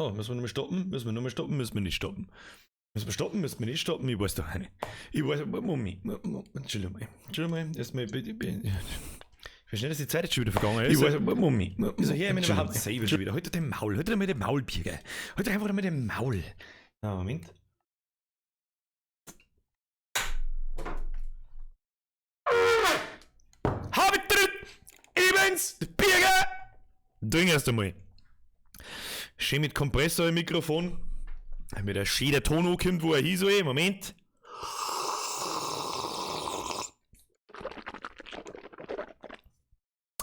Oh, müssen wir nochmal stoppen? Müssen wir nochmal stoppen? Müssen wir nicht stoppen? Müssen wir stoppen? Müssen wir nicht stoppen? Ich weiß doch nicht. Ich weiß, Moment, Entschuldigung mal. Entschuldigung mal, erstmal bitte. Ich verstehe, dass die Zeit jetzt schon wieder vergangen ist. Ich weiß, Moment. Wieso her, ich bin überhaupt selber schon wieder? Heute den Maul, heute mit dem Maulbierger. Heute einfach mit dem Maul. Na, Moment. Habe ich bin's, der Birger! Trink erst einmal. Schön mit Kompressor im Mikrofon. Damit der schön der Ton ankommt, wo er hin soll. Moment.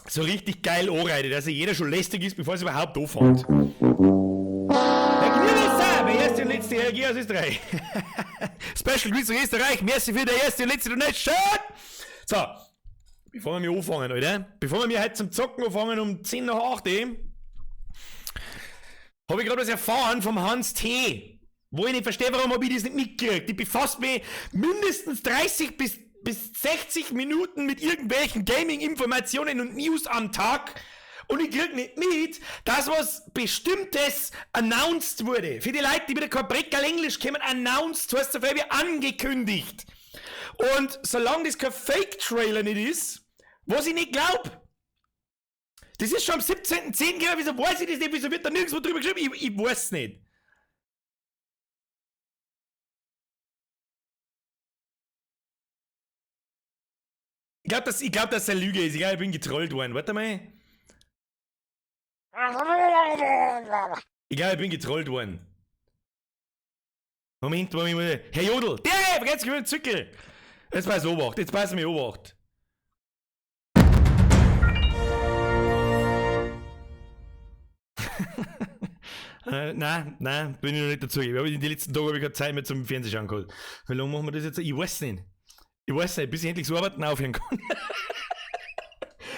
So richtig geil anreite, dass sich jeder schon lästig ist, bevor es überhaupt anfängt. Der Knirrwasser, der erste und letzte RG aus Österreich. Special Grüße aus Österreich, merci für der erste und letzte Donation. So, bevor wir anfangen, Alter, bevor wir mir heute zum Zocken anfangen um 10 nach 8, habe ich gerade was erfahren vom Hans T. Wo ich nicht verstehe, warum habe ich das nicht mitgekriegt. Ich befasse mich mindestens 30 bis 60 Minuten mit irgendwelchen Gaming-Informationen und News am Tag und ich krieg nicht mit, dass was Bestimmtes announced wurde. Für die Leute, die wieder kein Breckerl Englisch kennen, announced heißt so viel wie angekündigt. Und solange das kein Fake-Trailer nicht ist, was ich nicht glaub, das ist schon am 17.10. gekommen, wieso weiß ich das nicht, wieso wird da nirgendwo drüber geschrieben? Ich weiß es nicht. Ich glaube, dass, glaub, dass es eine Lüge ist. Ich glaube, ich bin getrollt worden. Warte mal. Ich glaube, ich bin getrollt worden. Moment, Moment, Moment. Herr Jodl, der, vergesst gewöhnt Zückel. Jetzt pass Obacht, jetzt pass mir Obacht. Nein, nein, bin ich noch nicht dazu. Ich habe in den letzten Tagen hab ich keine Zeit mehr zum Fernsehen schauen gehabt. Wie lange machen wir das jetzt? Ich weiß nicht. Ich weiß nicht, bis ich endlich so arbeiten aufhören kann.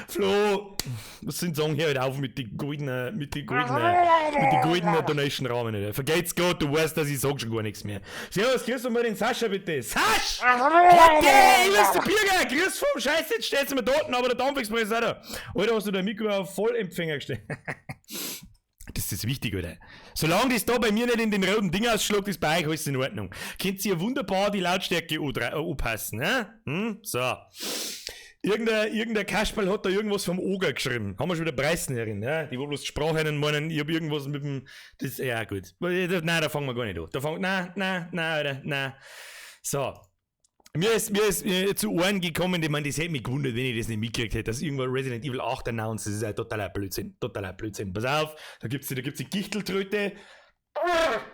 Flo, was sind sagen, hör halt auf mit den goldenen, mit den goldenen, mit den goldenen Donation-Rahmen. Alter. Vergeht's Gott, du weißt, dass ich sag schon gar nichts mehr. Servus, grüß doch mal den Sascha bitte. Sasch! Heute, ich bin's der Birger, grüß vom Scheiß, jetzt steht's mir dort, aber der Dampfexpress ist auch da. Alter, hast du dein Mikro auf Vollempfänger gestellt? Das ist wichtig, Alter. Solange das da bei mir nicht in den roten Ding ausschlägt, ist bei euch alles in Ordnung. Könnt ihr wunderbar die Lautstärke anpassen, ne? Hm? So. Irgendein Kasperl hat da irgendwas vom Oger geschrieben. Haben wir schon wieder Preisen herin, ja? Die wo bloß Sprache einen meinen, ich hab irgendwas mit dem. Das, ja, gut. Nein, da fangen wir gar nicht an. Da fangen, nein, nein, nein, Alter, nein. So. Mir ist zu Ohren gekommen, ich meine, das hätte mich gewundert, wenn ich das nicht mitgekriegt hätte, dass irgendwo Resident Evil 8 announced, das ist ja totaler Blödsinn, totaler Blödsinn. Pass auf, da gibt's die Gichteltröte.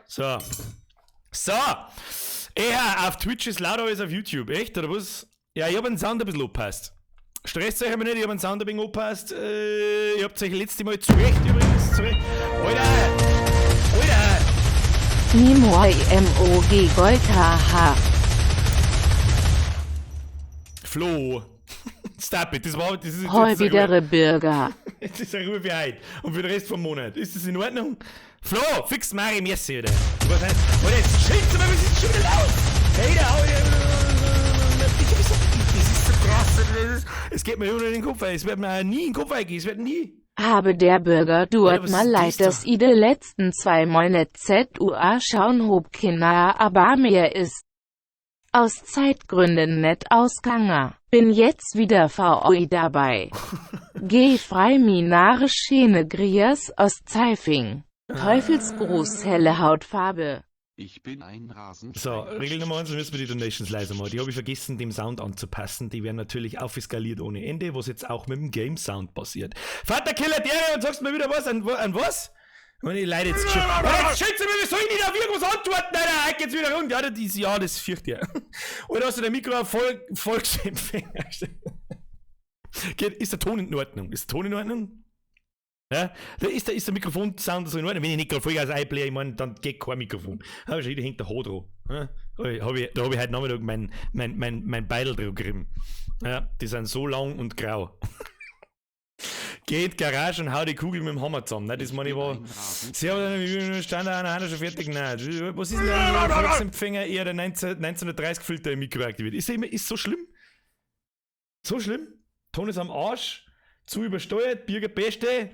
So. So. Ja, auf Twitch ist lauter als auf YouTube, echt, oder was? Ja, ich hab den Sound ein bisschen angepasst. Stresst euch aber nicht, ich hab den Sound ein bisschen angepasst. Ihr habt euch letztes Mal zu Recht übrigens, zu Recht. Alter! Alter! Mimo I-M-O-G Gold H-H. Flo, stop it, das ist jetzt Heu wieder Bürger. Jetzt ist eine Ruhe für heute und für den Rest vom Monat. Ist das in Ordnung? Flo, fix Mari, merci, oder? Ich weiß nicht. Alter, jetzt schützt mal, was ist schon wieder los? Hey, da, das ist so krass. Es geht mir immer noch in den Kopf rein. Es wird mir nie in den Kopf reingehen. Es wird nie. Habe der Bürger duert mal leid, dass i de letzten 2 Monate ZUA schauen hob Kinder, aber mehr ist aus Zeitgründen net ausganger. Bin jetzt wieder VOI dabei. Geh frei minare schöne Grias aus Zeifing. Teufelsgruß, helle Hautfarbe. Ich bin ein Rasen. So, Regel Nummer 1, müssen wir die Donations leiser machen. Die habe ich vergessen, dem Sound anzupassen. Die werden natürlich aufskaliert ohne Ende, was jetzt auch mit dem Game Sound passiert. Vaterkiller, der und sagst mir wieder was? An was? Meine Leute, jetzt jetzt schütze mir, wie soll ich nicht auf irgendwas antworten? Alter, heute geht's wieder rund. Ja, das, ja, das fürchte ich. Oder hast du dein Mikro auf Volksempfänger gestellt? Ist der Ton in Ordnung? Ist der Ton in Ordnung? Ja? Ist der Mikrofonsound so in Ordnung? Wenn ich nicht gerade Vollgas einblähe, ich meine, dann geht kein Mikrofon. Da schon hängt der Haar dran. Ja? Da hab ich heute Nachmittag mein Beidel dran gerieben. Ja, die sind so lang und grau. Geht Garage und hau die Kugel mit dem Hammer zusammen. Nein, das meine ich war. Sie haben stand da einer schon fertig. Nein, was ist denn der Volksempfänger eher der 1930 Filter im Mikro aktiviert? Ist so schlimm? So schlimm? Ton ist am Arsch, zu übersteuert, Bürger Beste.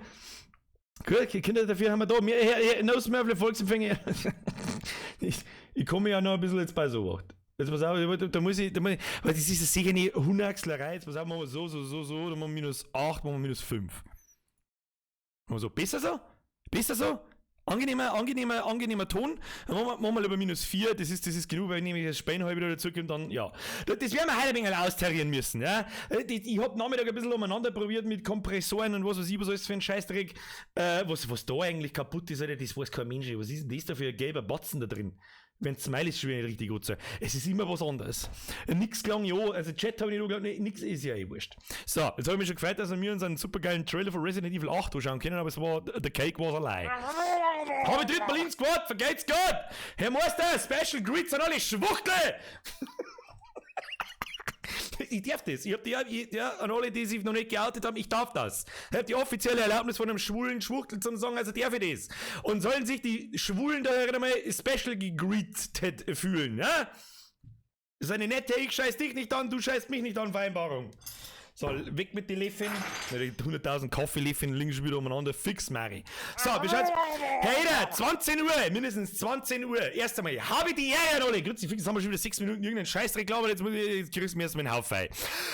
Gut, Kinder, dafür haben wir da mehr, her, no Smurfle Volksempfänger. Ich komme ja noch ein bisschen jetzt bei so was. Jetzt pass auf, da muss ich, weil das ist ja sicher eine Hunachslerei. Jetzt pass auf, machen wir so, so, so, so, dann machen wir minus 8, machen wir minus 5. Machen wir so, besser so? Besser so? Angenehmer, angenehmer, angenehmer Ton. Dann machen wir lieber minus 4, das ist genug, weil ich nämlich das Spähen wieder dazu kommt, dann, ja. Das werden wir heute ein wenig austarieren müssen, ja. Ich hab Nachmittag ein bisschen umeinander probiert mit Kompressoren und was weiß ich, was alles für ein Scheißdreck. Was da eigentlich kaputt ist, Alter, das weiß kein Mensch. Was ist denn das da für ein gelber Batzen da drin? Wenn Smile ist schon wieder nicht richtig gut so. Es ist immer was anderes. Nix klang ja, also Chat habe ich nicht angeschaut, nee, nix ist ja eh wurscht. So, jetzt habe ich mich schon gefreut, dass wir uns einen supergeilen Trailer von Resident Evil 8 anschauen können, aber es war, the cake was a lie. Habe ich dritt Berlin Squad, vergeht's gut! Herr Meister, Special Greets an alle Schwuchtel! Ich darf das. Ich hab die, ich, ja, an alle, die sich noch nicht geoutet haben, ich darf das. Ich hab die offizielle Erlaubnis von einem schwulen Schwuchtel zum sagen, also darf ich das. Und sollen sich die Schwulen da einmal special gegreeted fühlen, ja? Das ist eine nette, ich scheiß dich nicht an, du scheißt mich nicht an Vereinbarung. So, weg mit den Löffeln. Die 100.000 Kaffeelöffeln liegen schon wieder umeinander. Fix, Mari. So, wie schaut's? Hey, da, 20 Uhr, mindestens 20 Uhr. Erst einmal, habe die Ehre an alle. Grüezi, fix, jetzt haben wir schon wieder 6 Minuten irgendeinen Scheißdreck gelabert. Jetzt muss ich, jetzt kriegst du mir erstmal einen Haufen.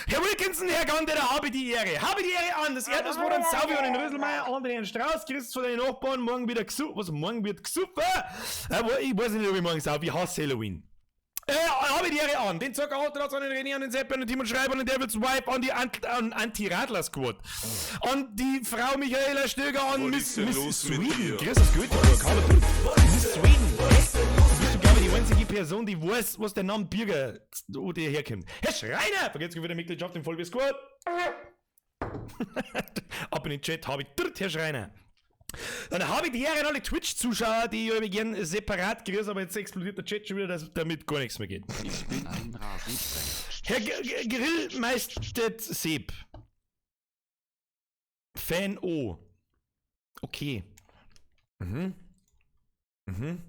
Herr Wilkinson, Herr Ganderer, habe die Ehre. Habe die Ehre an. Das Erdnussbrot an Sauvi und den Röselmeier, an den Herrn Strauß. Grüß von deinen Nachbarn. Morgen wieder gesucht. Was, morgen wird gesucht? Ich weiß nicht, ob ich morgen saufe. Ich hasse Halloween. Habe die Ehre an. Den Zucker hat an den René, an den Sepp, an den Timon Schreiber, an den Devil's Wife, an die Anti-Radler Squad. An die Frau Michaela Stöger, an Was Miss, ist denn Miss los mit Sweden. dir? Grüß das gut, Miss Sweden. Bist du, glaube ich, die einzige Person, die weiß, was der Name Birger, wo der herkommt. Herr Schreiner! Vergesst wieder Mitgliedschaft im Vollbier Squad. Ab in den Chat habe ich dritt, Herr Schreiner. Dann habe ich die Ehre an alle Twitch-Zuschauer, die ich gern separat grüße, aber jetzt explodiert der Chat schon wieder, dass damit gar nichts mehr geht. Ich bin ein Rasensprenger. Herr Grillmeister Sepp. Fan O. Okay. Mhm. Mhm.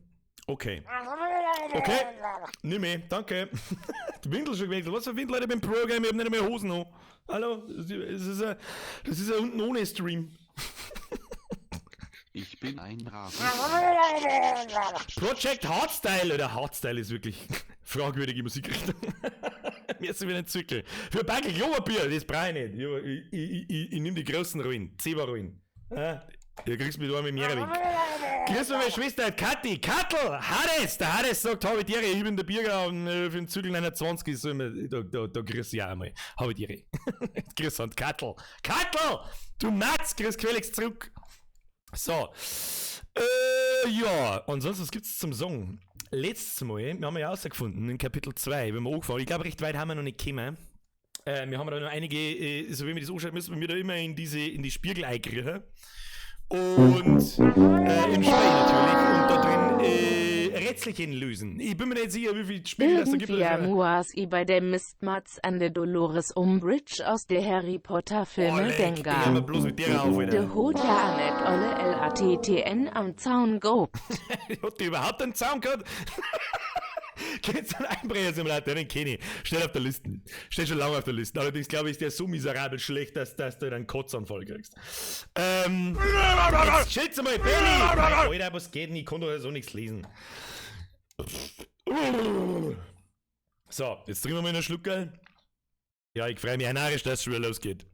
Okay. Okay. Nimm mehr, danke. Die Windel schon gewechselt. Was für Windel, Alter, ich bin Pro-Game, ich hab nicht mehr Hosen an. Hallo? Das ist ein unten ohne Stream. Ich bin ein Rasensprenger. Project Hardstyle, oder Hardstyle ist wirklich fragwürdige Musikrichtung. Mir ist wieder ein Zückel. Für Backel Klopapier, das brauche ich nicht. Ich nehme die großen Ruinen, Zebra-Ruinen. Ja, du kriegst mich da mit mehreren Wink. Grüß mal meine Schwester, Kathi, Kattel, Hades. Der Hades sagt, habe die Ehre, ich bin der Birger und für den Zügel 29 ist so immer, da grüß ich auch einmal. Habe die Ehre. Grüß an Kattel. Kattel! Du Matz, grüß Quelix zurück. So. Ja, ansonsten, was gibt's zum Song? Letztes Mal, wir haben ja herausgefunden, in Kapitel 2, wenn wir angefangen, ich glaube, recht weit haben wir noch nicht gekommen. Wir haben da noch einige, so wie wir das anschauen, müssen wir da immer in die Spiegelei kriechen. Und im Spiel natürlich. Und da drin Rätselchen lösen. Ich bin mir nicht sicher, wie viel Spiegel das da gibt. Irgendwie muas i bei der Mistmatz an der Dolores Umbridge aus der Harry Potter Filme Oh, leck, Denker. Ich hör mir bloß mit der auf, Alter. De hot ja net olle LATTN am Zaun gehobt. Hat die überhaupt einen Zaun gehabt? Kennst du einen Einbrecher-Simulator? Den kenn ich. Steht auf der Liste. Steht schon lange auf der Liste. Allerdings glaube ich, ist der so miserabel schlecht, dass du einen Kotzanfall kriegst. Jetzt chill's mal, Benny! Alter, was geht denn? Ich kann doch so nichts lesen. So, jetzt trinken wir mal einen Schluckerl. Ja, ich freue mich auch narrisch, dass es schon wieder losgeht.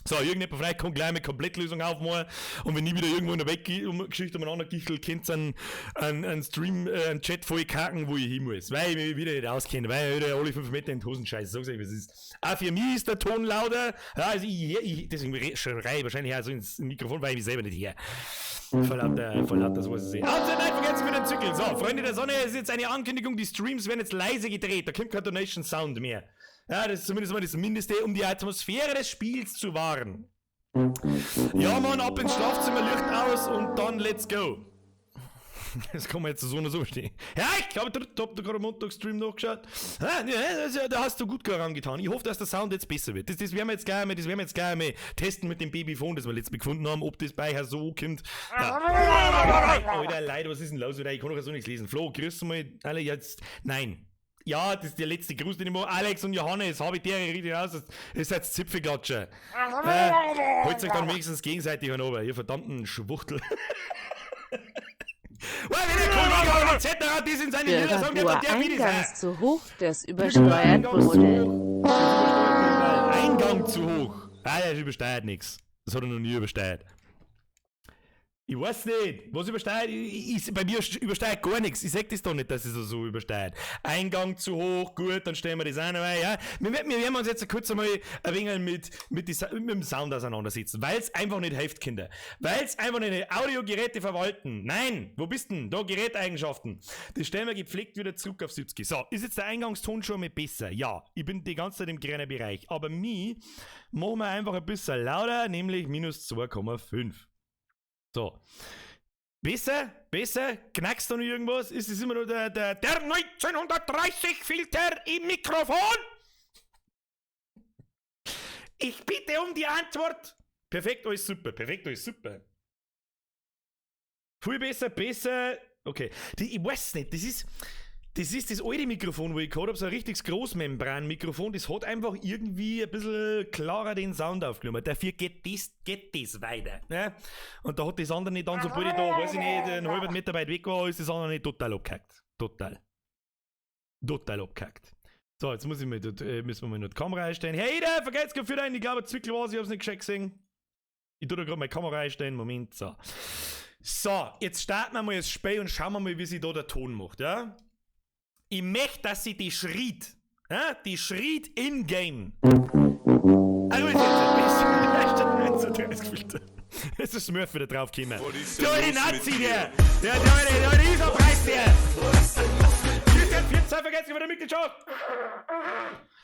So, irgendjemand von euch kann gleich mit Komplettlösung aufmachen und wenn ich wieder irgendwo in der Weltgeschichte umeinander gichel, könnt ihr einen Stream, einen Chat voll kacken, wo ich hin muss. Weil ich mich wieder nicht auskenne, weil ich wieder alle 5 Meter in die Hosen scheiße. Sag's euch, wie es ist. Auch für mich ist der Ton lauter. Ja, also ich deswegen schreie ich wahrscheinlich auch so ins Mikrofon, weil ich mich selber nicht her. Voll lauter, das weiß ich nicht. Also, nein, vergessen wir den Zykel. So, Freunde der Sonne, es ist jetzt eine Ankündigung, die Streams werden jetzt leise gedreht. Da kommt kein Donation Sound mehr. Ja, das ist zumindest mal das Mindeste, um die Atmosphäre des Spiels zu wahren. Ja, Mann, ab ins Schlafzimmer, Licht aus und dann let's go. Das kann man jetzt so und so verstehen. Ja, ich habe gerade am Montag-Stream nachgeschaut. Ja, da hast du gut herangetan. Ich hoffe, dass der Sound jetzt besser wird. Das werden wir jetzt gleich mal, das werden wir jetzt gleich mal testen mit dem Babyphone, das wir letztes Mal gefunden haben, ob das bei euch so kommt. Ja. Alter, Leute, was ist denn los? Ich kann doch so nichts lesen. Flo, grüß mal alle jetzt. Nein. Ja, das ist der letzte Gruß, den ich mache. Alex und Johannes, habe ich der richtig raus. Ihr seid Zipfelklatscher. Holt euch dann wenigstens gegenseitig einen runter, ihr verdammten Schwuchtel. Wenn der Kollege etc. das in seine Lieder sagt, der Eingang zu hoch, das übersteuert wurde. Eingang zu hoch. Ah, das übersteuert nichts. Das hat er noch nie übersteuert. Ich weiß nicht, was übersteuert? Bei mir übersteuert gar nichts. Ich sag das doch nicht, dass es so übersteuert. Eingang zu hoch, gut, dann stellen wir das auch noch ein. Ja? Wir werden uns jetzt kurz einmal ein wenig mit dem Sound auseinandersetzen, weil es einfach nicht hilft, Kinder. Weil es einfach nicht Audiogeräte verwalten. Nein, wo bist denn? Da Geräteigenschaften. Das stellen wir gepflegt wieder zurück auf 70. So, ist jetzt der Eingangston schon mal besser? Ja, ich bin die ganze Zeit im grünen Bereich. Aber mich machen wir einfach ein bisschen lauter, nämlich minus 2,5. So. Besser? Besser? Knackst du noch irgendwas? Ist es immer nur der 1930 Filter im Mikrofon? Ich bitte um die Antwort. Perfekt, alles super. Perfekt, alles super. Viel besser, besser. Okay. Ich weiß nicht, das ist das alte Mikrofon, wo ich gehabt habe, so ein richtiges Großmembran-Mikrofon, das hat einfach irgendwie ein bisschen klarer den Sound aufgenommen. Dafür geht das weiter. Ne? Und da hat das andere nicht dann, sobald ich da, weiß ich nicht, einen halben Meter weit weg war, ist das andere nicht total abgehackt. Total. Total abgehackt. So, jetzt muss ich mal, müssen wir mal noch die Kamera einstellen. Hey, da, vergesst gerade für einen, ich glaube, Zwickel war es, ich hab's nicht gescheit gesehen. Ich tue da gerade meine Kamera einstellen, Moment, so. So, jetzt starten wir mal das Spiel und schauen wir mal, wie sich da der Ton macht, ja? Ich möchte, dass sie die schriet. Ja? Die schriet in-game. Also ist jetzt Es ist Smurf wieder draufgekommen. Der alte Nazi, der! Der alte Isarpreis, der! Christian 14, vergesst wieder Mitgliedschaft!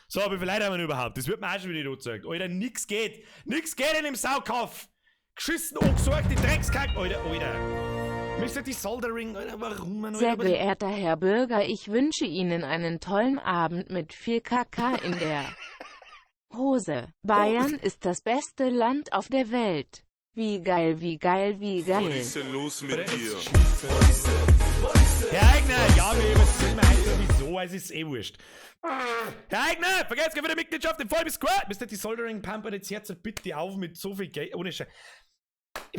So, wie viele Leute haben wir überhaupt? Das wird mir auch schon wieder nicht gezeigt. Alter, nix geht! Nix geht in dem Saukauf! Geschissen, angesorgt, die Dreckskack! Alter, Alter! Mr. Die Soldering, Alter, warum? Alter, Sehr geehrter Herr Bürger, ich wünsche Ihnen einen tollen Abend mit viel KK in der Hose. Bayern ist das beste Land auf der Welt. Wie geil, wie geil, wie geil. Was ist denn los mit dir? Herr Eigner, ja, wir überziehen wir heute sowieso, es ist eh wurscht. Herr Eigner, vergesst wieder Mitgliedschaft im Vollbiss Squad. Mr. Die Soldering Pumper, jetzt hört bitte auf mit so viel Geld, ohne Scheiß.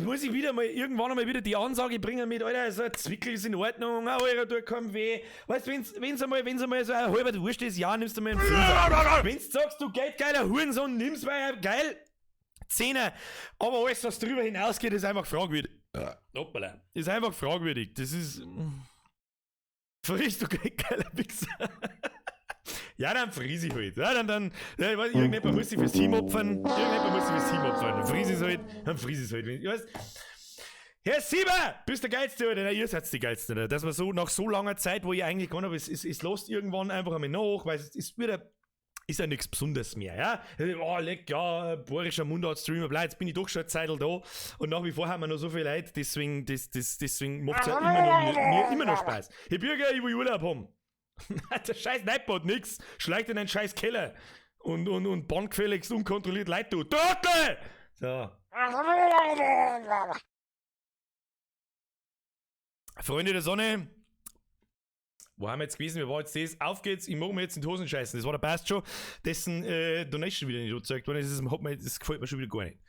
Muss ich wieder mal irgendwann einmal wieder die Ansage bringen mit, Alter, so ein Zwickel ist in Ordnung, Alter, tut keinem weh. Weißt du, wenn's einmal so ein halber Wurscht ist, ja, nimmst du mal einen Fünfer. Wenn's sagst, du geldgeiler Hurensohn, nimm's mal geil, Zehner. Aber alles, was drüber hinausgeht, ist einfach fragwürdig. Hoppala. Ist einfach fragwürdig. Das ist. Friss, du geldgeiler Wichser. Ja, dann friss ich halt. Ja, dann, ja, ich weiß, irgendjemand muss sich fürs Team opfern. Irgendjemand muss sich fürs Team opfern. Dann friss ich halt, dann friss ich halt. Ich weiß, Herr Sieber, bist der Geilste, oder? Nein, ihr seid die Geilsten, oder? Dass man so nach so langer Zeit, wo ich eigentlich gar nicht, es lässt irgendwann einfach einmal nach, weil es ist wieder, ist ja nichts Besonderes mehr, ja? Oh, leck, ja, bayerischer Mundart-Streamer, bla, jetzt bin ich doch schon eine Zeit da und nach wie vor haben wir noch so viele Leute, deswegen, deswegen macht's ja immer noch, mir immer noch Spaß. Herr Bürger, ich will Urlaub haben. Der scheiß Nightbot, nix. Schleicht in einen scheiß Keller. Und bahngefälligst unkontrolliert Leute, du Trottel! So. Freunde der Sonne, wo haben wir jetzt gewesen? Wie war jetzt das? Auf geht's, ich mag mir jetzt in die Hosen scheißen. Das war der Passt schon, dessen Donation wieder nicht gezeigt worden ist. Das gefällt mir schon wieder gar nicht.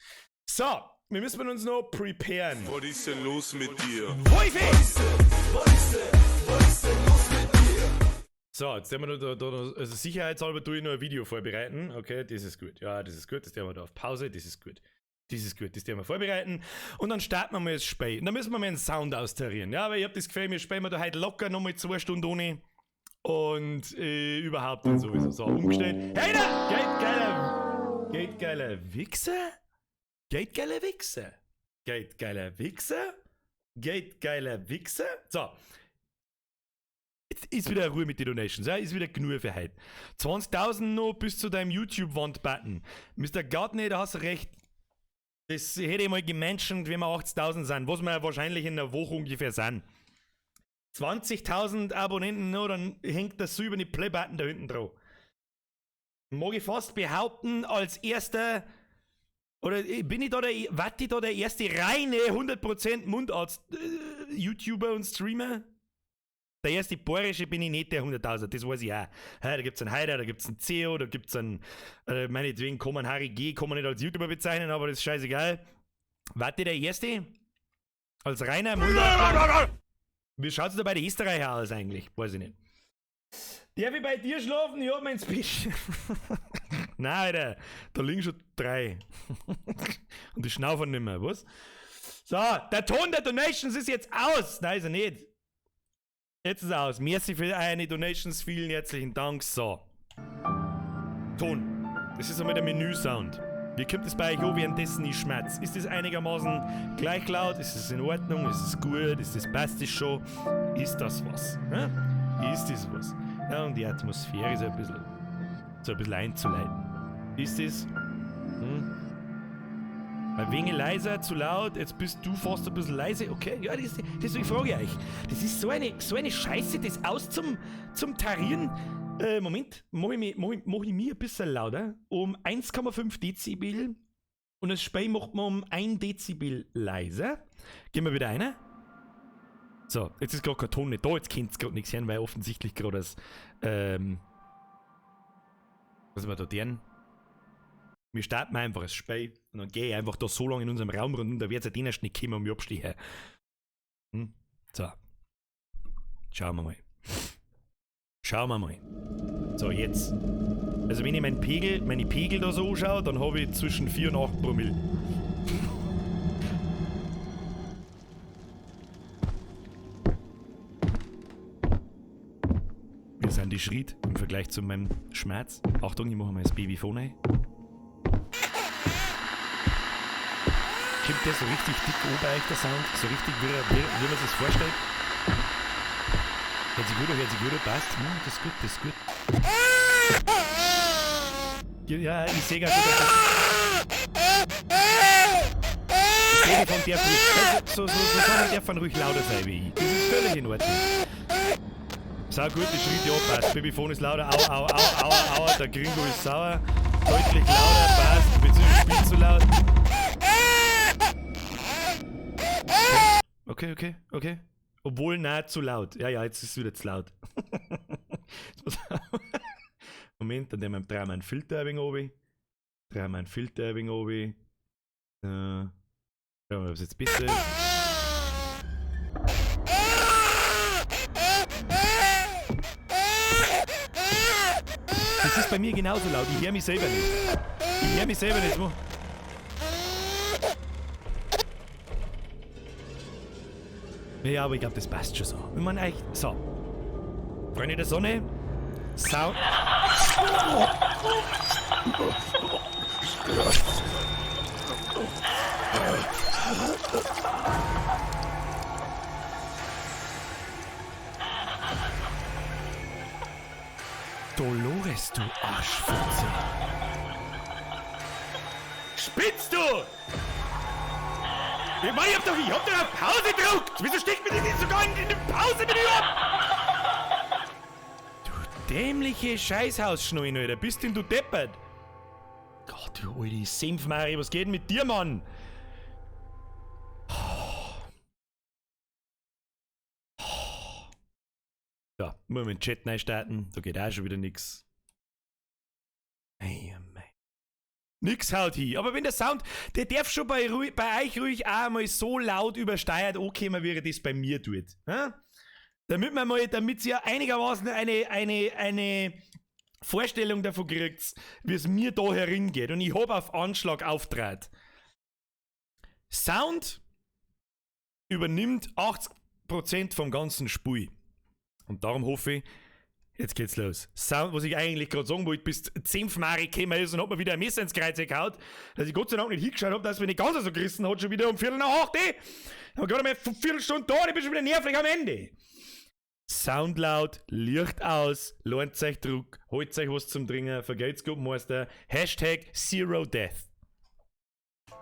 So, wir müssen uns noch preparen. Was ist denn los mit dir? Wolfi! Was ist denn los mit dir? So, jetzt werden wir da, also sicherheitshalber tue ich noch ein Video vorbereiten. Okay, das ist gut. Ja, das ist gut. Das werden wir da auf Pause. Das ist gut. Das ist gut. Das werden wir vorbereiten. Und dann starten wir mal das Spiel. Und dann müssen wir mal einen Sound austarieren. Ja, aber ich hab das Gefühl, wir spielen da heute locker nochmal 2 Stunden ohne. Und überhaupt dann sowieso. So, umgestellt. Hey da! Geht geiler Wichser? Geht geiler Wichser? Geht geiler Wichser? Geht geiler Wichser? So. Jetzt ist wieder Ruhe mit den Donations, ja? Ist wieder genug für heute. 20.000 noch bis zu deinem YouTube-Wand-Button. Mr. Gartner, da hast du recht. Das hätte ich mal gemenschent, wenn wir 80.000 sind, was wir wahrscheinlich in einer Woche ungefähr sind. 20.000 Abonnenten noch, dann hängt das silberne Play-Button da hinten drauf. Mag ich fast behaupten, als erster, oder bin ich da der, warte ich da der erste reine 100% Mundarzt-YouTuber und Streamer? Der erste Bayerische bin ich nicht, der 100.000, das weiß ich auch. Da gibt's einen Haider, da gibt's einen CEO, da gibt's einen, meinetwegen kann man Harry G., kann man nicht als YouTuber bezeichnen, aber das ist scheißegal. Warte, der erste? Als reiner Mundart. Wie schaut's da bei den Österreicher aus eigentlich? Weiß ich nicht. Darf ich bei dir schlafen? Ich hab mein Special. Nein, Alter, da liegen schon 3. Und die schnaufen nicht mehr, was? So, der Ton der Donations ist jetzt aus. Nein, ist er nicht. Jetzt ist er aus. Merci für eure Donations, vielen herzlichen Dank. So. Ton. Das ist einmal der Menü-Sound. Wie kommt es bei euch an, währenddessen ich schmerz? Ist das einigermaßen gleich laut? Ist es in Ordnung? Ist es gut? Ist das, passt das schon? Ist das was? Hä? Ist das was? Ja, und die Atmosphäre ist so ein bisschen einzuleiten. Ist das? Ein wenig leiser, zu laut, jetzt bist du fast ein bisschen leise. Okay, ja, deswegen frage ich euch. Das ist so eine Scheiße, das aus zum Tarieren. Moment, mach ich mich ein bisschen lauter. Um 1,5 Dezibel. Und das Spiel macht man um 1 Dezibel leiser. Gehen wir wieder rein. So, jetzt ist gerade kein Ton nicht da, jetzt könnt's grad nichts hören, weil offensichtlich gerade das, was wir da tun. Wir starten einfach das Spiel und dann gehe ich einfach da so lange in unserem Raum rund und da wird's ja den erst nicht kommen und mich abstehen. So. Schauen wir mal. Schauen wir mal. So, jetzt. Also wenn ich meine Pegel da so anschaue, dann habe ich zwischen 4 und 8 Promille. Wir sind die Schritt im Vergleich zu meinem Schmerz. Achtung, ich mache mal das Babyphone rein. Kommt der so richtig dick an bei euch, der Sound? So richtig, wie man sich das vorstellt? Hört sich gut an, passt. Das ist gut, das ist gut. Ja, ich sehe gerade, das Babyphone darf ruhig, also, so darf man ruhig lauter sein wie ich. Das ist völlig in Ordnung. Sau gut, die Schritte, ja, passt. Babyphone ist lauter, au, au, au, au, au, der Gringo ist sauer. Deutlich lauter, passt, beziehungsweise spielt zu laut. Okay, okay, okay. Obwohl, nein, zu laut. Ja, ja, jetzt ist es wieder zu laut. Moment, dann drehen wir einen Filter ein wenig runter. Drehen wir einen Filter ein wenig runter. Schauen wir mal, ob es jetzt besser ist. Das ist bei mir genauso laut. Ich höre mich selber nicht. Ich höre mich selber nicht. Wo? Ja, aber ich glaube, das passt schon so. Ich meine, echt. So. Freunde der Sonne. Sound. Dolores, du Arschfutze. Spinnst du? Ich meine, ich hab doch auf Pause gedrückt! Wieso sticht mir das nicht sogar in die Pause-Menü ab? Du dämliche Scheißhausschnullen, Alter. Bist denn du deppert? Gott, du alte Senfmari, was geht denn mit dir, Mann? So, muss man den Chat neu starten. Da geht auch schon wieder nix. Ey, mei. Nix haut hin. Aber wenn der Sound, der darf schon bei euch ruhig auch mal so laut übersteuert ankommen, wie er das bei mir tut. Hm? Damit man mal, damit ihr einigermaßen eine Vorstellung davon kriegt, wie es mir da heringeht. Und ich hab auf Anschlag auftrat. Sound übernimmt 80% vom ganzen Spiel. Und darum hoffe ich, jetzt geht's los. Sound, was ich eigentlich gerade sagen wollte, bis 10 Mari gekommen ist und hat mir wieder ein Messer ins Kreuz gehauen, dass ich Gott sei Dank nicht hingeschaut hab, dass mir nicht ganz so gerissen hat, schon wieder um 8:15. Ich hab gerade mal eine Viertelstunde da, ich bin schon wieder nervlich am Ende. Sound laut, Licht aus, lohnt euch Druck, holt euch was zum Trinken, vergelt's gut, Meister. Hashtag Zero Death.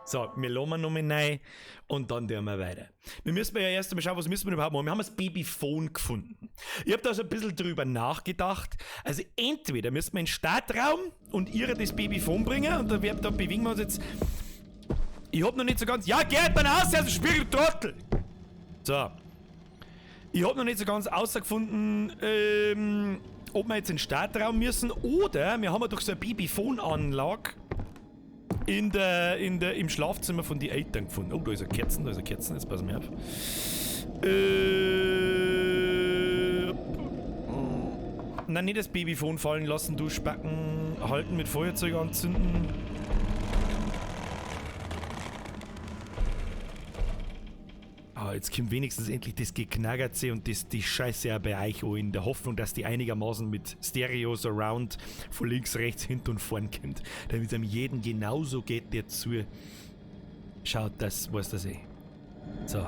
So, wir lassen nochmal rein und dann tun wir weiter. Wir müssen ja erst einmal schauen, was müssen wir überhaupt machen. Wir haben das Babyphone gefunden. Ich hab da so ein bisschen drüber nachgedacht. Also entweder müssen wir in den Startraum und ihr das Babyphone bringen und da bewegen wir uns jetzt. Ich hab noch nicht so ganz. Ja, geht dann aus, also Spiegel, Trottel! So. Ich hab noch nicht so ganz herausgefunden, ob wir jetzt in den Startraum müssen oder wir haben ja doch so eine Babyphone-Anlage im Schlafzimmer von den Eltern gefunden. Oh, da ist eine Kerzen, jetzt pass mal auf. Nein, nicht das Babyphone fallen lassen, du Spacken. Halten mit Feuerzeug anzünden. Ah, jetzt kommt wenigstens endlich das Geknaggerze und die Scheiße auch bei euch an, in der Hoffnung, dass die einigermaßen mit Stereo Surround von links, rechts, hinten und vorn kommt. Damit es einem jeden genauso geht, der zu. Schaut, das weiß das eh. So.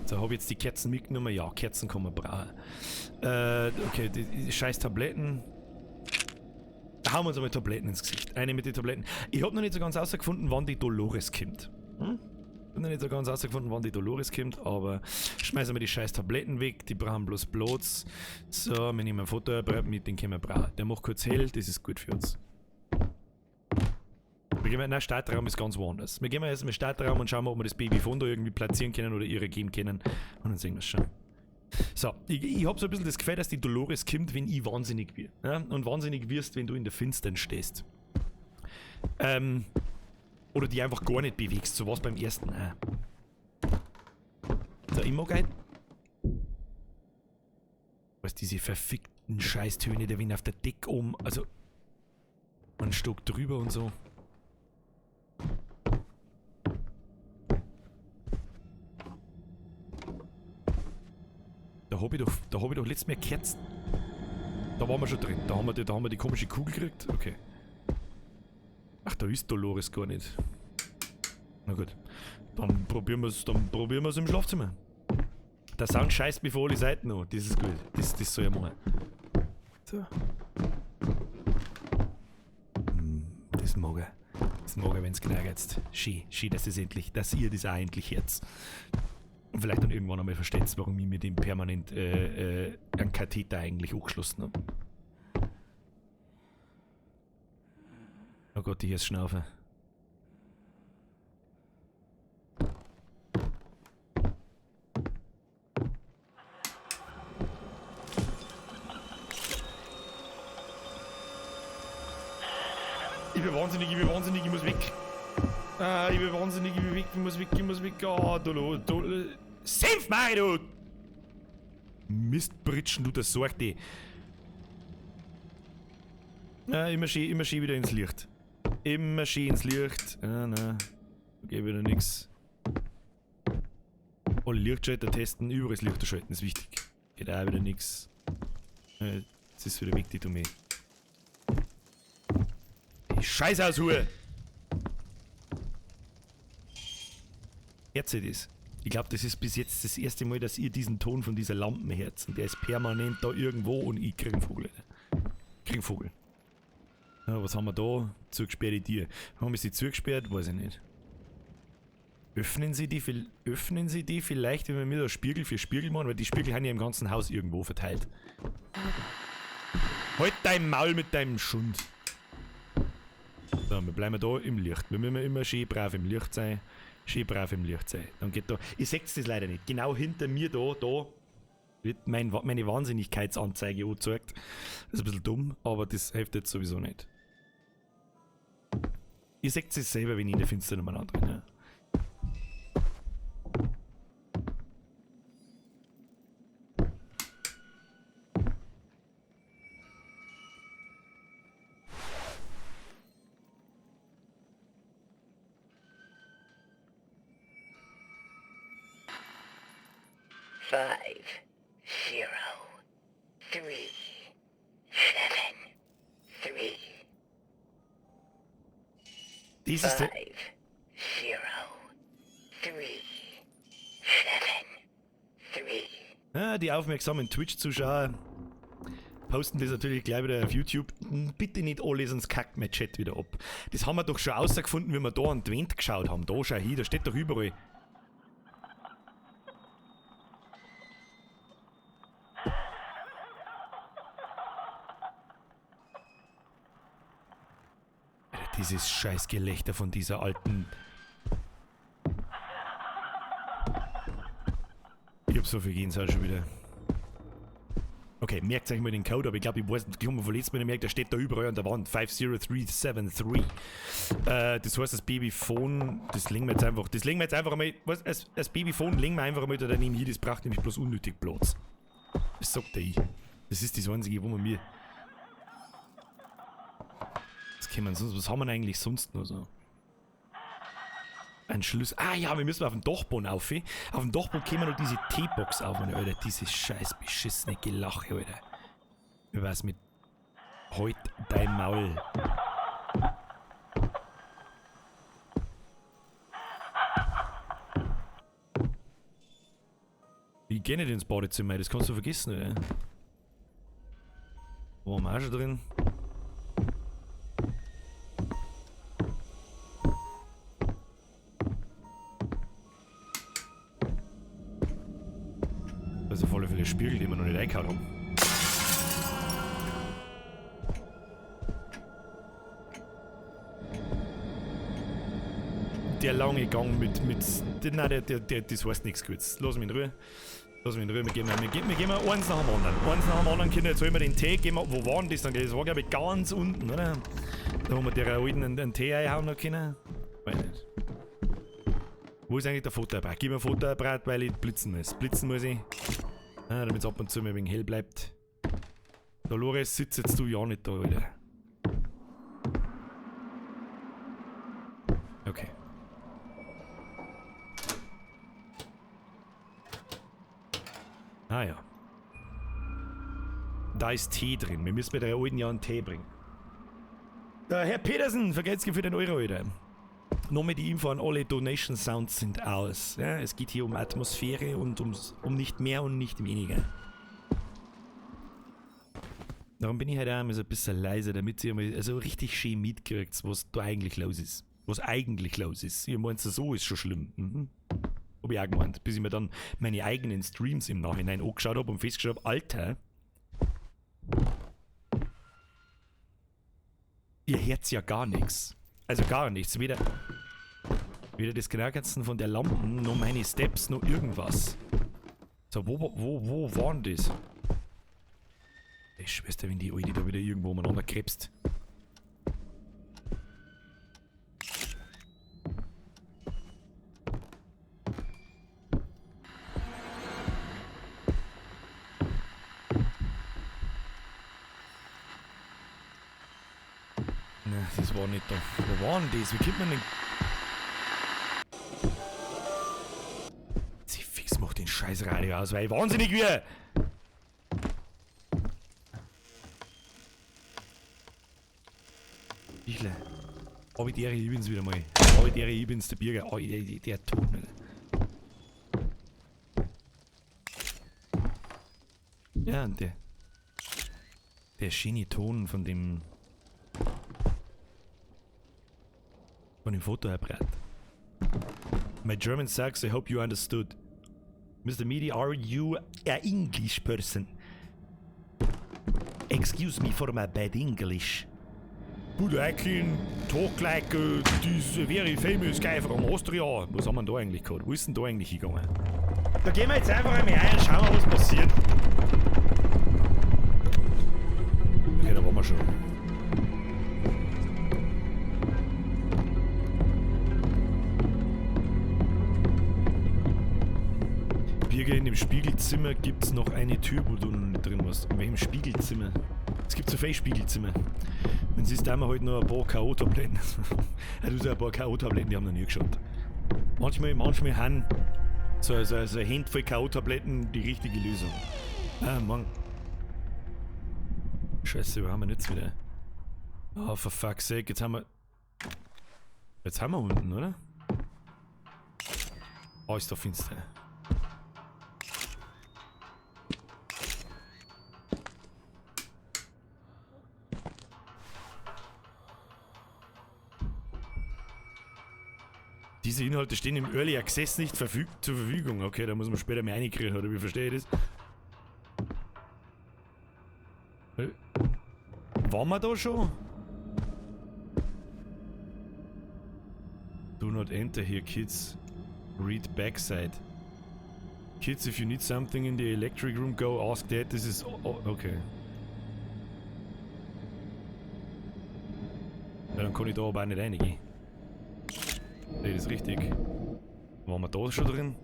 So, hab ich jetzt die Kerzen mitgenommen? Ja, Kerzen kann man brauchen. Okay, die scheiß Tabletten. Da hauen wir uns einmal Tabletten ins Gesicht. Eine mit den Tabletten. Ich hab noch nicht so ganz herausgefunden, wann die Dolores kommt. Hm? Ich hab noch nicht so ganz herausgefunden, wann die Dolores kommt, aber schmeißen wir die scheiß Tabletten weg, die brauchen bloß Platz. So, wir nehmen ein Fotoapparat mit, den können wir brauchen. Der macht kurz hell, das ist gut für uns. Wir gehen mal, nein, Startraum ist ganz woanders. Wir gehen mal erst in den Startraum und schauen mal, ob wir das Babyphone da irgendwie platzieren können oder ihre geben können. Und dann sehen wir es schon. So, ich hab so ein bisschen das Gefühl, dass die Dolores kommt, wenn ich wahnsinnig bin. Ja? Und wahnsinnig wirst, wenn du in der Finstern stehst. Oder die einfach gar nicht bewegst, so war's beim ersten auch. So, ich mag halt. Was diese verfickten Scheißtöne, der wenn auf der Decke oben, also einen Stock drüber und so. Da hab ich doch letztes Mal Kerzen. Da waren wir schon drin. Da haben wir die komische Kugel gekriegt. Okay. Ach, da ist Dolores gar nicht. Na gut. Dann probieren wir's im Schlafzimmer. Der Sound scheißt mir vor alle Seiten an. Das ist gut. Das soll ich machen. So. Das mag er. Das mag er, wenn's knarrt. Schön, schön, dass das endlich, dass ihr das auch endlich hört. Und vielleicht dann irgendwann einmal versteht, warum ich mit dem permanent einen Katheter eigentlich angeschlossen habe. Oh Gott, ich ist Schnaufe. Ich bin wahnsinnig, ich muss weg. Ah, ich bin wahnsinnig, ich bin weg, ich muss weg, ich muss weg. Oh, du. Senf, Mari, du! Mistbritschen, du, das sorgt dich. Ah, immer schön wieder ins Licht. Immer schön ins Licht. Ah, nein. Okay, wieder nix. Alle Lichtschalter testen, überall das Lichter schalten, ist wichtig. Geht auch wieder nix. Jetzt ist wieder weg, die Dumme. Die Scheißhaushure! Herz das. Ich glaube, das ist bis jetzt das erste Mal, dass ihr diesen Ton von dieser Lampe hört. Und der ist permanent da irgendwo und ich krieg einen Vogel. Krieg einen Vogel. Ja, was haben wir da? Zugesperrte Tür. Warum ist die zugesperrt? Weiß ich nicht. Öffnen Sie die vielleicht, wenn wir mir da Spiegel für Spiegel machen? Weil die Spiegel haben ja im ganzen Haus irgendwo verteilt. Halt dein Maul mit deinem Schund. So, wir bleiben da im Licht. Wir müssen immer schön brav im Licht sein. Schön brav im Licht sein. Dann geht da. Ich sehe das leider nicht. Genau hinter mir da wird meine Wahnsinnigkeitsanzeige angezeigt. Das ist ein bisschen dumm, aber das hilft jetzt sowieso nicht. Ihr seht es selber, wenn ich in der Finstern umeinander bin. Ja. 5, 0, 3, 7, 3. Dieses 5, 0, 3, 7, 3. Ja, die aufmerksamen Twitch-Zuschauer posten das natürlich gleich wieder auf YouTube. Bitte nicht alle, sonst kackt mein Chat wieder ab. Das haben wir doch schon rausgefunden, wie wir da an die Wand geschaut haben. Da schau hin, da steht doch überall. Dieses scheiß Gelächter von dieser alten... Ich hab so viel Gänsehaut schon wieder. Okay, merkt euch mal den Code, aber ich glaube, ich weiß, die haben wir von letztem Mal gemerkt, der steht da überall an der Wand. 50373. Das heißt, das Babyphone, das legen wir jetzt einfach, das legen wir jetzt einfach einmal, was, das Babyphone legen wir einfach einmal da daneben hier, das braucht nämlich bloß unnötig Platz. Das sagt der ich. Das ist das Einzige, wo man mir. Was kann man sonst, was haben wir denn eigentlich sonst noch so? Ein Schlüssel. Ah ja, wir müssen auf dem Dachboden auf. Auf dem Dachboden können wir noch diese T-Box aufmachen, Alter. Dieses scheiß beschissene Gelache, Alter. Wie wär's mit heut dein Maul? Ich geh nicht ins Badezimmer, das kannst du vergessen, oder? Wo waren wir auch schon drin? Das ist auf alle Fälle Spiegel, den wir noch nicht reingehauen haben. Der lange Gang mit, nein, der, das heißt nichts Gutes. Lass mich in Ruhe. Lass mich in Ruhe, wir gehen mal eins nach dem anderen. Eins nach dem anderen, Kinder, jetzt holen wir den Tee, gehen wir, wo waren das dann? Das war, glaub ich, ganz unten, oder? Da haben wir der alten einen Tee einhauen noch können. Weiß nicht. Wo ist eigentlich der Fotoapparat? Gib mir ein Fotoapparat, weil ich blitzen muss. Blitzen muss ich. Ah, damit's ab und zu mal ein wenig hell bleibt. Dolores, sitzt jetzt du ja nicht da, Alter. Okay. Ah ja. Da ist Tee drin. Wir müssen mit der alten ja einen Tee bringen. Der Herr Petersen, vergelt's für den Euro, Alter. Nochmal die Info an alle, Donation Sounds sind aus. Ja, es geht hier um Atmosphäre und um nicht mehr und nicht weniger. Darum bin ich halt auch immer so ein bisschen leiser, damit ihr mal so richtig schön mitkriegt, was da eigentlich los ist. Was eigentlich los ist. Ihr meint, so ist schon schlimm. Hab ich auch gemeint, bis ich mir dann meine eigenen Streams im Nachhinein angeschaut hab und festgestellt hab, Alter, ihr hört ja gar nichts. Also gar nichts. Weder das Knackerzen von der Lampen, noch meine Steps, noch irgendwas. So, wo waren das? Ey, Schwester, wenn die Alte da wieder irgendwo umeinander krebst. Na, das war nicht da. Wo waren das? Wie kommt man denn? Sie fix macht den scheiß Radio aus, weil ich wahnsinnig werde! Bichle. Aber der, ich bin's wieder mal. Aber der, ich bin's, der Birger. Oh, der tut mir. Ja, und der schöne Ton von dem. Von dem Fotoapparat. My German sucks, I hope you understood. Mister Meaty, are you an English person? Excuse me for my bad English. But I can talk like this very famous guy from Austria. Was haben wir denn da eigentlich gehabt? Wo ist denn da eigentlich hingegangen? Da gehen wir jetzt einfach einmal rein und schauen wir, was passiert. Okay, da waren wir schon. Birger, in dem Spiegelzimmer gibt's noch eine Tür, wo du noch nicht drin warst. In welchem Spiegelzimmer? Es gibt so viele Spiegelzimmer. Wenn siehst, da haben wir halt noch ein paar K O-Tabletten. Also ein paar K O-Tabletten, die haben noch nie geschaut. Manchmal haben so eine Handvoll K O-Tabletten die richtige Lösung. Ah, Mann. Scheiße, wo haben wir denn jetzt wieder? Oh, for fuck's sake, jetzt haben wir... Jetzt haben wir unten, oder? Oh, ist da finster. Diese Inhalte stehen im Early Access nicht zur Verfügung. Okay, da muss man später mehr reinkriegen, oder wie verstehe ich das? Waren wir da schon? Do not enter here, kids. Read backside. Kids, if you need something in the electric room, go ask Dad. This is... Oh, okay. Ja, dann kann ich da aber auch nicht reingehen. Nee, das ist richtig. Waren wir da schon drin?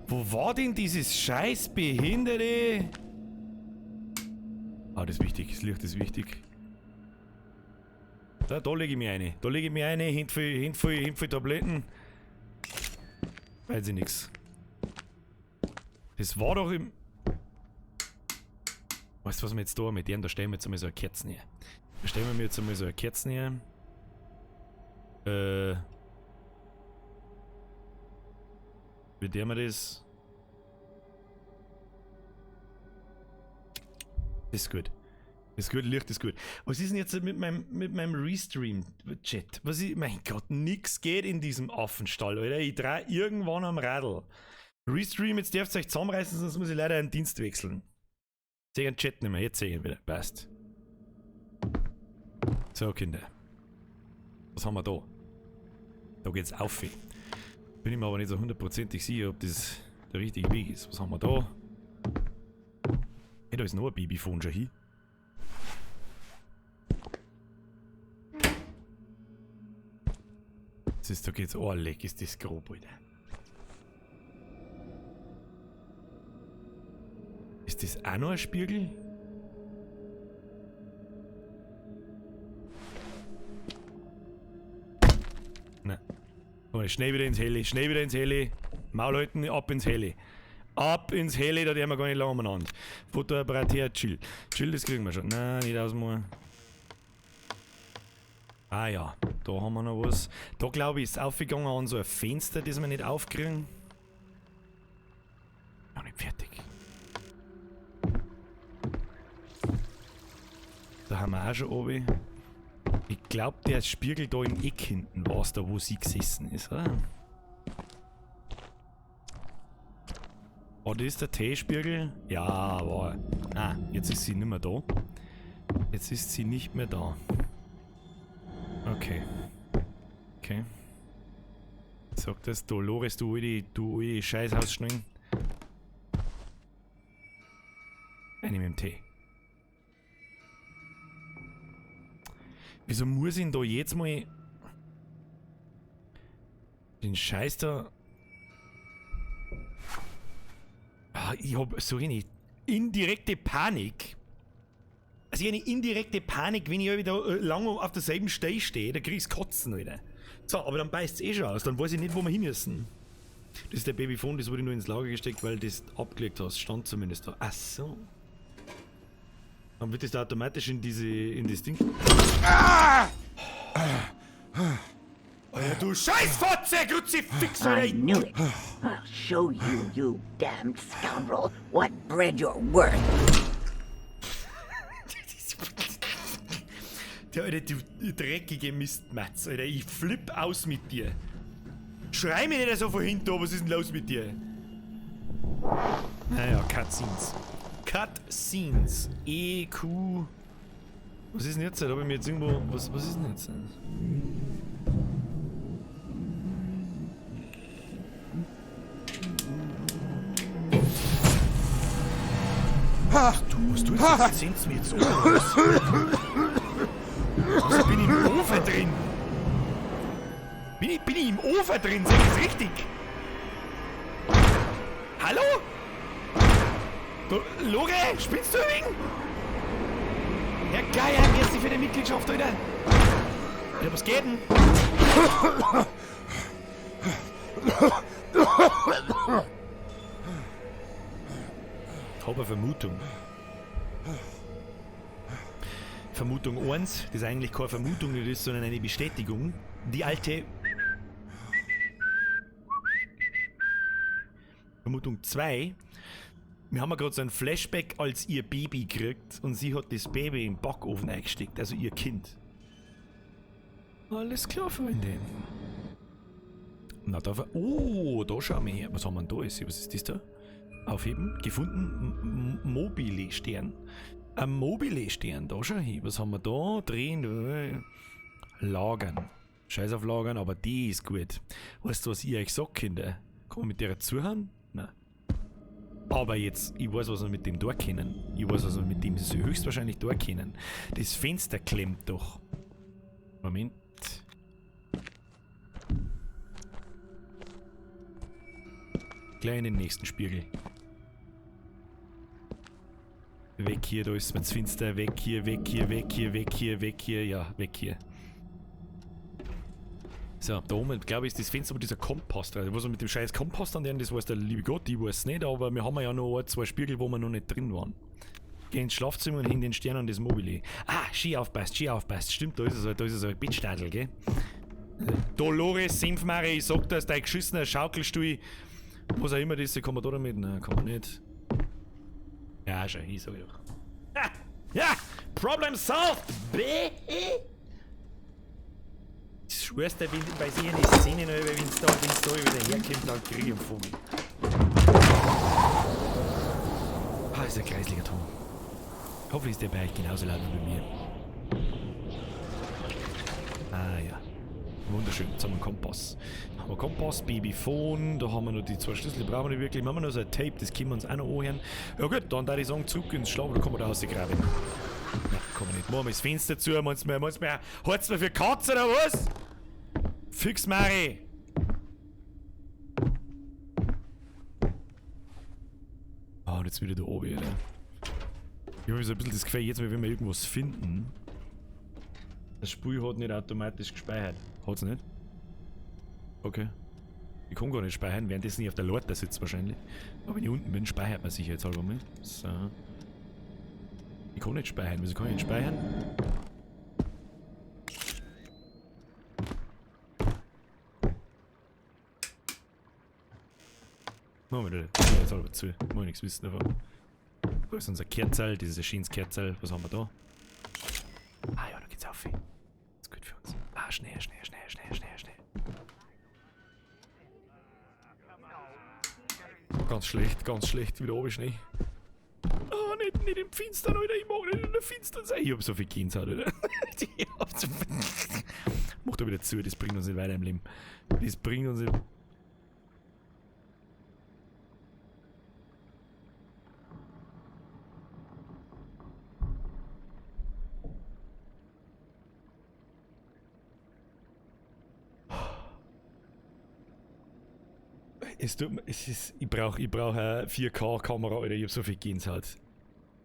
Wo war denn dieses scheiß Behinderte? Ah, das ist wichtig. Das Licht ist wichtig. Da lege ich mich rein. Da lege ich mich rein. Hände voll Tabletten. Weiß ich nix. Das war doch im... Weißt du, was wir jetzt da mit denen? Da stellen wir jetzt einmal so eine Kerze her. Da stellen wir jetzt einmal so eine Kerze her. Wie der wir das? Ist gut. Ist gut, Licht ist gut. Was ist denn jetzt mit meinem Restream-Chat? Was ist, mein Gott, nix geht in diesem Affenstall, Alter. Ich dreh irgendwann am Radl. Restream, jetzt dürft ihr euch zusammenreißen, sonst muss ich leider einen Dienst wechseln. Sehe den Chat nicht mehr, jetzt sehe ich ihn wieder. Passt. So, Kinder. Was haben wir da? Da geht's auf. Bin ich mir aber nicht so hundertprozentig sicher, ob das der richtige Weg ist. Was haben wir da? Hey, da ist noch ein Babyphone schon hin. Das ist, da geht's. Oh, leck, ist das grob, Alter. Ist das auch noch ein Spiegel? Nein. Oh, schnell wieder ins Heli, schnell wieder ins Heli. Maul halten, ab ins Heli. Ab ins Heli, da werden wir gar nicht lange umeinander. Fotoapparat her, chill. Chill, das kriegen wir schon. Nein, nicht ausmachen. Ah ja, da haben wir noch was. Da glaube ich, ist es aufgegangen an so ein Fenster, das wir nicht aufkriegen. Noch nicht fertig. Da haben wir auch schon oben. Ich glaube, der Spiegel da im Eck hinten war's da, wo sie gesessen ist, oder? Oh, das ist der T-Spiegel? Ja, war. Ah, jetzt ist sie nicht mehr da. Jetzt ist sie nicht mehr da. Okay. Okay. Sag das, Dolores, du alte Scheißhausschnallen. Eine mit dem Tee. Wieso muss ich denn da jetzt mal den Scheiß da... Ah, ich hab so eine indirekte Panik. Also eine indirekte Panik, wenn ich wieder lange auf derselben Stelle stehe, da krieg ich's Kotzen, Alter. So, aber dann beißt's eh schon aus, dann weiß ich nicht, wo wir hin müssen. Das ist der Babyphone, das wurde nur ins Lager gesteckt, weil das abgelegt hast. Stand zumindest da. Ach so. Dann wird das da automatisch in das Ding. Ah! Alter, du Scheißfotze, Kruzifix, Alter! I knew it. I'll show you, you damned scoundrel, what bread you're worth. Der, Alter, du dreckige Mistmatz, Alter, ich flipp aus mit dir. Schrei mir nicht so von hinten, was ist denn los mit dir? Naja, Cutscenes. Cutscenes. E, Q. Was ist denn jetzt? Da hab ich mir jetzt irgendwo. Was ist denn jetzt? Du, was tust du jetzt? Sind's mir jetzt so? Was, bin ich im Ofen drin? Bin ich im Ofen drin? Sag ich's richtig? Hallo? Du, Lore, spinnst du ein wenig? Ja, geil, merci für die Mitgliedschaft, Alter. Ja, was geht denn? Ich hab eine Vermutung. Vermutung 1, das ist eigentlich keine Vermutung, das ist, sondern eine Bestätigung. Die alte Vermutung 2, wir haben ja gerade so ein Flashback, als ihr Baby kriegt und sie hat das Baby im Backofen eingesteckt, also ihr Kind. Alles klar, Freunde. Na, da war. Oh, da schauen wir her. Was haben wir denn da? Was ist das da? Aufheben. Gefunden. Mobile-Stern. Ein Mobile-Stern, da schau hin. Was haben wir da? Drehen. Lagern. Scheiß auf Lagern, aber die ist gut. Weißt du, was ich euch sag, Kinder? Kann man mit der zuhören? Nein. Aber jetzt, ich weiß, was wir mit dem da können. Ich weiß, was wir mit dem höchstwahrscheinlich da können. Das Fenster klemmt doch. Moment. Gleich in den nächsten Spiegel. Weg hier, da ist mir das Fenster. Weg hier, weg hier, weg hier, weg hier, weg hier. Ja, weg hier. So, da oben, glaube ich, ist das Fenster mit dieser Kompass drin. Was wir mit dem scheiß Kompass an deren, das weiß der liebe Gott, ich weiß nicht, aber wir haben ja noch ein, zwei Spiegel, wo wir noch nicht drin waren. Geh ins Schlafzimmer und häng den Stern an das Mobile. Ah, Ski aufpasst, Ski aufpasst. Stimmt, da ist es halt, da ist es halt Bettstadel, gell? Dolores Senfmare, ich sag das, dein geschissener Schaukelstuhl. Was auch immer das ist, kann man da damit? Nein, kann man nicht. Ja, schon, ich sag doch. Ah, ja! Problem solved! Bäh! Ich schwör's dir, wenn bei sich eine Szene noch, wenn's da wieder herkommt, dann krieg ich einen Vogel. Ah, ist ein kreisliger Ton. Hoffentlich ist der bei euch genauso laut wie bei mir. Ah ja. Wunderschön. Jetzt haben wir einen Kompass. Haben wir Kompass, Babyphone, da haben wir noch die zwei Schlüssel, die brauchen wir nicht wirklich. Wir haben noch so ein Tape, das können wir uns auch noch anhören. Ja gut, dann würde ich sagen, zurück ins Schlaf, da kommen wir da rausgraben. Nein, kann man nicht. Machen wir das Fenster zu, meinst du mir, halt's mir für Katze oder was? Fix Mari! Ah, und jetzt wieder da oben, Alter. Ich habe so ein bisschen das Gefühl, jetzt mal, wenn wir irgendwas finden. Das Spiel hat nicht automatisch gespeichert. Hat's nicht? Okay. Ich kann gar nicht speichern, währenddessen ich auf der Leiter sitze wahrscheinlich. Aber wenn ich unten bin, speichert man sich jetzt halber mal. So. Ich kann nicht speichern. Wieso kann ich nicht speichern? Machen wir das jetzt halber zu. Muss ich nichts wissen davon. Da ist unser Kerzerl, dieses schönes Kerzerl. Was haben wir da? Ah ja, da geht's auf. Das ist gut für uns. Ah, schnell, schnell, schnell, schnell, schnell, schnell. Ganz schlecht. Wieder oben schnell. Oh, nicht im Finstern, Alter. Ich mag nicht in der Finstern sein. Ich hab so viel Gänsehaut, Alter. Ich hab so viel. Mach da wieder zu, das bringt uns nicht weiter im Leben. Das bringt uns nicht. Es tut mir, es ist, ich brauch eine 4K-Kamera, Alter, ich hab so viel Gänsehaut.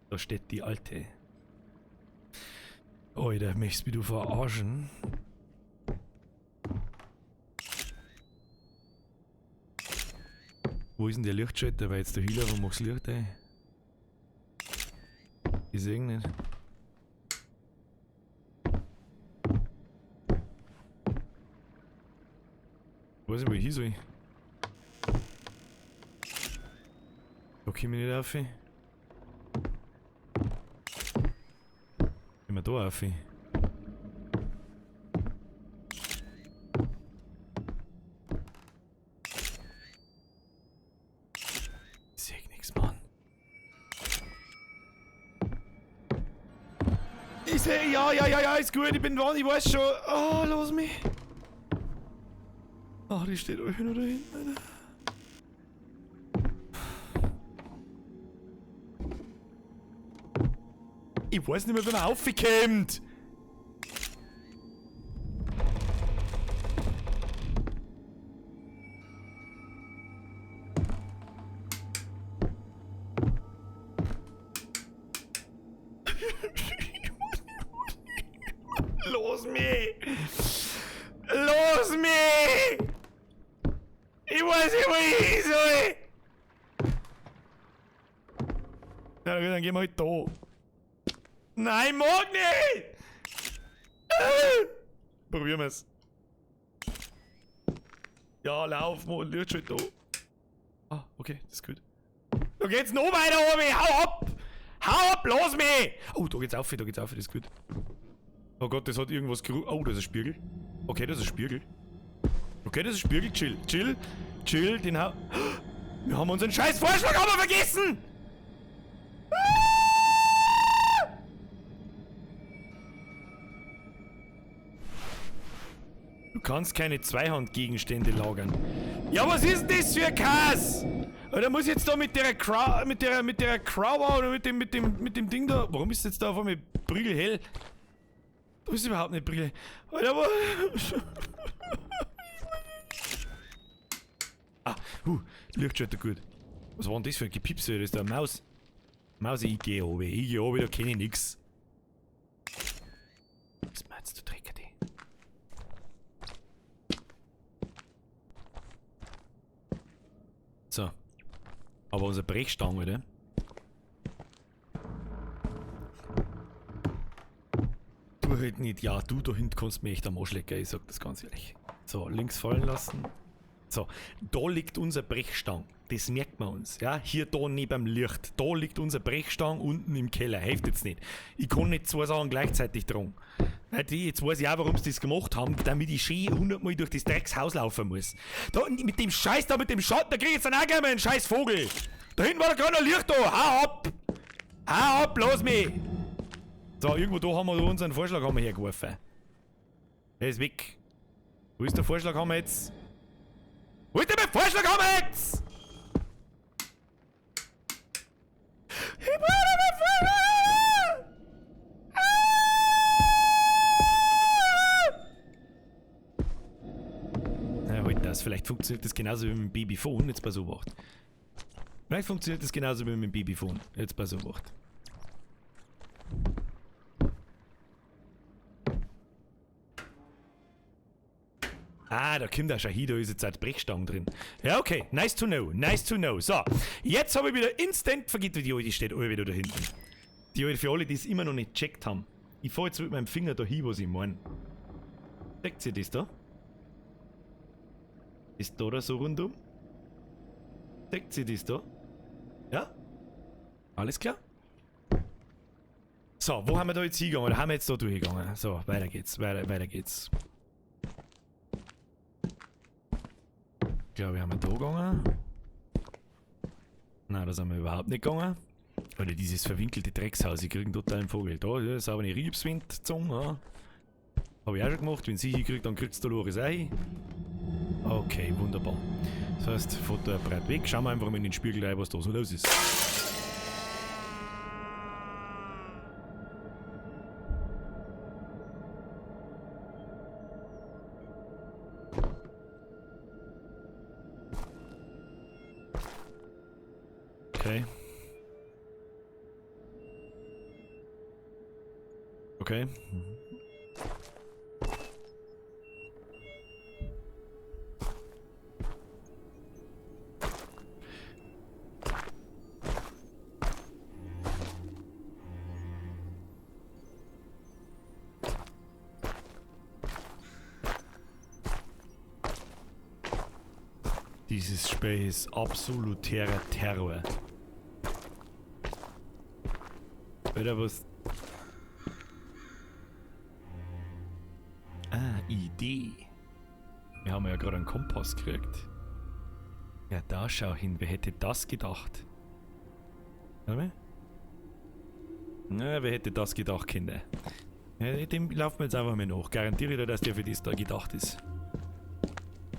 Da steht die alte. Alter, möchtest du mich verarschen? Wo ist denn der Lichtschalter? Weil jetzt der Hühler, wo machst du Licht ein? Ich seh ihn nicht. Weiß nicht, wo ich hin soll. Da komm ich nicht rauf. Gehen wir da rauf. Ich seh nix, Mann. Ich seh, ja, ja, ja, ja, ist gut, ich bin dran, ich weiß schon. Oh, los mich. Oh, die steht euch nur da hinten, Alter. Ich weiß nicht mehr, wie man raufkommt. Los mich! Los mich! Ich weiß nicht, wo ich hin soll! Ja, dann gehen wir halt da. Nein, mag nicht! Probieren wir's. Ja, lauf, Mann, wird schon da. Ah, okay, das ist gut. Da geht's noch weiter oben! Hau ab! Hau ab, los mich! Oh, da geht's auf, das ist gut. Oh Gott, das hat irgendwas geru-, oh, das ist ein Spiegel. Okay, das ist ein Spiegel. Okay, das ist ein Spiegel. Chill, chill, chill, den hau. Wir haben unseren scheiß Vorschlag aber vergessen! Du kannst keine Zweihandgegenstände lagern. Ja, was ist denn das für ein Kass? Alter, muss ich jetzt da mit der Crow, mit der Crowbar oder mit dem Ding da. Warum ist jetzt da auf einmal prügelhell? Da ist überhaupt nicht prügelhell. Alter, aber. Ah, Lichtschalter gut. Was war denn das für ein Gepiepse? Das ist da eine Maus. Maus, ich geh runter. Ich geh runter, da kenn ich nix. Was meinst du, Drecker, die? So. Aber unsere Brechstange, oder? Du halt nicht. Ja, du da hinten kannst mir echt am Arsch lecken, ich sag das ganz ehrlich. So, links fallen lassen. So, da liegt unser Brechstang. Das merkt man uns, ja? Hier, da neben dem Licht. Da liegt unser Brechstang unten im Keller. Hilft jetzt nicht. Ich kann nicht zwei Sachen gleichzeitig tragen. Jetzt weiß ich auch, warum sie das gemacht haben, damit ich schön 100-mal durch das Dreckshaus laufen muss. Da, mit dem Scheiß da, mit dem Schatten, da krieg ich jetzt dann auch gleich mal einen scheiß Vogel. Da hinten war doch gerade noch Licht da. Hau ab! Hau ab, lass mich! So, irgendwo da haben wir unseren Vorschlag haben wir hergeworfen. Der ist weg. Wo ist der Vorschlag haben wir jetzt? Wo ist denn mein Vorschlag haben wir jetzt? Ich brauche meinen Vorschlag! Ah! Na, halt das. Vielleicht funktioniert das genauso wie mit dem Babyphone. Jetzt pass auf. Vielleicht funktioniert das genauso wie mit dem Babyphone. Jetzt pass auf. Ah, da kommt auch schon hin, da ist jetzt eine Brechstange drin. Ja, okay. Nice to know. Nice to know. So, jetzt habe ich wieder instant vergessen, die alte steht alle wieder da hinten. Die alte für alle, die es immer noch nicht gecheckt haben. Ich fahre jetzt mit meinem Finger da hin, was ich meine. Checkt ihr das da? Ist da so rundum? Checkt ihr das da? Ja? Alles klar? So, wo haben wir da jetzt hingegangen? Da haben wir jetzt da durchgegangen. So, weiter geht's. Weiter geht's. Ich glaube, wir haben da gegangen. Nein, da sind wir überhaupt nicht gegangen. Oder dieses verwinkelte Dreckshaus, ich kriege einen totalen Vogel. Da ist aber eine Riebswind-Zunge. Ja. Habe ich auch schon gemacht. Wenn sie hinkriegt, dann kriegt's Dolores auch hin. Okay, wunderbar. Das heißt, Fotoapparat weg. Schauen wir einfach mal in den Spiegel rein, was da so los ist. Okay. Okay. Dieses Spiel ist absoluter Terror. Alter, was? Ah, Idee. Wir haben ja gerade einen Kompass gekriegt. Ja, da schau hin. Wer hätte das gedacht? Warte mal. Na, wer hätte das gedacht, Kinder? Ja, dem laufen wir jetzt einfach mal nach. Garantiere dir, dass der für das da gedacht ist.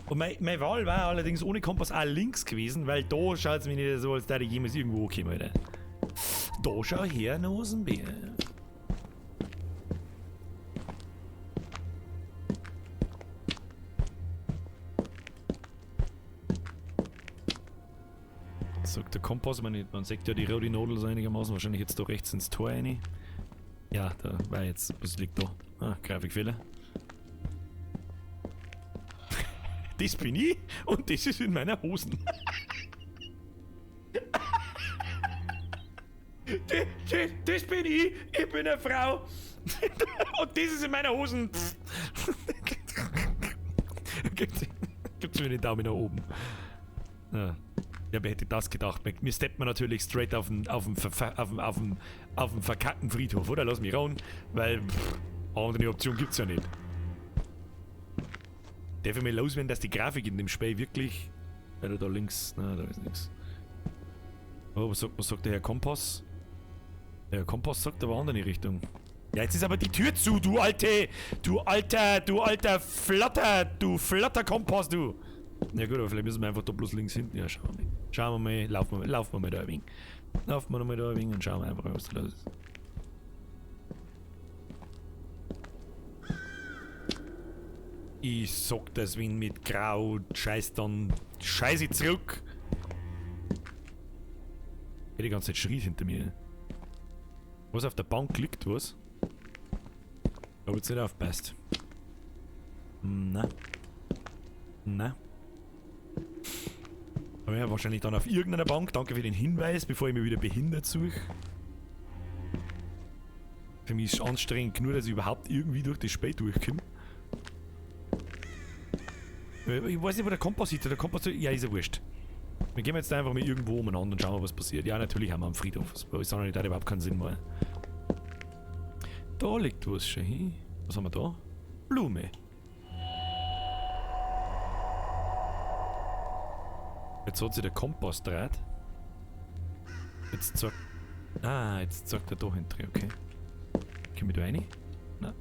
Und meine Wahl war allerdings ohne Kompass auch links gewesen, weil da schaut es mir nicht so, als da ich jemals irgendwo ankomme, Alter. Da schau her, Nasenbär. Sagt der Kompass mir nicht. Man sieht ja die rote Nadel so einigermaßen. Wahrscheinlich jetzt da rechts ins Tor rein. Ja, da war jetzt. Was liegt da? Ah, Grafikfehler. Das bin ich und das ist in meiner Hosen. Das bin ich, ich bin eine Frau. Und das ist in meiner Hosen. Gibt's mir den Daumen nach oben. Ja. Ja, wer hätte das gedacht? Mir steppt man natürlich straight auf den verkackten Friedhof, oder? Lass mich rauen, weil andere Option gibt's ja nicht. Darf ich mal loswerden, dass die Grafik in dem Spiel wirklich... Oder da links... Nein, da ist nichts. Oh, was sagt der Herr Kompass? Der Herr Kompass sagt aber andere Richtung. Ja, jetzt ist aber die Tür zu, du alte... Du alter... Du alter Flatter... Du Flatterkompass, du! Ja gut, aber vielleicht müssen wir einfach da bloß links hinten. Ja, schauen wir mal. Schauen wir mal, laufen wir mal da ein wenig. Laufen wir nochmal da ein wenig und schauen wir einfach, was da los ist. Ich sag das, wenn mit Grau scheiß dann scheiße zurück. Ich die ganze Zeit schreit hinter mir. Was auf der Bank liegt, was? Hab jetzt nicht aufgepasst. Na. Na. Aber ja, wahrscheinlich dann auf irgendeiner Bank. Danke für den Hinweis, bevor ich mich wieder behindert suche. Für mich ist es anstrengend genug, dass ich überhaupt irgendwie durch das Spiel durchkomme. Ich weiß nicht, wo der Kompass ist. Der Kompass, ja, ist ja wurscht. Wir gehen jetzt einfach mal irgendwo umeinander und schauen mal, was passiert. Ja, natürlich haben wir am Friedhof. Das ist auch nicht, das überhaupt keinen Sinn mehr. Da liegt was schon hin. Was haben wir da? Blume. Jetzt hat sich der Kompass dreht. Jetzt zeigt... Ah, jetzt zeigt er da hinten, okay. Komm ich da rein? Nein.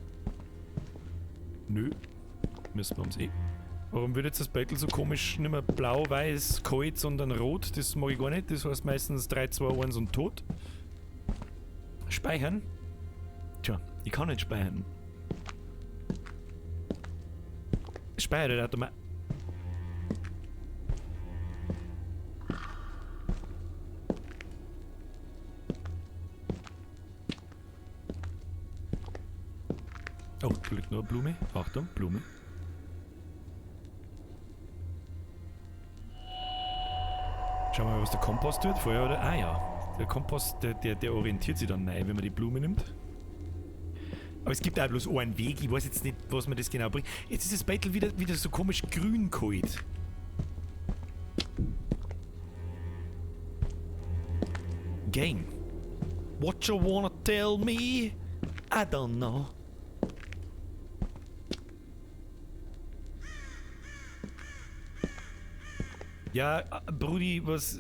Nö. Müssen wir ums Eck. Warum wird jetzt das Beutel so komisch nicht mehr blau, weiß, kalt, sondern rot? Das mag ich gar nicht. Das heißt meistens 3, 2, 1 und tot. Speichern? Tja, ich kann nicht speichern. Speichert der Automat. Oh, da liegt noch eine Blume. Achtung, Blume. Schauen wir mal, was der Kompass tut. Vorher oder? Ah ja, der Kompass, der orientiert sich dann neu, wenn man die Blume nimmt. Aber es gibt auch bloß einen Weg. Ich weiß jetzt nicht, was man das genau bringt. Jetzt ist das Beutel wieder so komisch grün geholt. Game. What you wanna tell me? I don't know. Ja, Brudi, was...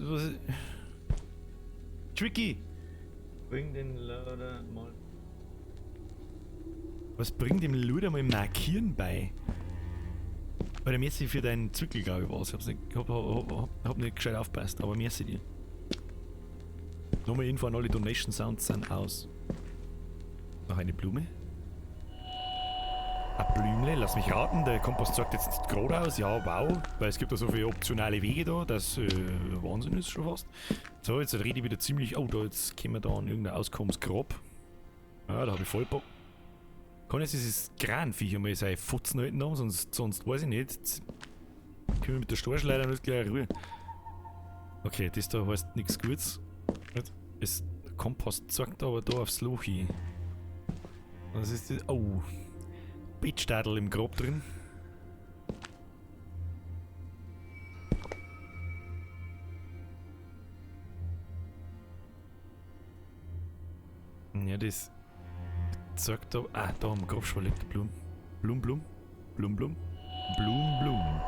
Tricky! Bring den Luder mal... Was bringt dem Luder mal Markieren bei? Oder merci für deinen Zwickel, glaube ich, war's. Ich hab's nicht, hab nicht gescheit aufgepasst, aber merci dir. Nochmal Info an alle Donation Sounds sind aus. Noch eine Blume? Ein Blümle, lass mich raten, der Kompass zeigt jetzt nicht gerade aus, ja wow, weil es gibt da so viele optionale Wege da, das Wahnsinn ist schon fast. So, jetzt rede ich wieder ziemlich, oh, da jetzt kommen wir da an irgendein Auskommensgrab. Ja, da hab ich voll Bock. Kann jetzt dieses Kranviech einmal seine Fotzen halten haben, sonst weiß ich nicht. Jetzt können wir mit der Storchleiter nicht gleich Ruhe. Okay, das da heißt nichts Gutes. Es, der Kompass zeigt aber da aufs Loch hin. Was ist das? Oh. Bettstadel im Grab drin. Ja, das zeigt da. Ah, da am Grab schon liegt Blum. Blum, Blum. Blum, Blum. Blum, Blum.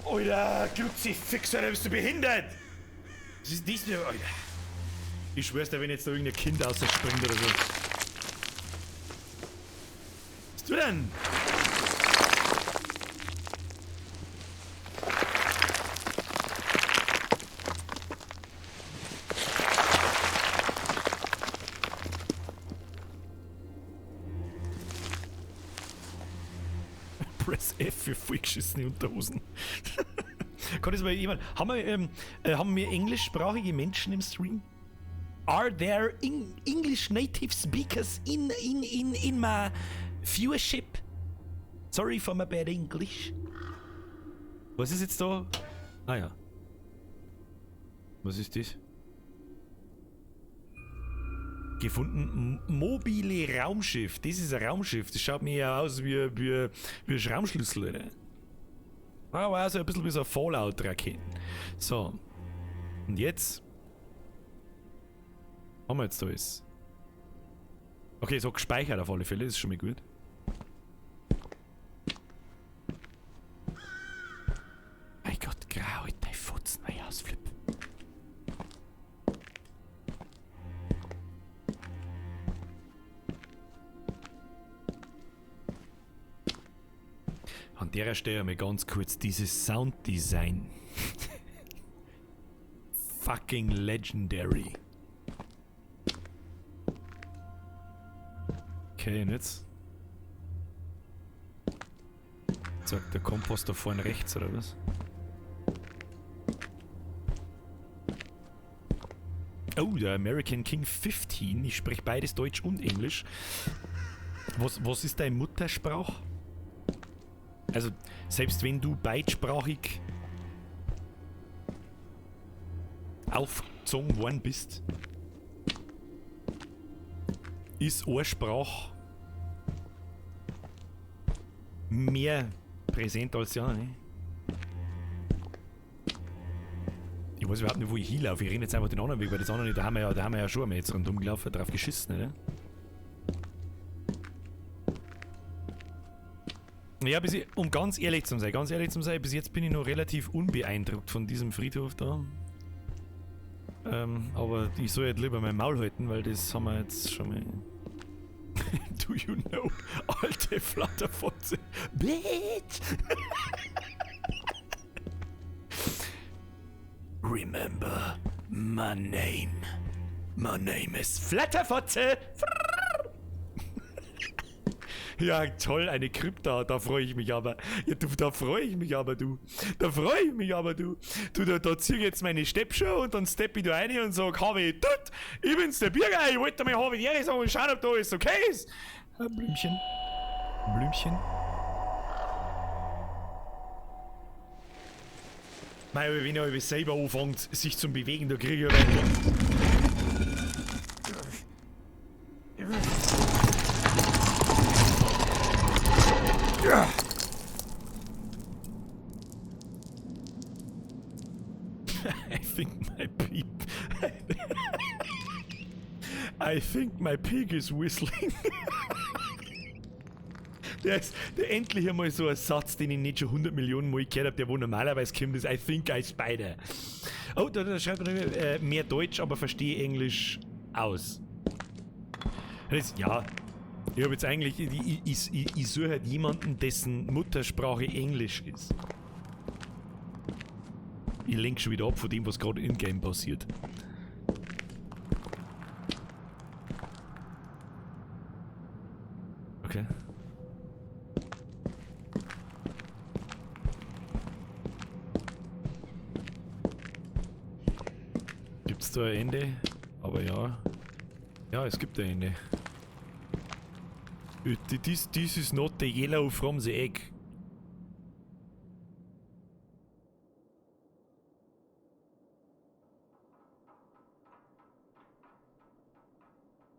Alter, Kruzifix, Alter, bist du behindert? Was ist das denn, Alter? Ich schwör's dir, wenn jetzt da irgendein Kind rausspringt oder so. Was du denn? Press F für vollgeschissene Unterhosen. Kann das mal jemand... Haben wir englischsprachige Menschen im Stream? Are there English native speakers in my viewership? Sorry for my bad English. Was ist jetzt da? Ah ja. Was ist das? Gefunden. Mobile Raumschiff. Das ist ein Raumschiff. Das schaut mir ja aus wie ein Raumschlüssel, oder? Aber auch so ein bisschen wie so eine Fallout-Raketen. So. Und jetzt? Haben wir jetzt da ist. Okay, so gespeichert auf alle Fälle, das ist schon mal gut. Mein Gott, grau, dein Futzen, mein Ausflip. An der Stelle mal ganz kurz dieses Sounddesign. Fucking legendary. Okay, und jetzt? Sagt der Kompass da vorne rechts, oder was? Oh, der American King 15. Ich spreche beides Deutsch und Englisch. Was ist deine Muttersprache? Also, selbst wenn du beidsprachig aufgezogen worden bist, ist eine Sprache mehr präsent als die andere. Ne? Ich weiß überhaupt nicht, wo ich hinlaufe. Ich renne jetzt einfach den anderen Weg, weil das andere, da haben wir ja schon einmal jetzt rundum gelaufen, drauf geschissen, ne? Ja, bis ich, um ganz ehrlich zu sein, bis jetzt bin ich noch relativ unbeeindruckt von diesem Friedhof da. Aber ich soll jetzt lieber mein Maul halten, weil das haben wir jetzt schon mal. Do you know? Alte Flatterfotze. Bitch! Remember my name. My name is Flatterfotze. Ja, toll, eine Krypta, da freue ich mich aber. Ja, du, da freue ich mich aber, du. Da freue ich mich aber, du. Du, da zieh ich jetzt meine Steppschuhe und dann stepp ich da rein und sag, habe tut, ich bin's der Birger, ich wollte mal habe ich sagen und schauen, ob da alles okay ist. Blümchen. Blümchen. Mei, wenn er selber anfängt, sich zu bewegen, da kriege ich ja. I think my pig is whistling. Der ist der endlich einmal so ein Satz, den ich nicht schon 100 Millionen Mal gehört habe, der wo normalerweise kommt, ist I think I spider. Oh, da schreibt man mehr Deutsch, aber verstehe Englisch aus. Das, ja, ich habe jetzt eigentlich, ich suche halt jemanden, dessen Muttersprache Englisch ist. Ich lenke schon wieder ab von dem, was gerade in-game passiert. Okay. Gibt's da ein Ende? Aber ja. Ja, es gibt ein Ende. This is not the yellow from the egg.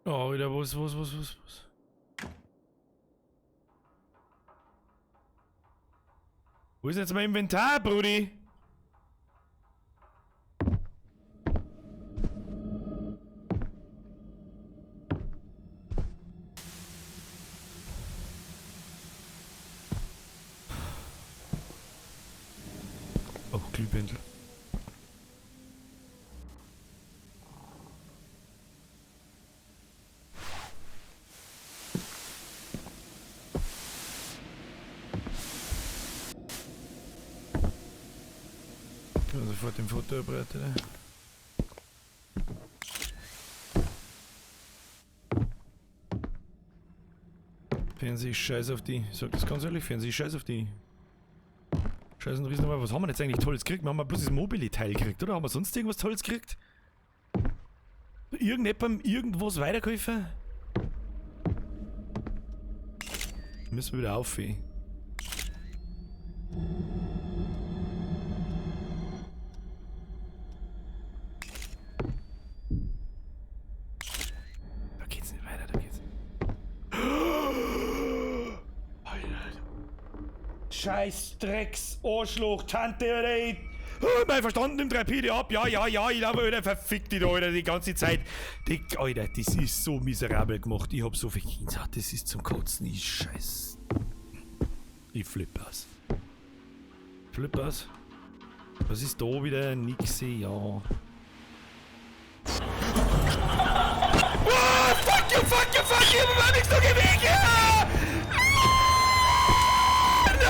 Oh, wieder was? Wo ist jetzt mein Inventar, Brudi? Oh, Glühbändel. Sofort den Fotoapparat, oder? Fernseh, scheiß auf die. Ich sag das ganz ehrlich, Fernseh, scheiß auf die. Scheiß und Riesen, was haben wir jetzt eigentlich Tolles gekriegt? Wir haben ja bloß das Mobile-Teil gekriegt, oder? Haben wir sonst irgendwas Tolles gekriegt? Irgendjemandem irgendwas weitergeholfen? Müssen wir wieder auf, ey. Da geht's nicht weiter, da geht's nicht. Scheiß Drecks, Arschloch, Tante, Alter. Oh, mein Verstand nimmt rapide ab. Ja, ja, ja, ich glaube, Alter, verfick dich da, Alter, die ganze Zeit. Die, Alter, das ist so miserabel gemacht. Ich hab so viel Gänsehaut, das ist zum Kotzen. Ich scheiß. Ich flipp aus. Flipp aus. Was ist da wieder? Nix, ja. Oh, fuck you, fuck you, fuck you, ich hab nichts noch im Weg, ja! Ah! No!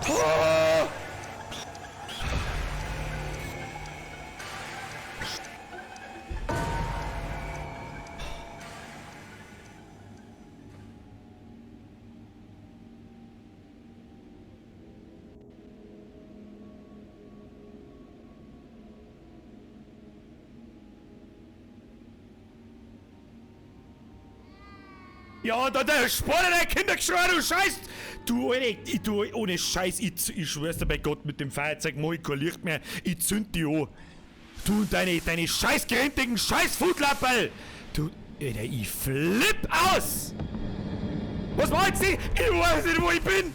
Oh! Ja, da der Sportler, der Kindergeschrei, du Scheiß! Du, Alter, ich, du, ohne Scheiß, ich schwör's dir bei Gott, mit dem Feuerzeug mach ich kein Licht mehr, ich zünd die an. Du und deine scheißgrendigen Scheiß-Foodlappel! Du, Alter, ich flipp aus! Was meinst du? Ich weiß nicht, wo ich bin!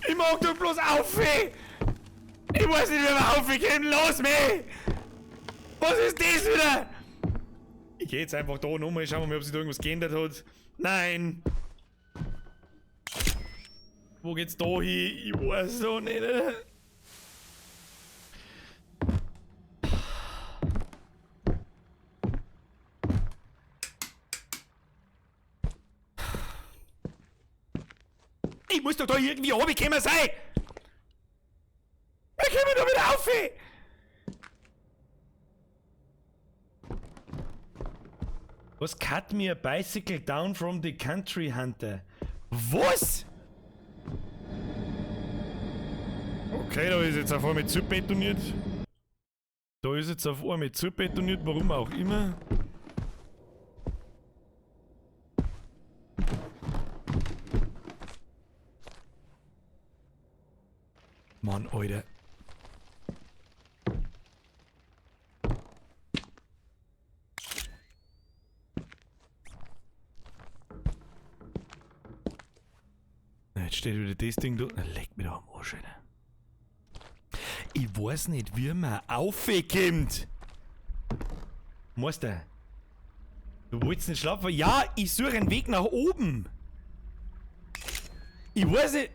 Ich mag doch bloß auf! Ich weiß nicht, wie wir aufgehen! Los mich! Was ist das wieder? Ich geh jetzt einfach da nochmal, schauen wir mal, ob sich da irgendwas geändert hat. Nein! Wo geht's da hin? Ich weiß doch nicht. Ich muss doch da irgendwie runtergekommen sein! Wir kommen da wieder auf! Was cut me a bicycle down from the country hunter? Was? Okay, da ist jetzt auf einmal zubetoniert. Da ist jetzt auf einmal zubetoniert, warum auch immer. Mann, Alter. Jetzt steht wieder das Ding da. Leck mich doch am Arsch, Alter. Ich weiß nicht, wie man aufkommt. Meister, du wolltest nicht schlafen? Ja, ich suche einen Weg nach oben. Ich weiß nicht.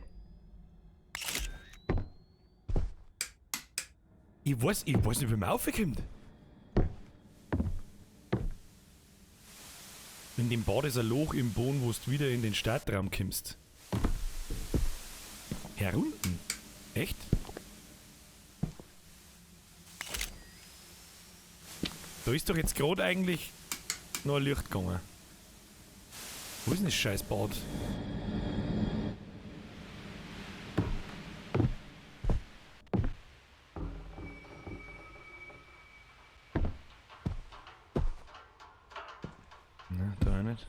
Ich weiß nicht, wie man aufkommt. In dem Bad ist ein Loch im Boden, wo du wieder in den Startraum kommst. Herunten? Echt? Da ist doch jetzt gerade eigentlich noch ein Licht gegangen. Wo ist denn das scheiß Bad? Na, da auch nicht.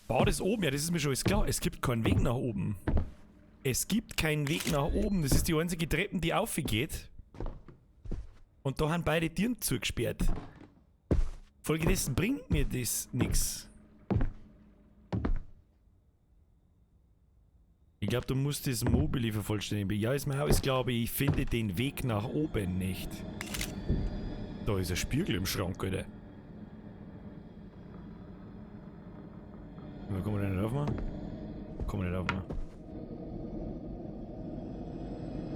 Bad ist oben, ja, das ist mir schon alles klar. Es gibt keinen Weg nach oben. Es gibt keinen Weg nach oben. Das ist die einzige Treppe, die aufgeht. Und da haben beide Türen zugesperrt. Folgedessen bringt mir das nix. Ich glaube, du musst das Mobile vervollständigen. Ja, ist mir auch, ich glaube, ich finde den Weg nach oben nicht. Da ist ein Spiegel im Schrank, Alter. Kann man den nicht aufmachen? Kann man nicht aufmachen.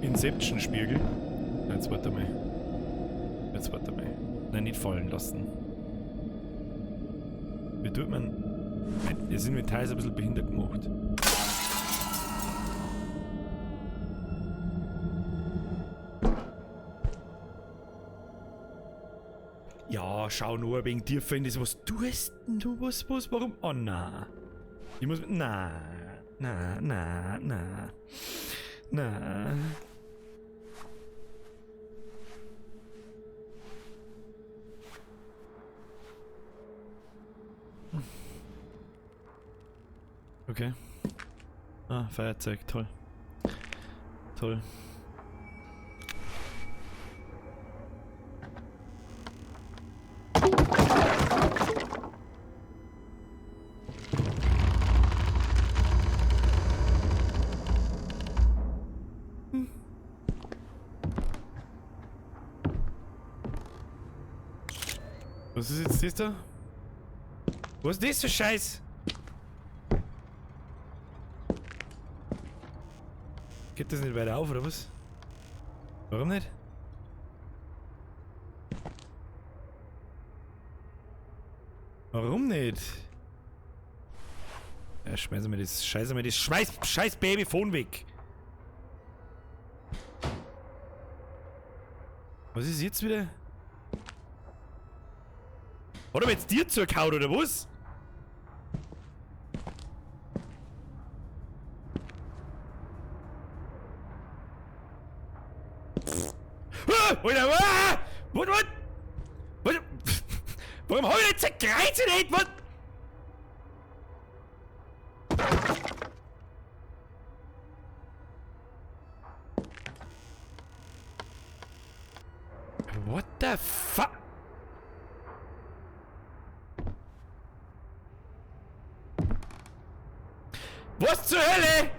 Inception-Spiegel. Jetzt warte mal. Jetzt warte mal. Nein, nicht fallen lassen. Wie tut man... Das Inventar ist ein bisschen behindert gemacht. Ja, schau nur wegen dir, finde ich. Was tust denn du? Was, warum? Oh, na. Ich muss... Na, na, na, na. Na. Okay. Ah, Feuerzeug, toll. Toll. Was ist jetzt das da? Was ist das für Scheiß? Geht das nicht weiter auf, oder was? Warum nicht? Warum nicht? Ja, schmeißen wir das, scheißen wir das scheiß Babyphone weg. Was ist jetzt wieder? Hat er jetzt dir zugehauen oder was? Ah, Alter, ah! Was, was? Was? Warum hab ich jetzt ein Kreuz nicht? Was? What the fuck? Was zur Hölle?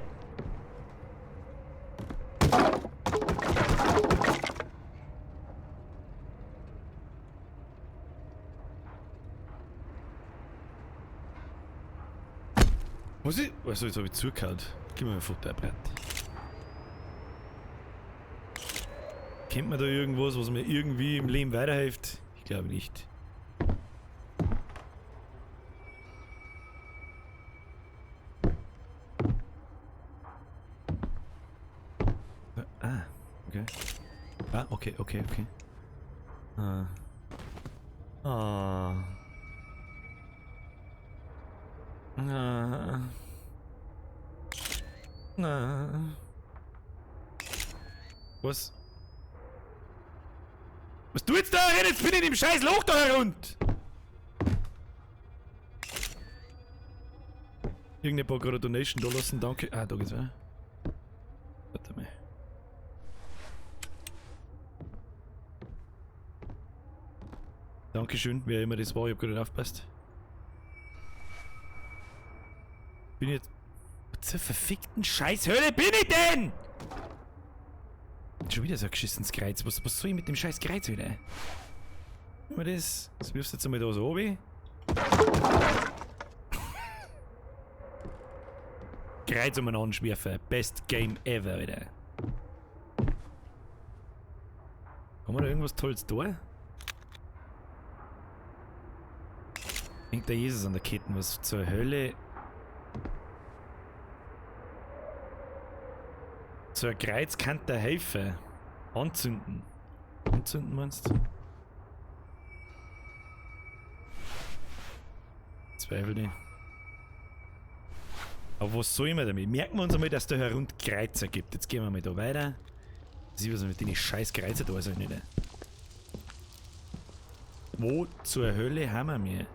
Was ist? Also jetzt hab ich zugehört. Gib mir ein Fotoapparat. Kennt man da irgendwas, was mir irgendwie im Leben weiterhilft? Ich glaube nicht. Ah, okay. Ah, okay, okay, okay. Ah. Ah. Ah. Ah. Was? Was du jetzt da rein? Jetzt bin ich in dem scheiß Loch da herunter! Irgendjemand hat gerade eine Donation da lassen, danke. Ah, da geht's weiter. Warte mal. Dankeschön, wer immer das war, ich hab gerade nicht aufgepasst. Bin ich jetzt. Zur verfickten Scheißhölle bin ich denn? Schon wieder so ein geschissenes Kreuz. Was soll ich mit dem scheiß Kreuz wieder? Nimm mal das. Das wirfst du jetzt einmal da so runter. Kreuz umeinander schwerfen. Best Game ever, wieder. Haben wir da irgendwas Tolles da? Hängt der Jesus an der Kette? Was zur Hölle? So ein Kreuz kann da helfen. Anzünden. Anzünden meinst du? Zweifel nicht. Aber was soll ich mir damit? Merken wir uns einmal, dass da herunter Kreuzer gibt. Jetzt gehen wir mal da weiter. Sieh, was mit den scheiß Kreuzer da sind, nicht? Wo zur Hölle haben wir mir?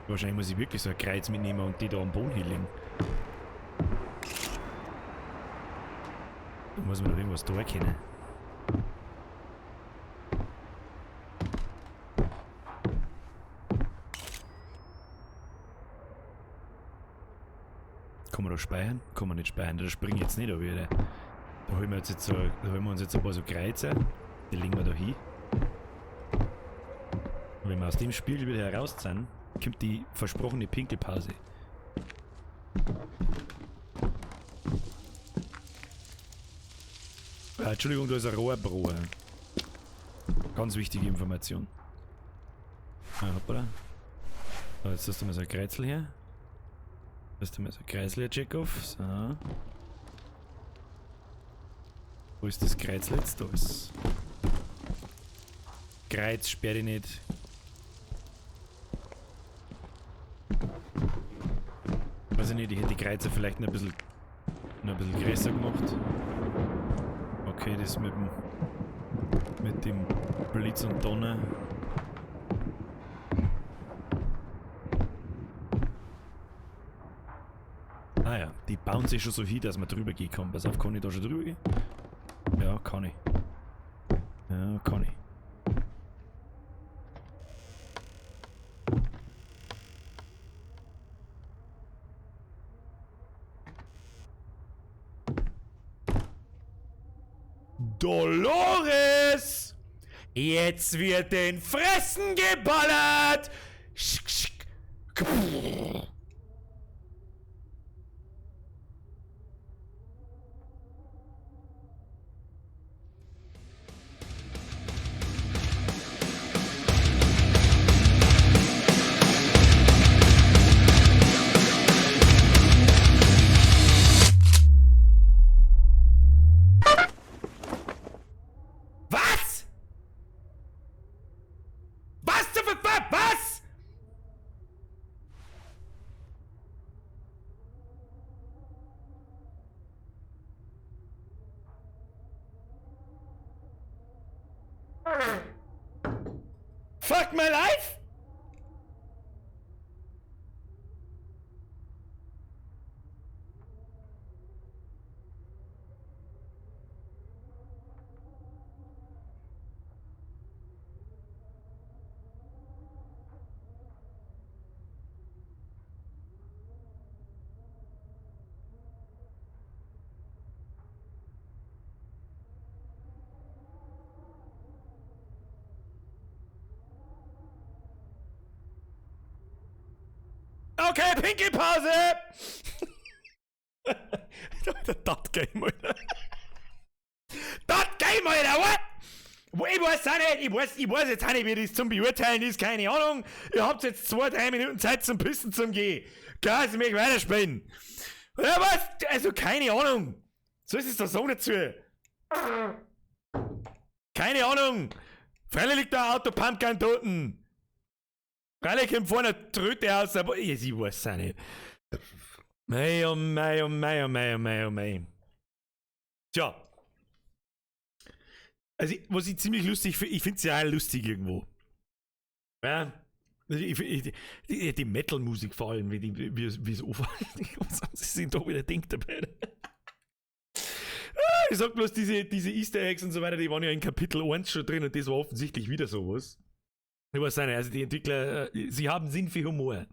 Wahrscheinlich muss ich wirklich so ein Kreuz mitnehmen und die da am Boden hinlegen. Da muss man doch irgendwas da erkennen. Kann man da speichern? Kann man nicht speichern, da springe ich jetzt nicht wieder. Da holen wir uns jetzt so, da holen wir uns jetzt ein paar so Kreuze. Die legen wir da hin. Und wenn wir aus dem Spiegel wieder heraus sind, kommt die versprochene Pinkelpause. Entschuldigung, da ist ein Rohrbruch. Ganz wichtige Information. Ah, hoppala. So, jetzt hast du mal so ein Kreuzel her. Hast du mal so ein Kreisel her, Chekhov. So. Wo ist das Kreuzel jetzt? Da ist. Kreuz, sperr dich nicht. Weiß ich nicht, ich hätte die Kreuze vielleicht noch ein bisschen größer gemacht. Okay, das mit dem Blitz und Donner. Ah ja, die bauen sich schon so hin, dass man drüber gehen kann. Pass auf, kann ich da schon drüber gehen? Ja, kann ich. Ja, kann ich. Dolores! Jetzt wird den Fressen geballert! Fuck my life! Okay, Pinkelpause! Das Game, Alter. Das Game, Alter, what? Ich weiß auch nicht, ich weiß jetzt auch nicht, wie das zum Beurteilen ist, keine Ahnung. Ihr habt jetzt 2-3 Minuten Zeit zum Pissen zum Gehen. Kann ich mich weiterspielen? Ja, was? Also, keine Ahnung. So ist es da so dazu. Keine Ahnung. Freilich liegt da ein Auto Pumpgun unten. Freilich kommt vorne eine Tröte aus, aber ich weiß auch nicht. Mei, oh mei, oh mei, oh mei, oh mei, oh mei. Tja. Also, was ich ziemlich lustig finde, ich finde es ja auch lustig irgendwo. Ja. Also die Metal-Musik vor allem, wie es anfängt. Sie sind doch wieder denkt dabei. Ich sag bloß, diese Easter Eggs und so weiter, die waren ja in Kapitel 1 schon drin und das war offensichtlich wieder sowas. Ich weiß nicht, also die Entwickler, sie haben Sinn für Humor.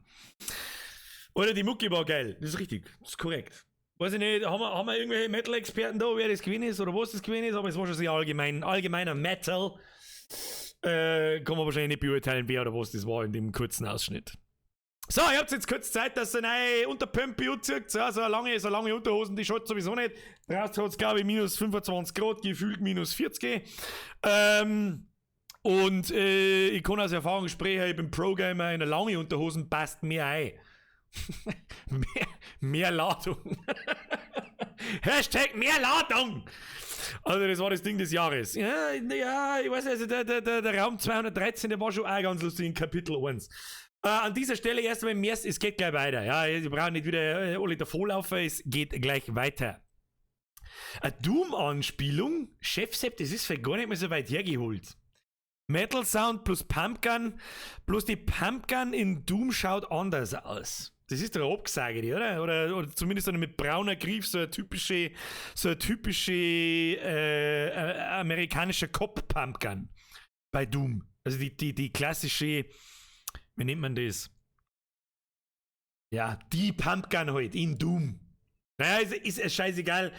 Oder die Mucki war geil, das ist richtig, das ist korrekt. Weiß ich nicht, haben wir irgendwelche Metal-Experten da, wer das gewesen ist oder was das gewesen ist, aber es war schon sehr allgemeiner Metal. Kann man wahrscheinlich nicht beurteilen, wer oder was das war in dem kurzen Ausschnitt. So, ihr habt jetzt kurz Zeit, dass ihr eine neue Unterpumpe anzieht. So, so lange Unterhosen, die schaut sowieso nicht. Draußen hat es, glaube ich, minus 25 Grad, gefühlt minus 40. Und ich kann aus Erfahrung sprechen, ich bin Pro-Gamer, in eine lange Unterhosen passt mehr ein. mehr Ladung. Hashtag mehr Ladung! Also das war das Ding des Jahres. Ja, ich weiß nicht, also der Raum 213, der war schon auch ganz lustig in Kapitel 1. An dieser Stelle erstmal im ersten, es geht gleich weiter. Ja, wir brauchen nicht wieder alle davonlaufen, es geht gleich weiter. Eine Doom-Anspielung, Chef Sepp, das ist vielleicht gar nicht mehr so weit hergeholt. Metal Sound plus Pumpgun, bloß die Pumpgun in Doom schaut anders aus. Das ist doch eine Abgesage, oder? Oder zumindest eine mit brauner Griff, so eine typische amerikanische Cop-Pumpgun bei Doom. Also die klassische, wie nennt man das? Ja, die Pumpgun halt in Doom. Naja, ist scheißegal.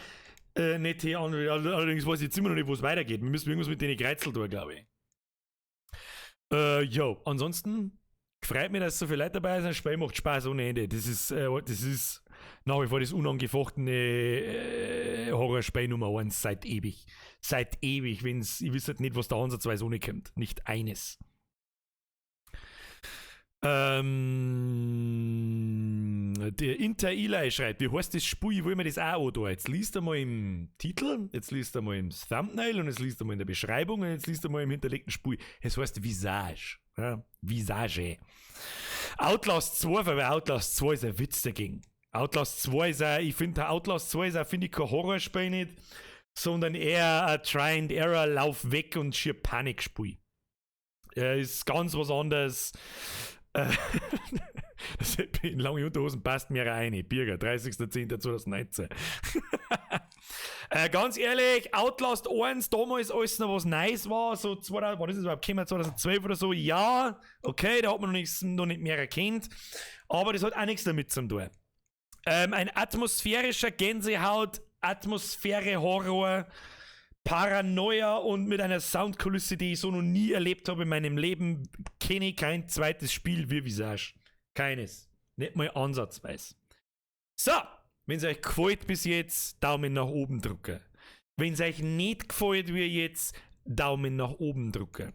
Nicht hier an, allerdings weiß ich jetzt immer noch nicht, wo es weitergeht. Wir müssen irgendwas mit denen Kreizel tun, glaube ich. Jo, ansonsten freut mich, dass so viele Leute dabei sind. Das Spiel macht Spaß ohne Ende. Das ist nach wie vor das unangefochtene Horrorspiel Nummer 1 seit ewig. Seit ewig, ich wüsste nicht, was da ansatzweise ohne kommt. Nicht eines. Der Inter Eli schreibt, wie heißt das Spiel, ich will mir das auch an da. Jetzt liest er mal im Titel, jetzt liest er mal im Thumbnail und jetzt liest er mal in der Beschreibung und jetzt liest er mal im hinterlegten Spiel. Es heißt Visage. Ja, Visage. Outlast 2, weil Outlast 2 ist ein Witz dagegen. Outlast 2 ist auch, ich finde Outlast 2 ist auch, finde ich, kein Horrorspiel nicht, sondern eher ein Try and Error, Lauf weg und schier Panikspiel. Er ist ganz was anderes. Das in lange Unterhosen passt mir rein. Birger, 30.10.2019. Ganz ehrlich, Outlast 1, damals, als noch was Neues war, so 2000, wann ist das überhaupt gekommen? 2012 oder so, ja, okay, da hat man noch nicht mehr erkannt, aber das hat auch nichts damit zu tun. Ein atmosphärischer Gänsehaut, Atmosphäre, Horror, Paranoia und mit einer Soundkulisse, die ich so noch nie erlebt habe in meinem Leben, kenne ich kein zweites Spiel wie Visage. Keines. Nicht mal ansatzweise. So, wenn es euch gefällt bis jetzt, Daumen nach oben drücken. Wenn es euch nicht gefällt wie jetzt, Daumen nach oben drücken.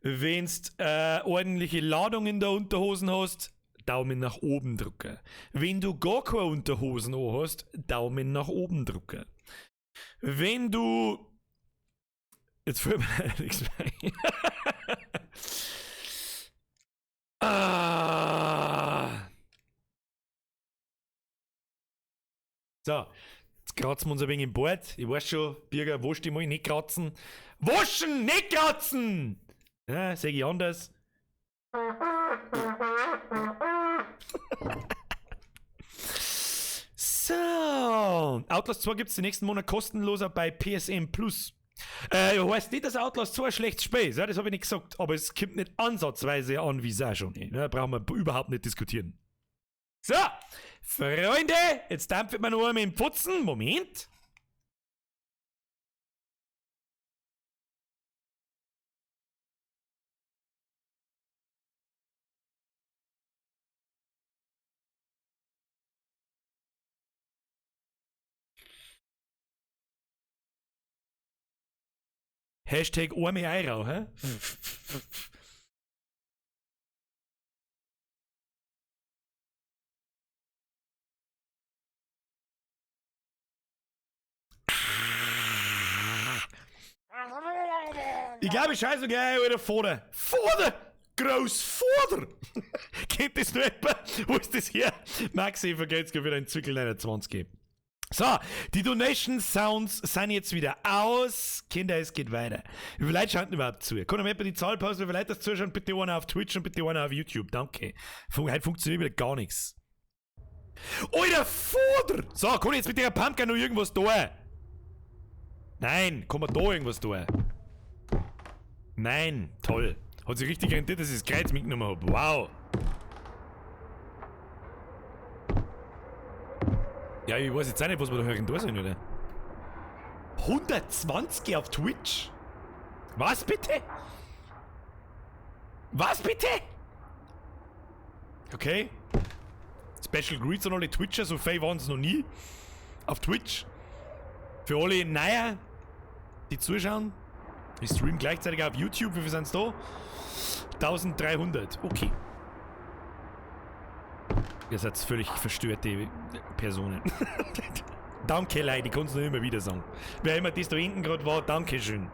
Wenn du ordentliche Ladung in der Unterhosen hast, Daumen nach oben drücken. Wenn du gar keine Unterhosen hast, Daumen nach oben drücken. Wenn du... Jetzt fällt mir leider nichts mehr ein. Ah. So. Jetzt kratzen wir uns ein wenig im Bart. Ich weiß schon, Birger, wasch dich mal, nicht kratzen. Waschen, nicht kratzen! Ja, sag ich anders. So, Outlast 2 gibt's den nächsten Monat kostenloser bei PSN Plus. Heißt nicht, dass Outlast 2 ein schlechtes Spiel ist, ja, das hab ich nicht gesagt, aber es kommt nicht ansatzweise an, wie es auch schon ist. Ja, brauchen wir überhaupt nicht diskutieren. So, Freunde, jetzt dampft man noch einmal im Pfutzen. Moment. Hashtag Arme Eirau, hä? Ich glaube, ich scheiße gleich, Alter, Vater. Vater! Großvater! Kennt das noch jemand? Wo ist das her? Maxi, vergeht's dir wieder in Zirkel 29. So, die Donation Sounds sind jetzt wieder aus. Kinder, es geht weiter. Wie viele Leute schauen denn überhaupt zu? Kann mir jemand die Zahl posten, wie viele Leute das zuschauen? Bitte einer auf Twitch und bitte einer auf YouTube. Danke. Heute funktioniert wieder gar nichts. Alter Vater! So, kann ich jetzt mit der Pumpkin noch irgendwas tun? Nein, kann man da irgendwas tun? Nein, toll. Hat sich richtig rentiert, dass ich das Kreuz mitgenommen hab. Wow. Ja, ich weiß jetzt auch nicht, was wir da hören da sind, oder? 120 auf Twitch? Was bitte? Was bitte? Okay. Special Greets an alle Twitcher, so viel waren's noch nie. Auf Twitch. Für alle Neuer, die zuschauen. Ich stream gleichzeitig auf YouTube. Wie viel sind's da? 1300. Okay. Ihr seid völlig verstörte Personen. Danke, Leute, ich kann's nur immer wieder sagen. Wer immer das da hinten grad war, dankeschön.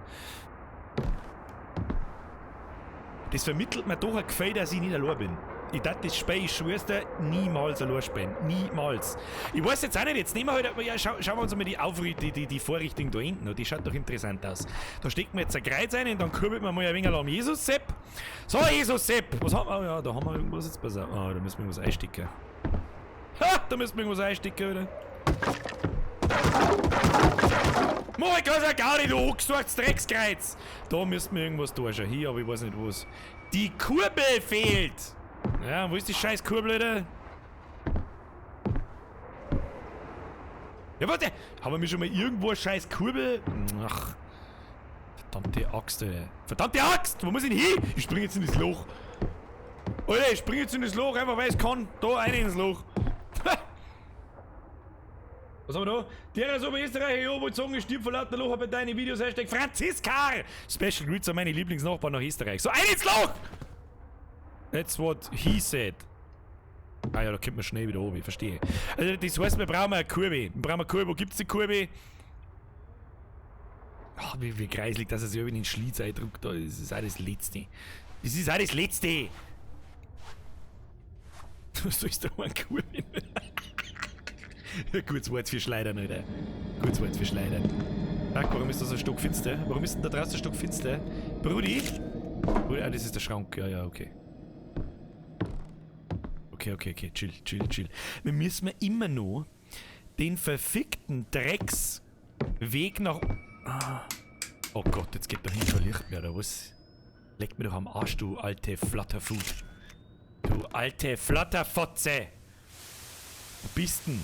Das vermittelt mir doch ein Gefühl, dass ich nicht allein bin. Ich dachte, das Spiel, ich schwör's dir, niemals allein spielen. Niemals. Ich weiß jetzt auch nicht, jetzt nehmen wir halt, ja, schauen wir uns mal die Vorrichtung da hinten an. Die schaut doch interessant aus. Da steckt man jetzt ein Kreuz rein und dann kurbelt man mal ein wenig am Jesus-Sepp. So, Jesus-Sepp! Was haben wir? Oh ja, da haben wir irgendwas jetzt. Pass auf. Ah, da müssen wir irgendwas einstecken. Ha! Da müssen wir irgendwas einstecken, oder? Mach ich ganz Gaudi, du angesorgtes Dreckskreuz! Da müssen wir irgendwas da schauen. Hier, aber ich weiß nicht was. Die Kurbel fehlt! Ja, wo ist die scheiß Kurbel, Alter? Ja, warte! Haben wir schon mal irgendwo eine scheiß Kurbel? Ach. Verdammte Axt, Alter. Verdammte Axt! Wo muss ich denn hin? Ich spring jetzt in das Loch. Alter, ich spring jetzt in das Loch, einfach weil ich es kann. Da, rein ins Loch. Was haben wir da? Der ist Oberösterreicher, ja, wollte sagen, ich stirb vor lauter Loch bei deinen Videos. Hashtag Franziska! Special Greets an meine Lieblingsnachbarn nach Österreich. So, ein ins Loch! That's what he said. Ah ja, da kommt man schnell wieder oben, ich verstehe. Also das heißt, wir brauchen eine Kurve. Wir brauchen eine Kurve. Wo gibt's die Kurve? Ach, wie kreislig, dass er sich über den Schlitz eindruckt. Das ist auch das Letzte. Das ist auch das Letzte! Was sollst du eine Kurve? Gutes Wort für Schleidern, Alter. Gutes Wort für Schleidern. Ach, warum ist das so stockfinster? Warum ist denn da draußen stockfinster? Brudi? Brudi, ah, das ist der Schrank. Ja, ja, okay. Okay, okay, okay. Chill, chill, chill. Wir müssen immer noch den verfickten Drecksweg nach... Ah. Oh Gott, jetzt geht da hinten schon Licht mehr, oder was? Leck mir doch am Arsch, du alte Flatterfut. Du alte Flatterfotze! Wo bist denn?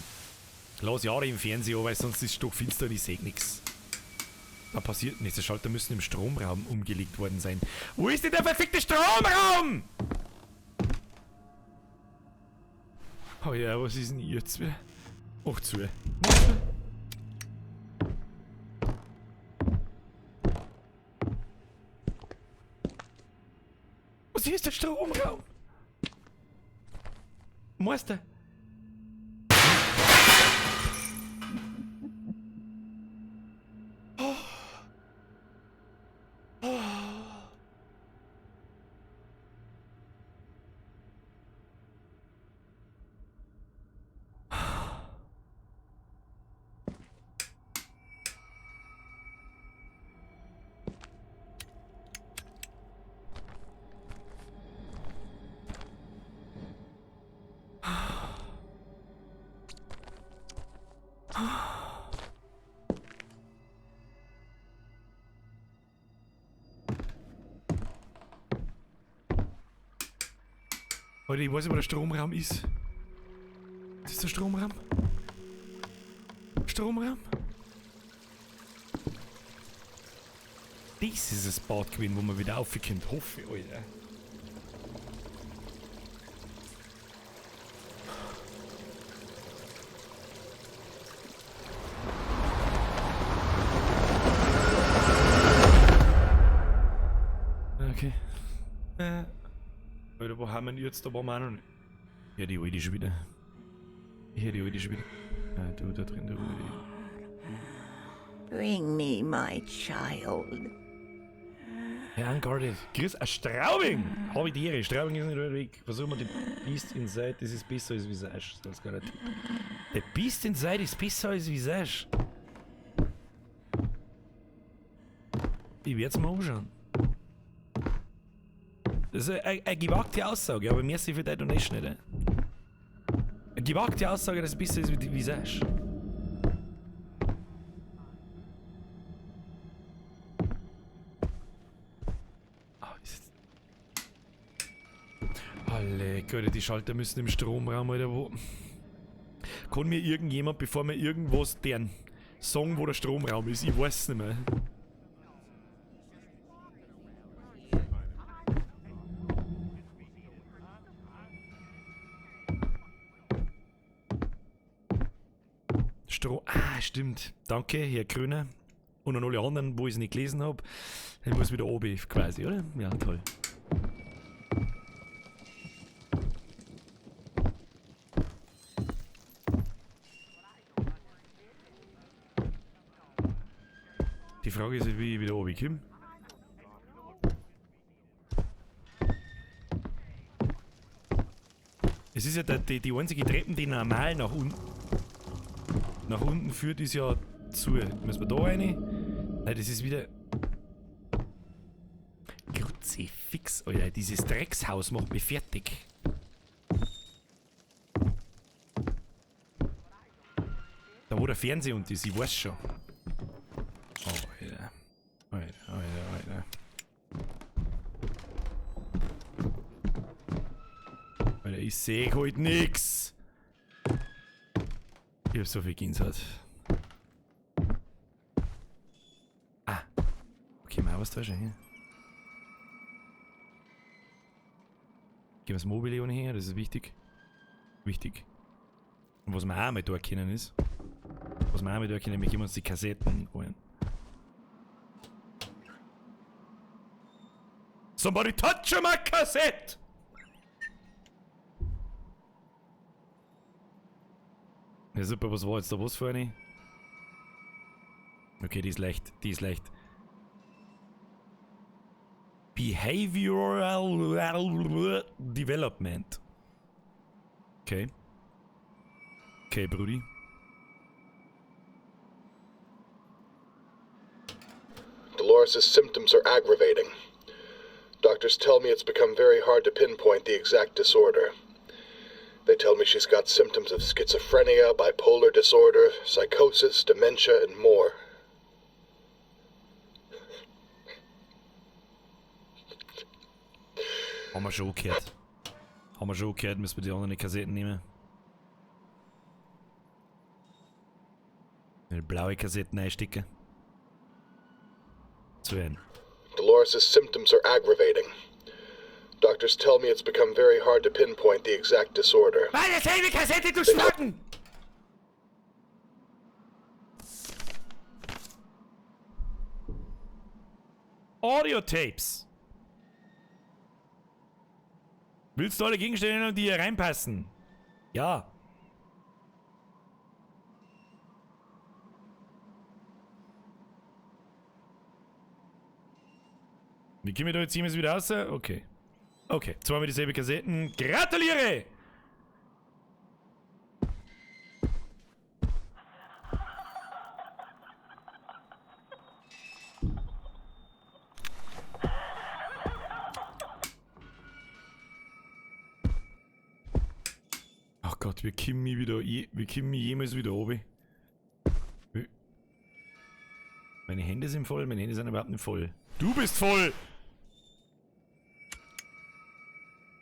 Lass Jahre im Fernsehen an, weil sonst ist es stockfinster und ich seh nix. Da passiert nichts. Der Schalter müssen im Stromraum umgelegt worden sein. Wo ist denn der verfickte Stromraum? Oh ja, was ist denn jetzt wieder? Ach zu. Was ist der Stromraum? Meister. Alter, ich weiß nicht, wo der Stromraum ist. Ist das der Stromraum? Stromraum? Das ist das Bad gewesen, wo man wieder raufkommt. Hoffe ich, Alter. Okay. Alter, wo haben wir denn jetzt? Da waren wir auch noch nicht. Ja, die alte schon wieder. Ja, die alte schon wieder. Ah, du da drin, du alte. Bring me my child. Ja, unguarded. Grüß, ein Straubing! Hab ich die Ehre. Straubing ist nicht weit weg. Versuchen wir die Beast Inside, das ist besser als Visage. Das ist gar nicht. Der Beast Inside ist besser als Visage. Ich werd's mir anschauen. Das ist eine gewagte Aussage, aber merci für deine Donation, nicht? Eine gewagte Aussage, dass es besser ist wie Visage. Ah, ist jetzt. Alle, Alter, die Schalter müssen im Stromraum, Alter, wo. Kann mir irgendjemand, bevor mir irgendwas deren sagen, wo der Stromraum ist? Ich weiß es nicht mehr. Strom. Ah, stimmt. Danke, Herr Kröner. Und an alle anderen, wo ich es nicht gelesen hab. Ich muss wieder oben quasi, oder? Ja, toll. Die Frage ist, wie ich wieder oben komme. Es ist ja die einzige Treppe, die normal nach unten führt, ist ja zu. Müssen wir da rein? Nein, das ist wieder. Kruzifix, Alter. Dieses Dreckshaus macht mich fertig. Da wo der Fernseher unten ist, ich weiß schon. Oh, Alter. Alter, Alter, Alter. Alter, ich seh halt nix. Ich hab so viel Gänsehaut. Ah. Okay, mal was da schon hier. Gehen wir das Mobile ohne her, das ist wichtig. Wichtig. Und was wir auch mal da können ist. Was wir auch mal da können, wir können uns die Kassetten holen. Somebody touch my cassette! Ja super, was war jetzt da was für eine? Okay, die ist leicht, die ist leicht. Behavioral Development. Okay. Okay, Brudi. Dolores' symptoms are aggravating. Doctors tell me it's become very hard to pinpoint the exact disorder. They tell me she's got symptoms of schizophrenia, bipolar disorder, psychosis, dementia, and more. Haben wir schon gehört. Haben wir schon gehört, müssen wir die anderen Kassetten nehmen. Eine blaue Kassetten einstecken. Zu Ende. Dolores' symptoms are aggravating. Doctors tell me it's become very hard to pinpoint the exact disorder. Meine selbe Kassette, du Spacken! Audio Tapes. Willst du alle Gegenstände, die hier reinpassen? Ja. Wie kommen wir da jetzt jemals wieder raus? Okay. Okay, zweimal dieselbe Kassetten. Gratuliere! Ach Gott, wir kommen nie wieder, je, wir kommen nie jemals wieder runter. Meine Hände sind voll, meine Hände sind überhaupt nicht voll. Du bist voll!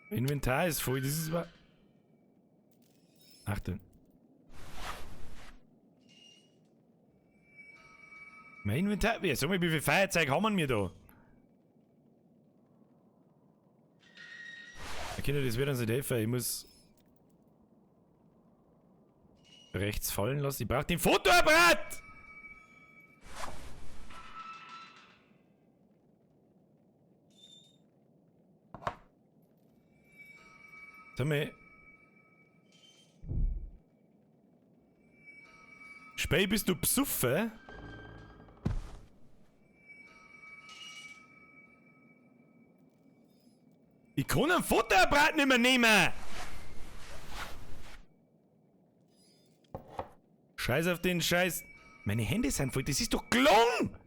Inventar ist voll, das ist aber... Achtung. Mein Inventar... Ja, sag mal, wie viel Feuerzeug haben wir da? Kinder, das wird uns nicht helfen. Ich muss... rechts fallen lassen. Ich brauche den Fotoapparat! Sag mal. Spey, bist du besoffen? Ich kann einen Fotoapparat nicht mehr nehmen! Scheiß auf den Scheiß. Meine Hände sind voll, das ist doch gelungen!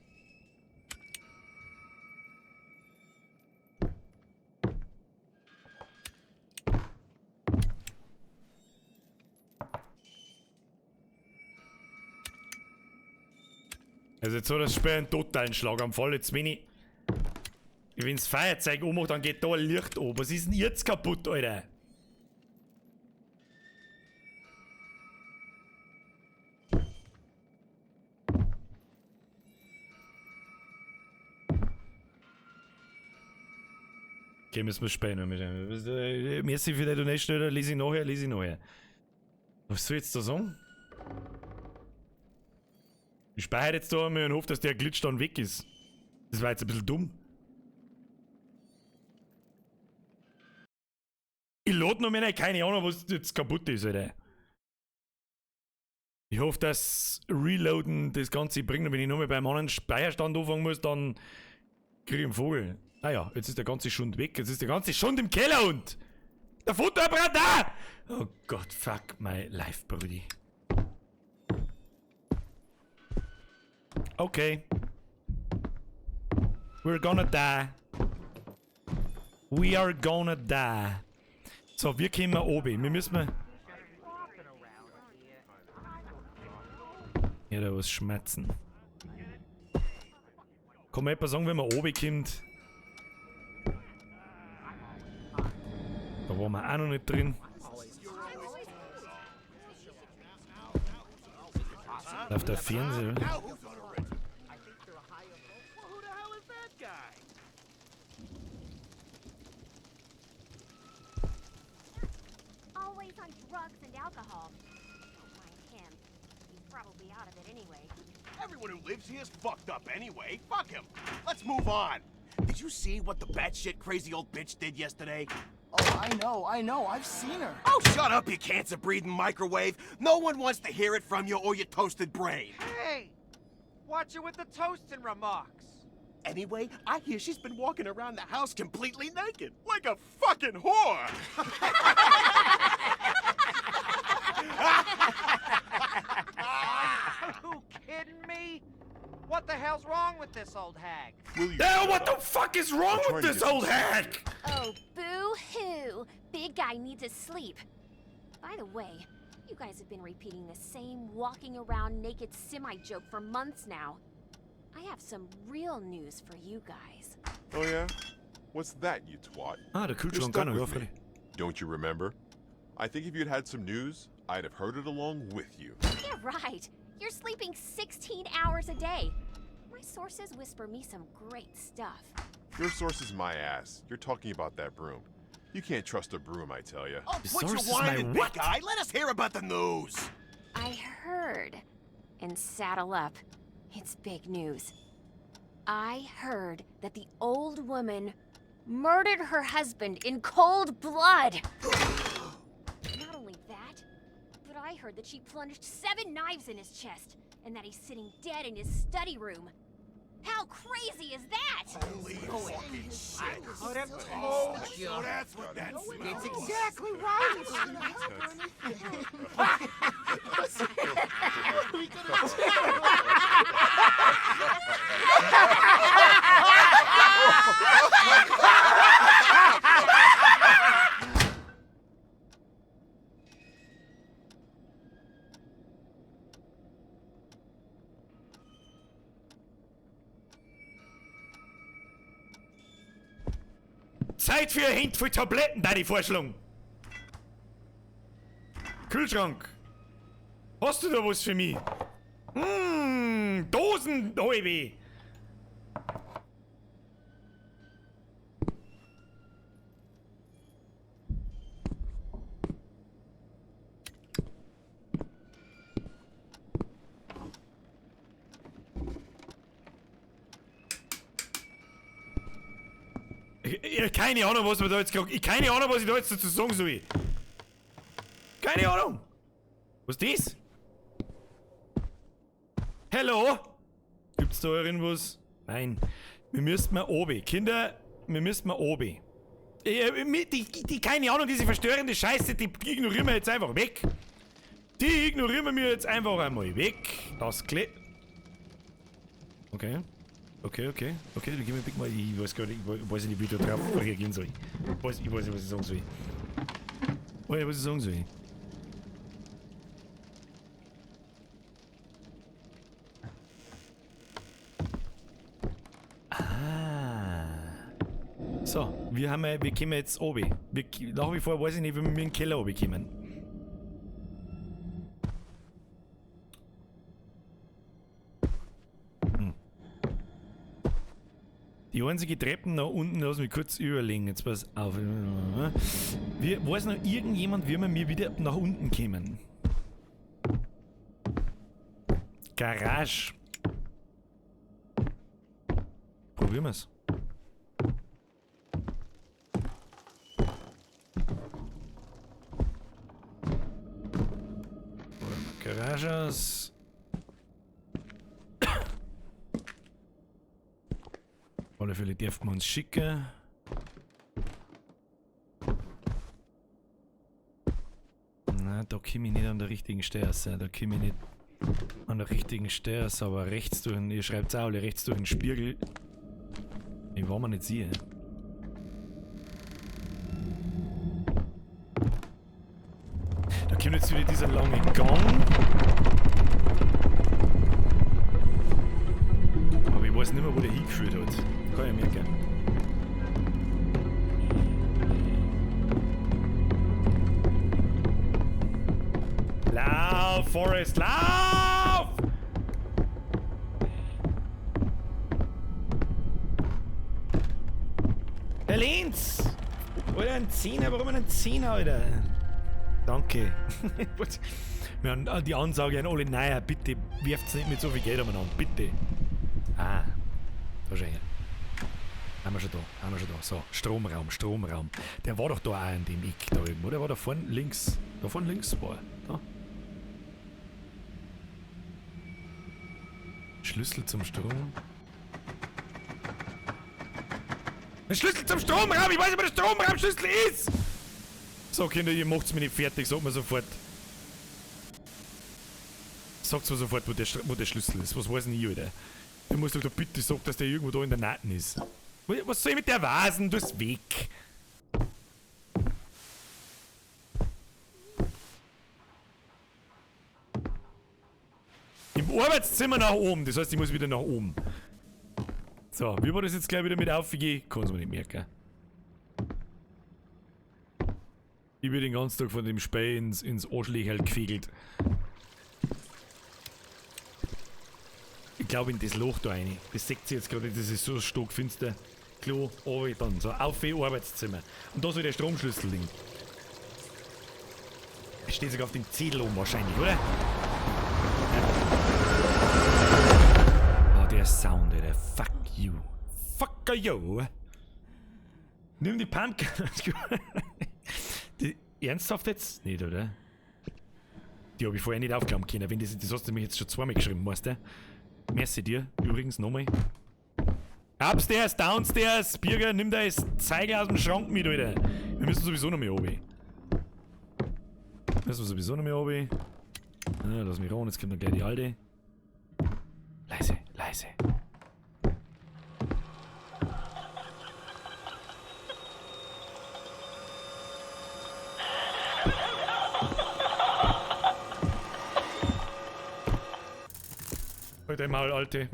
Also jetzt hat das Spiel einen totalen Schlaganfall. Jetzt wenn ich... Wenn das Feuerzeug ummache, dann geht da ein Licht an. Was ist denn jetzt kaputt, Alter? Okay, müssen wir spielen. Merci für die Donation, Alter. Lese ich nachher, lese ich nachher. Was soll ich jetzt da sagen? Ich speichere jetzt da einmal und hoffe, dass der Glitch dann weg ist. Das war jetzt ein bisschen dumm. Ich lade noch mehr, keine Ahnung, was jetzt kaputt ist, Alter. Ich hoffe, dass Reloaden das Ganze bringt. Und wenn ich nochmal beim anderen Speicherstand anfangen muss, dann krieg ich einen Vogel. Naja, jetzt ist der ganze Schund weg. Jetzt ist der ganze Schund im Keller und der Fotoapparat da! Oh Gott, fuck my life, Brudi. Okay. We're gonna die. We are gonna die. So, wir kommen oben. Wir müssen... Ja, da was schmerzen. Kann man etwas sagen, wenn man oben kommt? Da waren wir auch noch nicht drin. Läuft der Fernseher, oder? Always on drugs and alcohol. Don't mind him. He's probably out of it anyway. Everyone who lives here's fucked up anyway. Fuck him. Let's move on. Did you see what the batshit crazy old bitch did yesterday? Oh, I know. I've seen her. Oh, shut up, you cancer-breeding microwave. No one wants to hear it from you or your toasted brain. Hey! Watch it with the toasting remarks. Anyway, I hear she's been walking around the house completely naked, like a fucking whore. Are you kidding me? What the hell's wrong with this old hag? Yeah, what the fuck is wrong with this old hag? Oh, boo-hoo. Big guy needs his sleep. By the way, you guys have been repeating the same walking around naked semi-joke for months now. I have some real news for you guys. Oh yeah? What's that, you twat? Ah, der You're Kühlschrank stuck kann noch, with ja, me. freilich. Don't you remember? I think if you'd had some news, I'd have heard it along with you. Yeah, right. You're sleeping 16 hours a day. My sources whisper me some great stuff. Your source is my ass. You're talking about that broom. You can't trust a broom, I tell you. Oh, The quit your source is my whining, big what? guy. Let us hear about the news. I heard. And saddle up. It's big news. I heard that the old woman murdered her husband in cold blood. Not only that, but I heard that she plunged 7 knives in his chest and that he's sitting dead in his study room. How crazy is that? Holy fucking shit. Could have told you. So that's what that smell It's is. exactly right. It's gonna help or anything. What are we gonna do? Zeit für ein Hand voll Tabletten, da die vorschlagen. Kühlschrank. Hast du da was für mich? Dosen, halbe. Ich, keine Ahnung, was man da jetzt gerade. Ich keine Ahnung, was ich da jetzt dazu sagen soll. Keine Ahnung. Was ist das? Hello? Gibt's da irgendwas? Nein. Wir müssen mal oben. Kinder, wir müssen mal oben. Die, keine Ahnung, diese verstörende Scheiße, die ignorieren wir jetzt einfach weg. Die ignorieren wir jetzt einfach einmal weg. Das klebt. Okay. Okay, okay, okay, dann gehen wir mal. Ich weiß gar nicht, ich weiß nicht, wie ich da drauf reagieren soll. Ich weiß nicht, was ich sagen soll. Ich weiß nicht, was ich sagen soll. Ah. So, wir kommen jetzt oben. Nach wie vor weiß ich nicht, wie wir in den Keller oben kommen. Die einzige Treppen nach unten, lass mich kurz überlegen. Jetzt pass auf. Weiß noch irgendjemand, wie wir mir wieder nach unten kommen? Garage. Probieren wir's. Garages. Auf alle Fälle dürfen wir uns schicken. Na, da komme ich nicht an der richtigen Stelle raus. Da komme ich nicht an der richtigen Stelle raus, aber rechts durch den, ihr schreibt's auch alle, rechts durch den Spiegel. Ich war mir nicht sicher. Da kommt jetzt wieder dieser lange Gang. Aber ich weiß nicht mehr, wo der hingeführt hat. Kann ich merken. Lauf, Forrest, lauf! Herr Lenz! Alter, ein Zehner, warum ein Zehner, Alter? Danke. Wir haben die Ansage an alle Neuer, bitte werft's nicht mit so viel Geld umeinander, bitte. Ah, da schau her. Haben wir schon da, haben wir schon da. So, Stromraum, Stromraum. Der war doch da auch in dem Eck da irgendwo, der war da vorne links. Da vorne links war er. Da. Schlüssel zum Strom. Der Schlüssel zum Stromraum! Ich weiß nicht, wo der Stromraumschlüssel ist! So, Kinder, ihr macht's mir nicht fertig, sagt mir sofort. Sagt's mir sofort, wo der Schlüssel ist. Was weiß denn ich, Alter? Du musst doch da bitte sagen, dass der irgendwo da in der Naht ist. Was soll ich mit der Vasen? Du bist weg. Im Arbeitszimmer nach oben. Das heißt, ich muss wieder nach oben. So, wie war das jetzt gleich wieder mit aufgehen? Kann's mir nicht merken. Ich bin den ganzen Tag von dem Späh ins Arschlöcherl gefegelt. Ich glaube in das Loch da rein. Das seht ihr jetzt gerade nicht, das ist so stockfinster. Klo, oben dann. So, auf wie Arbeitszimmer. Und da soll der Stromschlüssel liegen. Der steht sogar auf dem Zettel oben wahrscheinlich, oder? Ja. Oh, der Sound, Alter. Fuck you. Fuck you. Nimm die Pumpkin. Die, ernsthaft jetzt? Nicht, oder? Die hab ich vorher nicht aufklappen können. Wenn das hast du mir jetzt schon zweimal geschrieben, weißt du? Merci dir, übrigens nochmal. Upstairs, downstairs, Birger, nimm da das Zeug aus dem Schrank mit, Alter. Wir müssen sowieso noch mehr runter. Müssen wir sowieso noch mehr runter. Ah, lass mich ran, jetzt kommt dann gleich die Alte. Leise, leise. Halt einmal, Alte.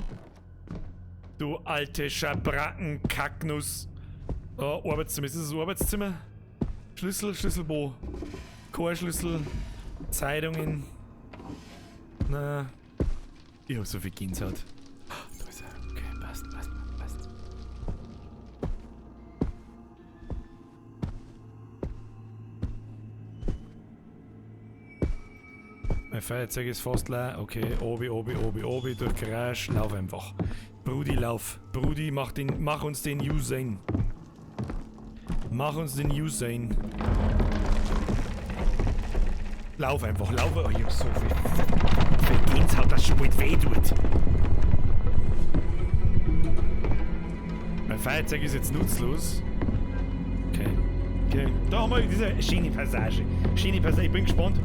Du alte Schabrackenkacknuss. Da, Arbeitszimmer. Ist das das Arbeitszimmer? Schlüssel, Schlüssel wo? Chorschlüssel, Zeitungen. Na. Ich hab so viel Gänsehaut. Da ist er. Okay, passt, passt, passt. Mein Feuerzeug ist fast leer. Okay, obi, obi, obi, obi, durch Garage, lauf einfach. Brudi, lauf. Brudi, mach uns den Usain. Mach uns den Usain. Lauf einfach, lauf. Oh, ich hab so viel Gänsehaut, dass schon bald weh tut. Mein Feuerzeug ist jetzt nutzlos. Okay. Okay. Da haben wir diese schöne Passage. Schöne Passage. Ich bin gespannt.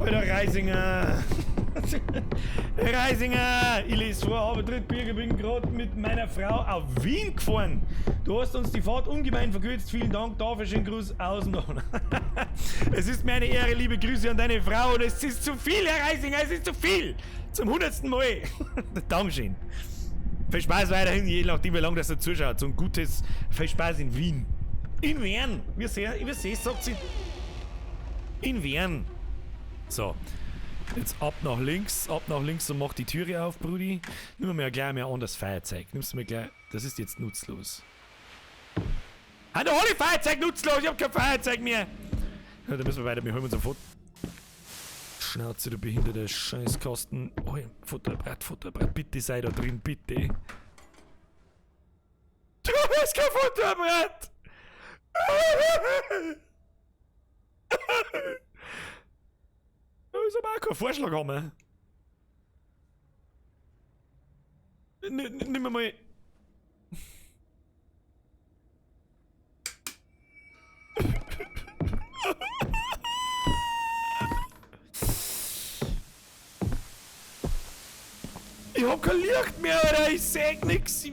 Alter Reisinger! Reisinger! Ich lese vor, aber Drittbürger, bin gerade mit meiner Frau auf Wien gefahren. Du hast uns die Fahrt ungemein verkürzt. Vielen Dank dafür. Schönen Gruß aus dem Norden. Es ist mir eine Ehre, liebe Grüße an deine Frau. Und es ist zu viel, Herr Reisinger, es ist zu viel! Zum 100. Mal. Dankeschön. Viel Spaß weiterhin, je nachdem, wie lange das du zuschaut. So ein gutes viel Spaß in Wien. In Wien! Wir sehen, sagt sie. In Wien. So, jetzt ab nach links und mach die Türe auf, Brudi. Nimm mir gleich mehr anderes Feuerzeug. Nimmst du mir gleich, das ist jetzt nutzlos. Hallo, hol ich Feuerzeug nutzlos, ich hab kein Feuerzeug mehr. Ja, da müssen wir weiter, wir holen uns ein Foto. Schnauze, du behinderte Scheißkasten. Oh, Futterbrett, Futterbrett, bitte sei da drin, bitte. Du hast kein Futterbrett! Da ist aber auch kein Vorschlag haben. Nimm mal. Ich hab kein Licht mehr, Alter. Ich seh nix.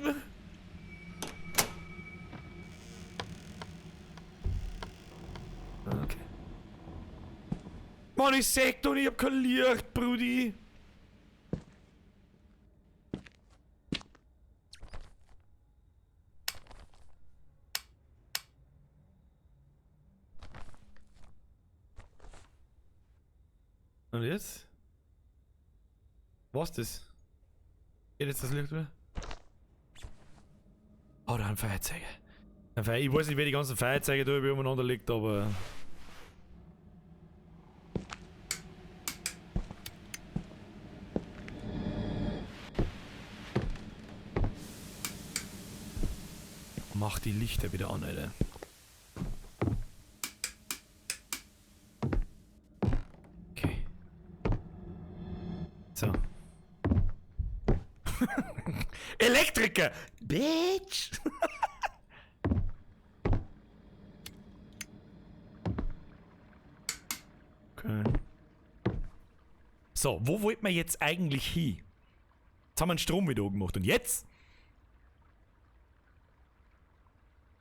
Okay. Mann, ich seh doch nicht, ich hab kein Licht, Brudi. Und jetzt? Was ist das? Geht jetzt das Licht wieder? Oh, da ein Feuerzeuge. Ein Feuer. Ich weiß nicht, wer die ganzen Feuerzeuge da übereinander liegt, aber. Mach die Lichter wieder an, Alter. Okay. So. Elektriker! Bitch! Okay. So, wo wollten wir jetzt eigentlich hin? Jetzt haben wir einen Strom wieder gemacht. Und jetzt?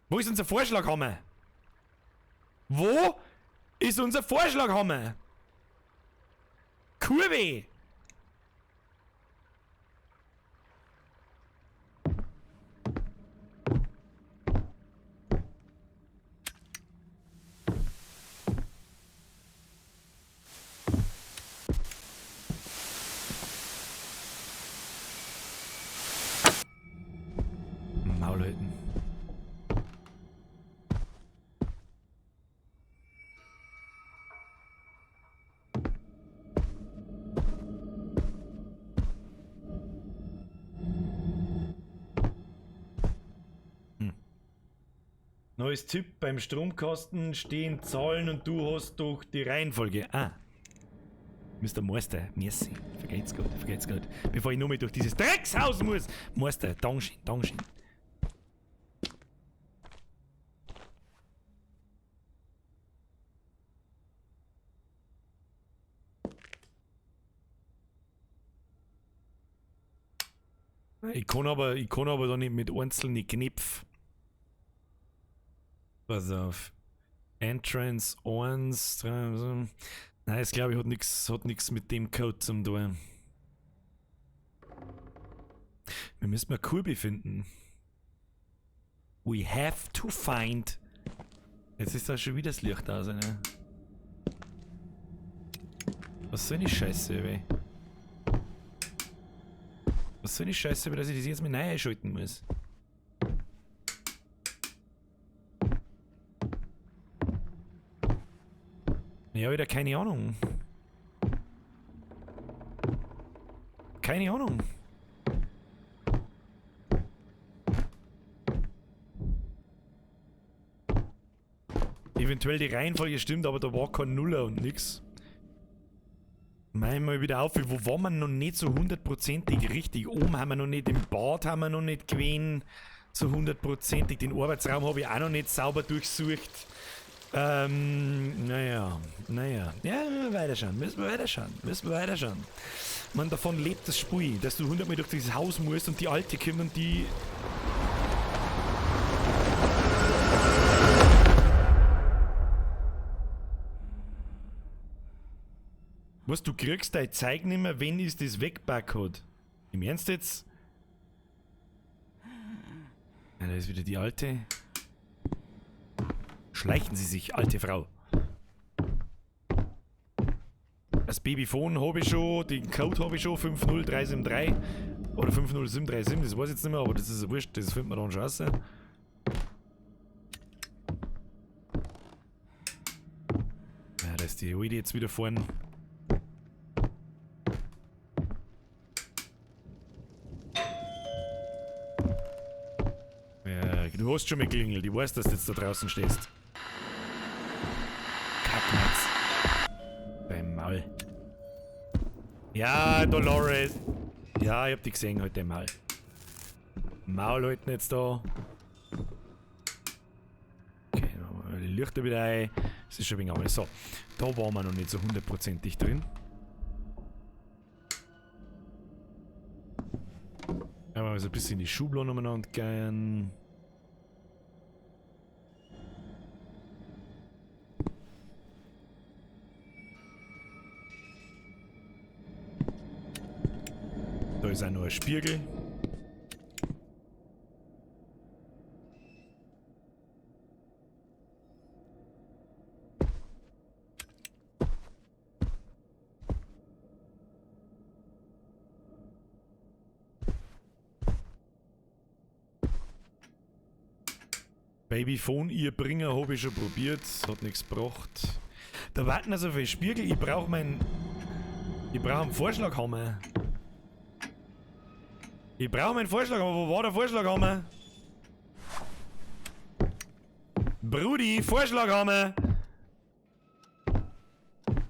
Wo ist unser Vorschlaghammer? Wo ist unser Vorschlaghammer? Kurve! Maul halten. Neues Tipp, beim Stromkasten stehen Zahlen und du hast doch die Reihenfolge. Ah. Mr. Meister, merci. Vergeht's gut, vergeht's gut. Bevor ich nur mal durch dieses Dreckshaus muss. Meister, Dankeschön, Dankeschön. Ich kann aber da nicht mit einzelnen Knöpfen. Pass auf. Entrance 1, 3, so. Nein, das glaube ich hat nix mit dem Code zum tun. Wir müssen mal Kurbi finden. We have to find. Jetzt ist da schon wieder das Licht aus, ne? Was soll die Scheiße, ey? Was soll die Scheiße, dass ich das jetzt mit neu einschalten muss? Ich hab wieder keine Ahnung. Keine Ahnung. Eventuell die Reihenfolge stimmt, aber da war kein Nuller und nix. Mal wieder auf, wo waren wir noch nicht so hundertprozentig richtig? Oben haben wir noch nicht, im Bad haben wir noch nicht gewesen, so hundertprozentig. Den Arbeitsraum habe ich auch noch nicht sauber durchsucht. Naja. Ja, müssen wir weiterschauen, müssen wir weiterschauen. Man, davon lebt das Spiel, dass du 100 Mal durch dieses Haus musst und die Alte kommt und die... Was, du kriegst dein Zeug nicht mehr, wenn ist das weggepackt hat. Im Ernst jetzt? Ja, da ist wieder die Alte. Schleichen Sie sich, alte Frau. Das Babyphone habe ich schon, den Code habe ich schon, 50373 oder 50737, das weiß ich jetzt nicht mehr, aber das ist ja wurscht, das findet man dann schon raus. Ja, da ist die Alte jetzt wieder vorn. Ja, du hast schon mal geklingelt, ich weiß, dass du jetzt da draußen stehst. Kacknatz. Beim Maul. Ja, Dolores. Ja, ich hab dich gesehen heute mal. Maul halten jetzt da. Okay, machen wir die Lichter wieder ein. Das ist schon ein wenig anders. So, da waren wir noch nicht so hundertprozentig drin. Aber so ein bisschen in die Schublade umeinander gehen. Da ist auch noch ein Spiegel. Babyphone, ihr Bringer, habe ich schon probiert, hat nichts gebracht. Da warten also viele Spiegel, ich brauche meinen. Ich brauche einen Vorschlaghammer. Ich brauche meinen Vorschlaghammer. Wo war der Vorschlaghammer? Brudi, Vorschlaghammer!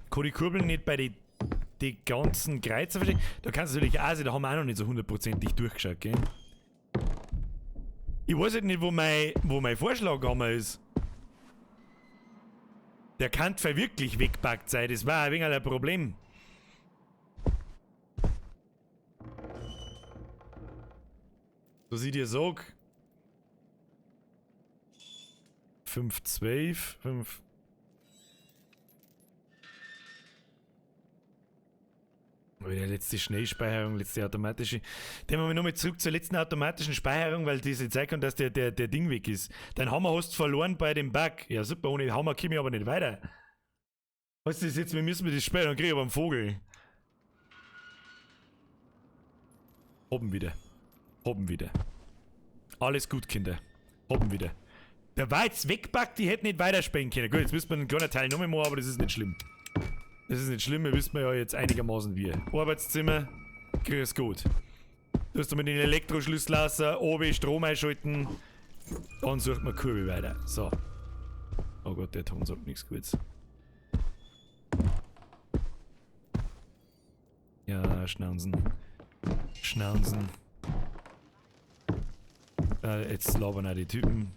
Kann die Kurbeln nicht bei den die ganzen Kreuzer verstehen? Da kannst du natürlich auch sehen, da haben wir auch noch nicht so hundertprozentig durchgeschaut, gell? Ich weiß halt nicht, wo mein Vorschlaghammer ist. Der kann zwar wirklich weggepackt sein, das war ein wenig ein Problem. Was ich dir sag. 5, 12, 5. Wieder letzte Schnellspeicherung, letzte automatische. Dann machen wir nochmal zurück zur letzten automatischen Speicherung, weil diese zeigt kann, dass der Ding weg ist. Dein Hammer hast du verloren bei dem Bug. Ja super, ohne Hammer komme ich aber nicht weiter. Was ist das jetzt? Wir müssen das speichern, dann kriege ich aber einen Vogel. Hoppen wieder. Hoppen wieder. Alles gut, Kinder. Hoppen wieder. Der war jetzt weggepackt, die hätten nicht weiterspielen können. Gut, jetzt müssen wir einen kleinen Teil nochmal machen, aber das ist nicht schlimm. Das ist nicht schlimm, wir wissen ja jetzt einigermaßen wie. Arbeitszimmer, grüß Gott. Du hast mit den Elektroschlüssel raus, oben Strom einschalten, dann sucht man Kurve weiter. So. Oh Gott, der Ton sagt nichts Gutes. Ja, Schnauzen. Schnauzen. Jetzt labern auch die Typen.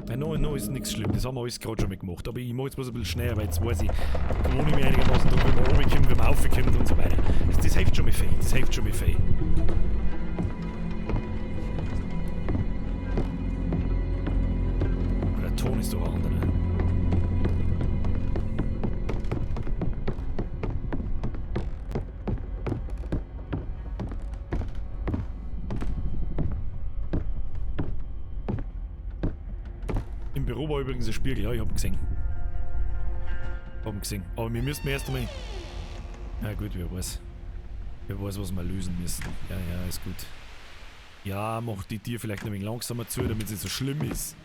Ja, no ist nichts schlimm, das haben wir alles gerade schon mal gemacht. Aber ich mache jetzt bloß ein bisschen schneller, weil jetzt weiß ich, wo ich mich einigermaßen drum, wie man runterkommt, wie man raufkommt und so weiter. Das hilft schon mal viel, das hilft schon mal viel. Aber der Ton ist doch ein anderer. Da war übrigens ein Spiegel, ja, ich hab ihn gesehen. Hab ihn gesehen. Aber wir müssen erst einmal. Na gut, wer weiß. Wer weiß, was wir lösen müssen. Ja, ja, ist gut. Ja, mach die Tür vielleicht ein wenig langsamer zu, damit es nicht so schlimm ist.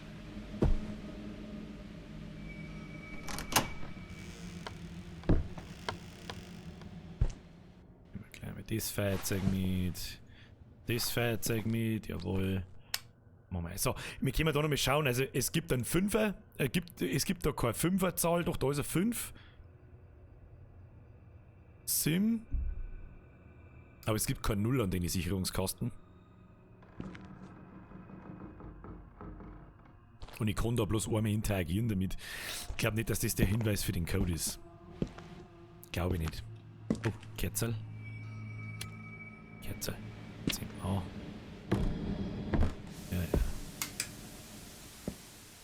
Gleich mit das Feuerzeug mit. Das Feuerzeug mit, jawohl. Machen wir. So, wir können da noch mal schauen. Also es gibt einen Fünfer, es gibt da keine Fünferzahl, doch da ist eine 5. Sim. Aber es gibt keine Null an den Sicherungskasten. Und ich kann da bloß einmal interagieren damit. Ich glaub nicht, dass das der Hinweis für den Code ist. Glaube ich nicht. Oh, Kerzel. Kerzel. Oh. Ja, ja.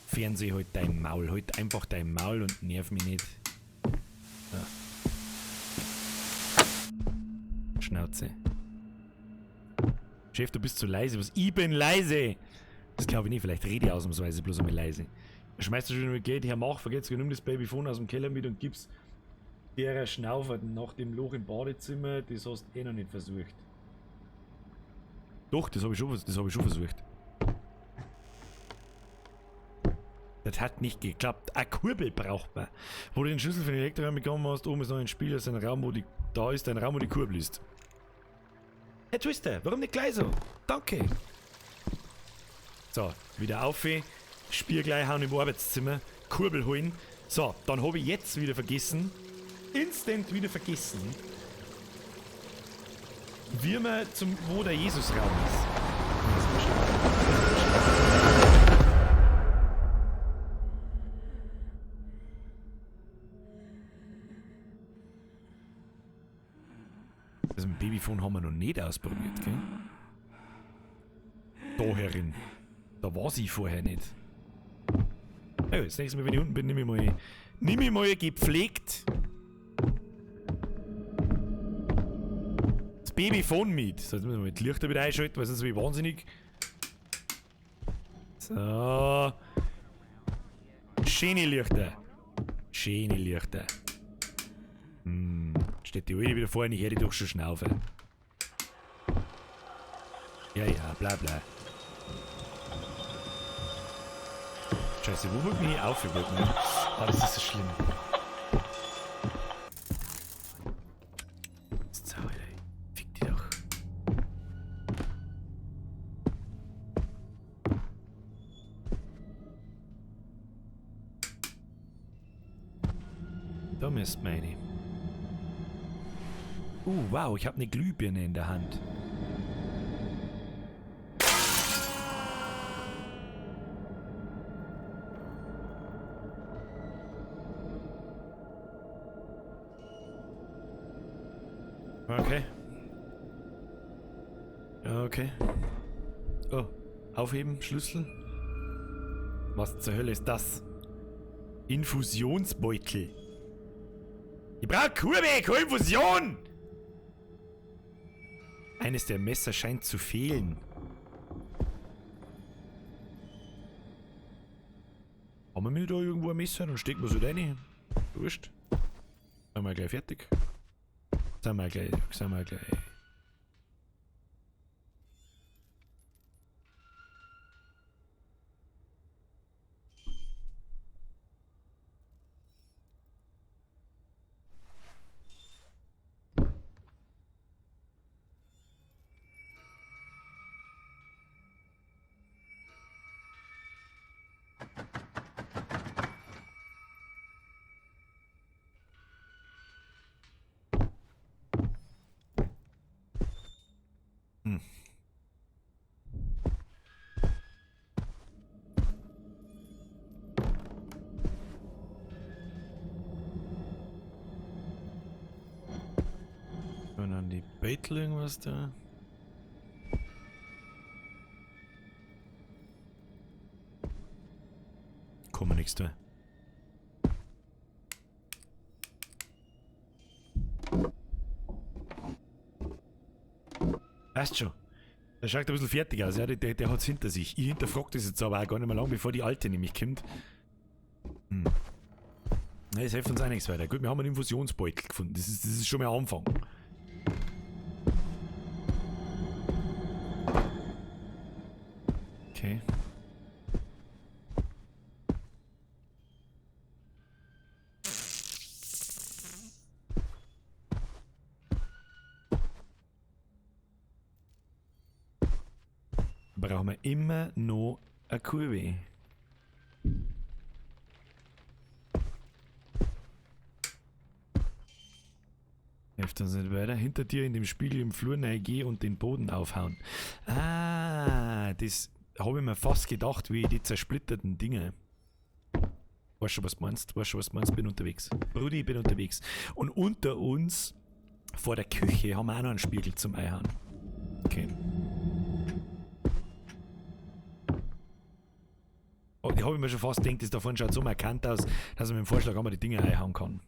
Fernseh, halt dein Maul. Halt einfach dein Maul und nerv mich nicht. Ja. Schnauze. Chef, du bist zu leise. Was? Ich bin leise! Das glaube ich nicht. Vielleicht rede ich ausnahmsweise bloß einmal leise. Schmeißt du schon mit Geld her, mach, vergiss, nimm das Babyphone aus dem Keller mit und gib's derer Schnauferten nach dem Loch im Badezimmer. Das hast du eh noch nicht versucht. Doch, das hab ich schon, das hab ich schon versucht. Das hat nicht geklappt. Eine Kurbel braucht man. Wo du den Schlüssel für den Elektroraum bekommen hast, oben ist noch ein Spiel, das ist ein Raum, wo die, da ist ein Raum, wo die Kurbel ist. Herr Twister, warum nicht gleich so? Danke. So, wieder auf. Spiel gleich hauen im Arbeitszimmer. Kurbel holen. So, dann hab ich jetzt wieder vergessen. Instant wieder vergessen. Wie man zum, wo der Jesusraum ist. Das mit dem Babyphone haben wir noch nicht ausprobiert, gell? Da herin. Da war sie vorher nicht. Ja, das nächste Mal, wenn ich unten bin, nehme ich mal gepflegt das Babyphone mit. So, jetzt müssen wir die Lichter wieder einschalten, weil sonst bin ich wahnsinnig. So. Schöne Lichter. Schöne Lichter. Steht die Alte wieder vor und ich höre die doch schon schnaufen. Ja, ja, bla bla. Scheiße, wo wollt mich aufgeholt, ne? Ah, das ist so schlimm. So, Alter. Fick dich doch. Da müsst meine. Wow, ich hab ne Glühbirne in der Hand. Okay. Okay. Oh, aufheben, Schlüssel. Was zur Hölle ist das? Infusionsbeutel. Ich brauch Kurve, keine Infusion! Eines der Messer scheint zu fehlen. Haben wir da irgendwo ein Messer? Dann stecken wir so rein. Wurscht. Sind wir gleich fertig. Sind wir gleich, sind wir gleich. Und dann die Bettel irgendwas da. Kommen wir nichts da. Weißt schon. Der schaut ein bisschen fertig aus, ja, der hat's hinter sich. Ich hinterfrag das jetzt aber auch gar nicht mehr lang, bevor die Alte nämlich kommt. Nein, das hilft uns auch nichts weiter. Gut, wir haben einen Infusionsbeutel gefunden. Das ist schon mal ein Anfang. Okay. Brauchen wir immer noch eine Kurve. Hilft uns nicht weiter. Hinter dir in dem Spiegel im Flur reingehen und den Boden aufhauen. Ah, das habe ich mir fast gedacht, wie die zersplitterten Dinge. Weißt schon, was du meinst? Weißt schon, was du meinst? Bin unterwegs. Brudi, ich bin unterwegs. Und unter uns, vor der Küche, haben wir auch noch einen Spiegel zum Einhauen. Okay. Oh, die habe ich mir schon fast gedacht, das da vorne schaut so markant aus, dass man mit dem Vorschlag einmal die Dinger einhauen kann.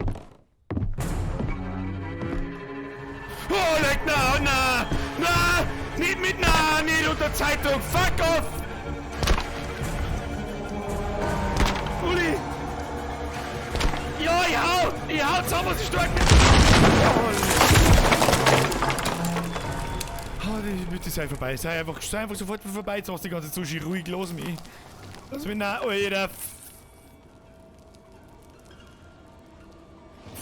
Oh, leck, na, na, na, nicht mit, na, nicht unter Zeitung, fuck off! Uli! Ja, ich hau zusammen, was ich stark bin! Oh, bitte sei vorbei, sei einfach sofort vorbei, jetzt machst du die ganze Sushi ruhig, los mich. Lass mich na, Alter.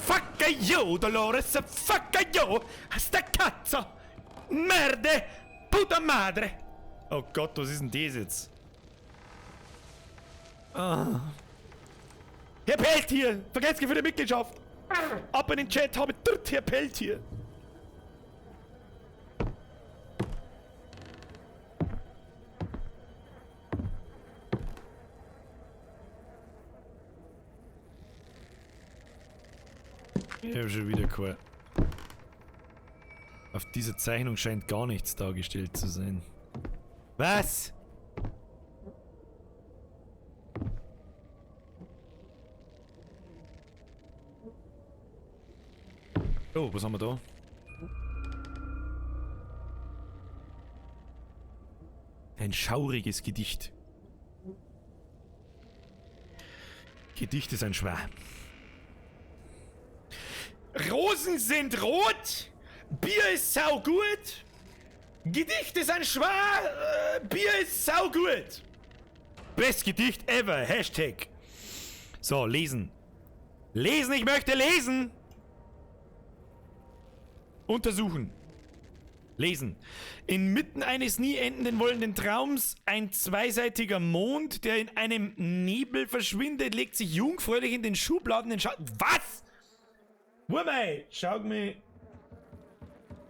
Fuck you, Dolores, fuck you, sta cazzo, merde, puta madre. Oh Gott, was ist denn das jetzt? Ah. Herr Peltier, vergesst für die Mitgliedschaft. Ab in den Chat, habe dritt Herr Peltier. Ich habe schon wieder kein. Auf dieser Zeichnung scheint gar nichts dargestellt zu sein. Was? Oh, was haben wir da? Ein schauriges Gedicht. Gedicht ist ein Schwer. Rosen sind rot, Bier ist saugut, Gedicht ist ein Schwa, Bier ist saugut. Best Gedicht ever, Hashtag. So, lesen. Lesen, ich möchte lesen. Untersuchen. Lesen. Inmitten eines nie endenden wollenden Traums, ein zweiseitiger Mond, der in einem Nebel verschwindet, legt sich jungfräulich in den Schubladen den Schatten. Was? Wobei, schau mir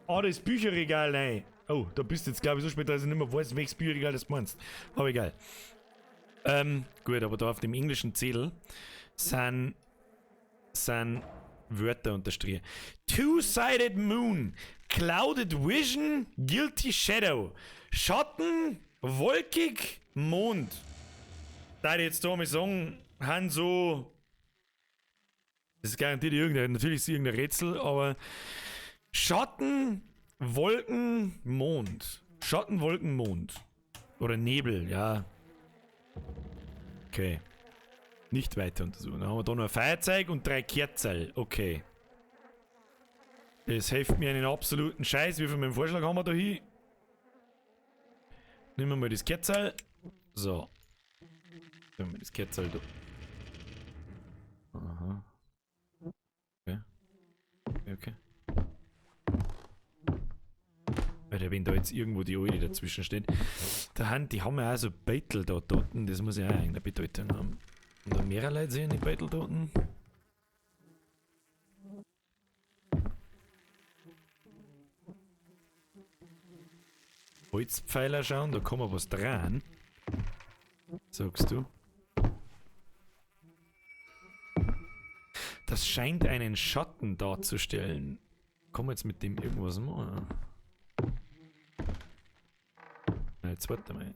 an das Bücherregal rein. Oh, da bist du jetzt, glaube ich, so spät, dass ich nicht mehr weiß, welches Bücherregal das meinst. Aber egal. Gut, aber da auf dem englischen Zettel sind Wörter unterstrichen. Two-sided Moon, Clouded Vision, Guilty Shadow. Schatten, wolkig, Mond. Da ich jetzt da mal sagen, han so. Das ist garantiert irgendein, natürlich ist es irgendein Rätsel, aber Schatten, Wolken, Mond. Schatten, Wolken, Mond. Oder Nebel, ja. Okay. Nicht weiter untersuchen. Dann haben wir da noch ein Feuerzeug und 3 Kerzen. Okay. Das hilft mir einen absoluten Scheiß. Wie viel mit dem Vorschlag haben wir da hin? Nehmen wir mal das Kerzel. So. Nehmen wir das Kerzel da. Aha. Okay. Okay. Alter, wenn da jetzt irgendwo die Alte dazwischen steht. Da haben, die haben ja auch so Beutel da unten, das muss ja auch irgendeine Bedeutung haben. Und da mehrere Leute sehen die Beutel da unten. Holzpfeiler schauen, da kann man was dran. Sagst du? Das scheint einen Schatten darzustellen. Kann man jetzt mit dem irgendwas machen? Na, jetzt warte mal.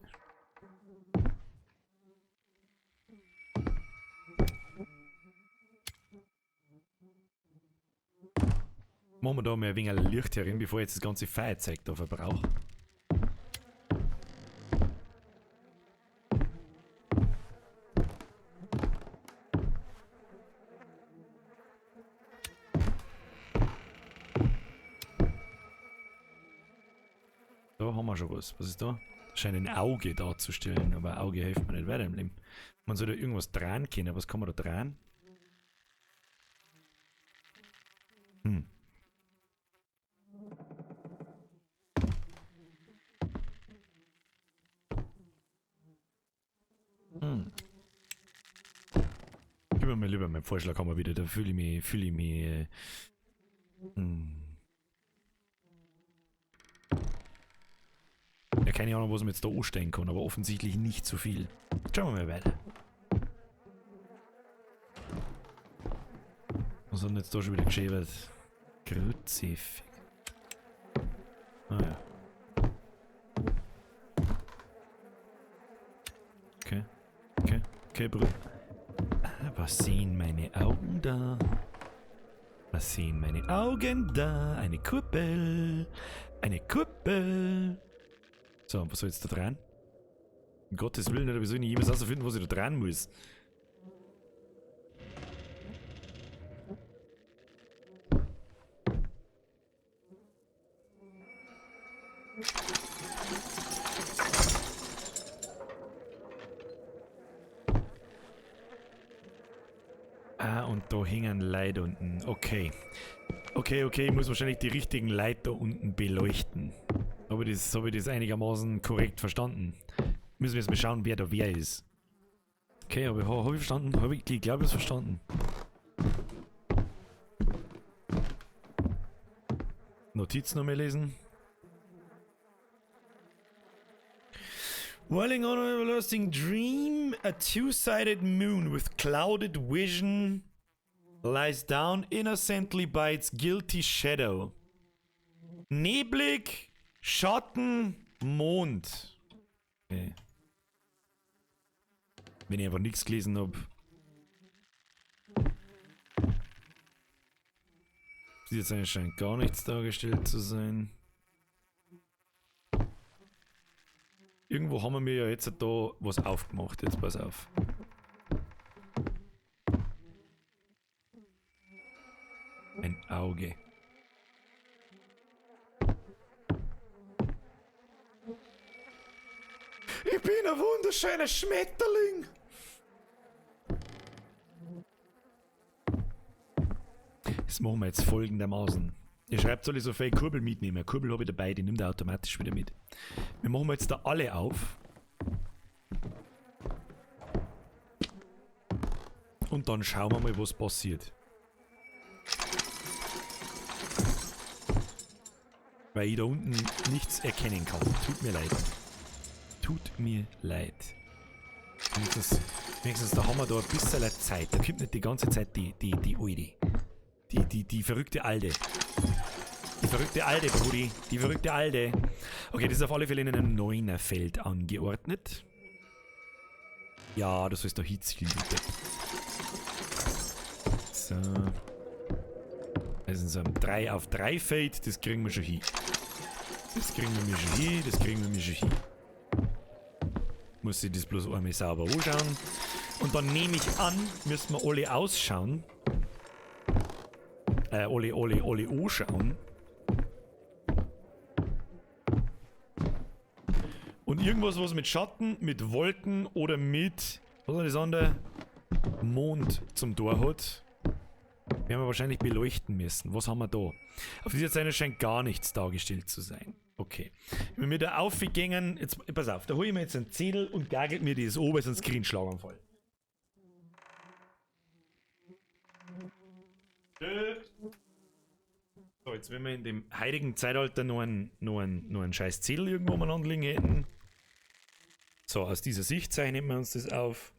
Machen wir da mal ein wenig Licht herin, bevor ich jetzt das ganze Feuerzeug da verbrauche. wir schon was. Was ist da? Scheint ein Auge darzustellen, aber Auge hilft mir nicht weiter im Leben. Man soll da irgendwas dran können. Was kann man da dran? Hm. Hm. Gib mir mal lieber meinen Vorschlaghammer wieder, da fühle ich mich, Ja, keine Ahnung, was man jetzt da anstellen kann, aber offensichtlich nicht so viel. Schauen wir mal weiter. Was hat denn jetzt da schon wieder geschäbert? Kruzifix. Ah ja. Okay. Okay. Okay, Bruder. Was sehen meine Augen da? Was sehen meine Augen da? Eine Kuppel. Eine Kuppel. So, was soll jetzt da dran? Um Gottes Willen, oder wieso ich nicht jemals rausfinden, was ich da dran muss? Ah, und da hängen Leute unten. Okay. Okay, okay, ich muss wahrscheinlich die richtigen Leute da unten beleuchten. Habe ich das einigermaßen korrekt verstanden? Müssen wir jetzt mal schauen, wer da wer ist. Okay, aber hab ich verstanden? Ich glaube, ich hab's verstanden. Notiz nochmal lesen. Whirling on an everlasting dream, a two-sided moon with clouded vision lies down innocently by its guilty shadow. Neblig, Schatten, Mond. Okay. Wenn ich einfach nichts gelesen hab. Sieht jetzt anscheinend gar nichts dargestellt zu sein. Irgendwo haben wir ja jetzt da was aufgemacht. Jetzt pass auf. Ein Auge. Ich bin ein wunderschöner Schmetterling. Das machen wir jetzt folgendermaßen. Ihr schreibt, soll ich so viel Kurbel mitnehmen? Kurbel habe ich dabei, die nimmt er automatisch wieder mit. Wir machen jetzt da alle auf. Und dann schauen wir mal, was passiert. Weil ich da unten nichts erkennen kann. Tut mir leid. Tut mir leid. Wenigstens da haben wir da ein bisschen Zeit. Da kommt nicht die ganze Zeit die Alte. Die verrückte Alte. Die verrückte Alte, Brudi. Die verrückte Alte. Okay, das ist auf alle Fälle in einem 9er-Feld angeordnet. Ja, das ist der Hitzchen, bitte. So. Das ist so ein 3 auf 3 Feld. Das kriegen wir schon hin. Das kriegen wir schon hin. Das kriegen wir schon hin. Muss ich das bloß einmal sauber anschauen. Und dann nehme ich an, müssen wir alle ausschauen. Alle anschauen. Und irgendwas, was mit Schatten, mit Wolken oder mit, was war das andere? Mond zum Tor hat. Werden wir wahrscheinlich beleuchten müssen. Was haben wir da? Auf dieser Seite scheint gar nichts dargestellt zu sein. Okay. Wenn wir da aufgängen, jetzt, pass auf, da hole ich mir jetzt einen Zettel und gagelt mir das oben, sonst krieg ich einen Schlaganfall. So, jetzt wenn wir in dem heiligen Zeitalter noch einen scheiß Zettel irgendwo umeinander liegen hätten. So, aus dieser Sicht zeichnen wir uns das auf.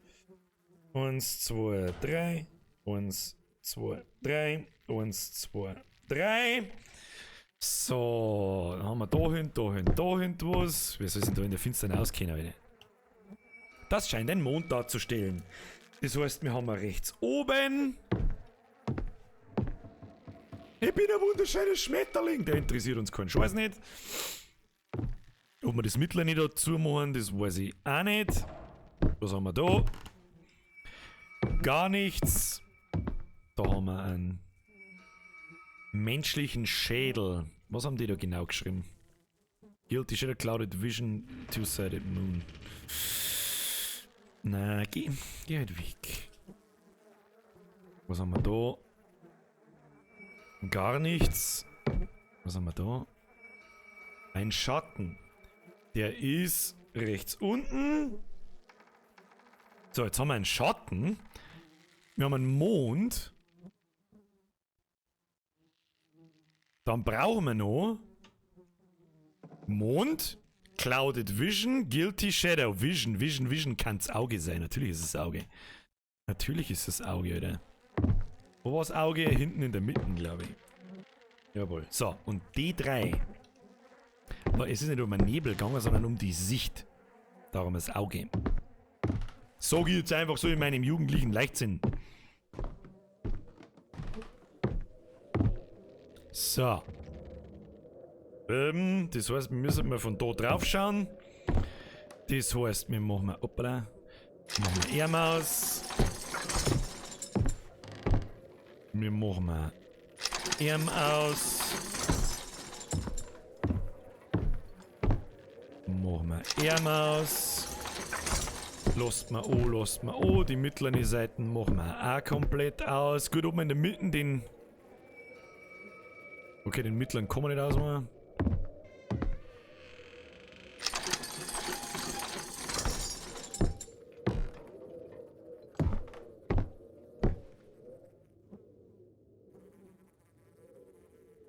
1, 2, 3. 1, 2, 3. 1, 2, 3. So, dann haben wir da hin, da hin, da hin was. Wer soll sich denn da in der Finsternis auskennen, bitte? Das scheint ein Mond darzustellen. Das heißt, wir haben rechts oben. Ich bin ein wunderschöner Schmetterling. Der interessiert uns keinen Scheiß nicht. Ob wir das Mittel nicht dazu machen, das weiß ich auch nicht. Was haben wir da? Gar nichts. Da haben wir einen menschlichen Schädel. Was haben die da genau geschrieben? Guilty Shadow, Clouded Vision, Two-Sided Moon. Na, geh halt weg. Was haben wir da? Gar nichts. Was haben wir da? Ein Schatten. Der ist rechts unten. So, jetzt haben wir einen Schatten. Wir haben einen Mond. Dann brauchen wir noch Mond, Clouded Vision, Guilty Shadow. Vision, Vision, Vision kann's Auge sein. Natürlich ist es Auge. Natürlich ist es Auge, oder? Wo war das Auge? Hinten in der Mitte, glaube ich. Jawohl. So, und D3. Aber es ist nicht um einen Nebel gegangen, sondern um die Sicht. Darum das Auge. So geht's einfach so in meinem jugendlichen Leichtsinn. So. Das heißt, wir müssen mal von da drauf schauen. Das heißt, wir machen mal, hoppala, machen wir Arm aus. Wir machen mal Arm aus. Machen wir Arm aus. Lasst mal an, lasst mal an. Die mittleren Seiten machen wir auch komplett aus. Gut, ob wir in der Mitte den... Okay, den mittleren kann man nicht ausmachen.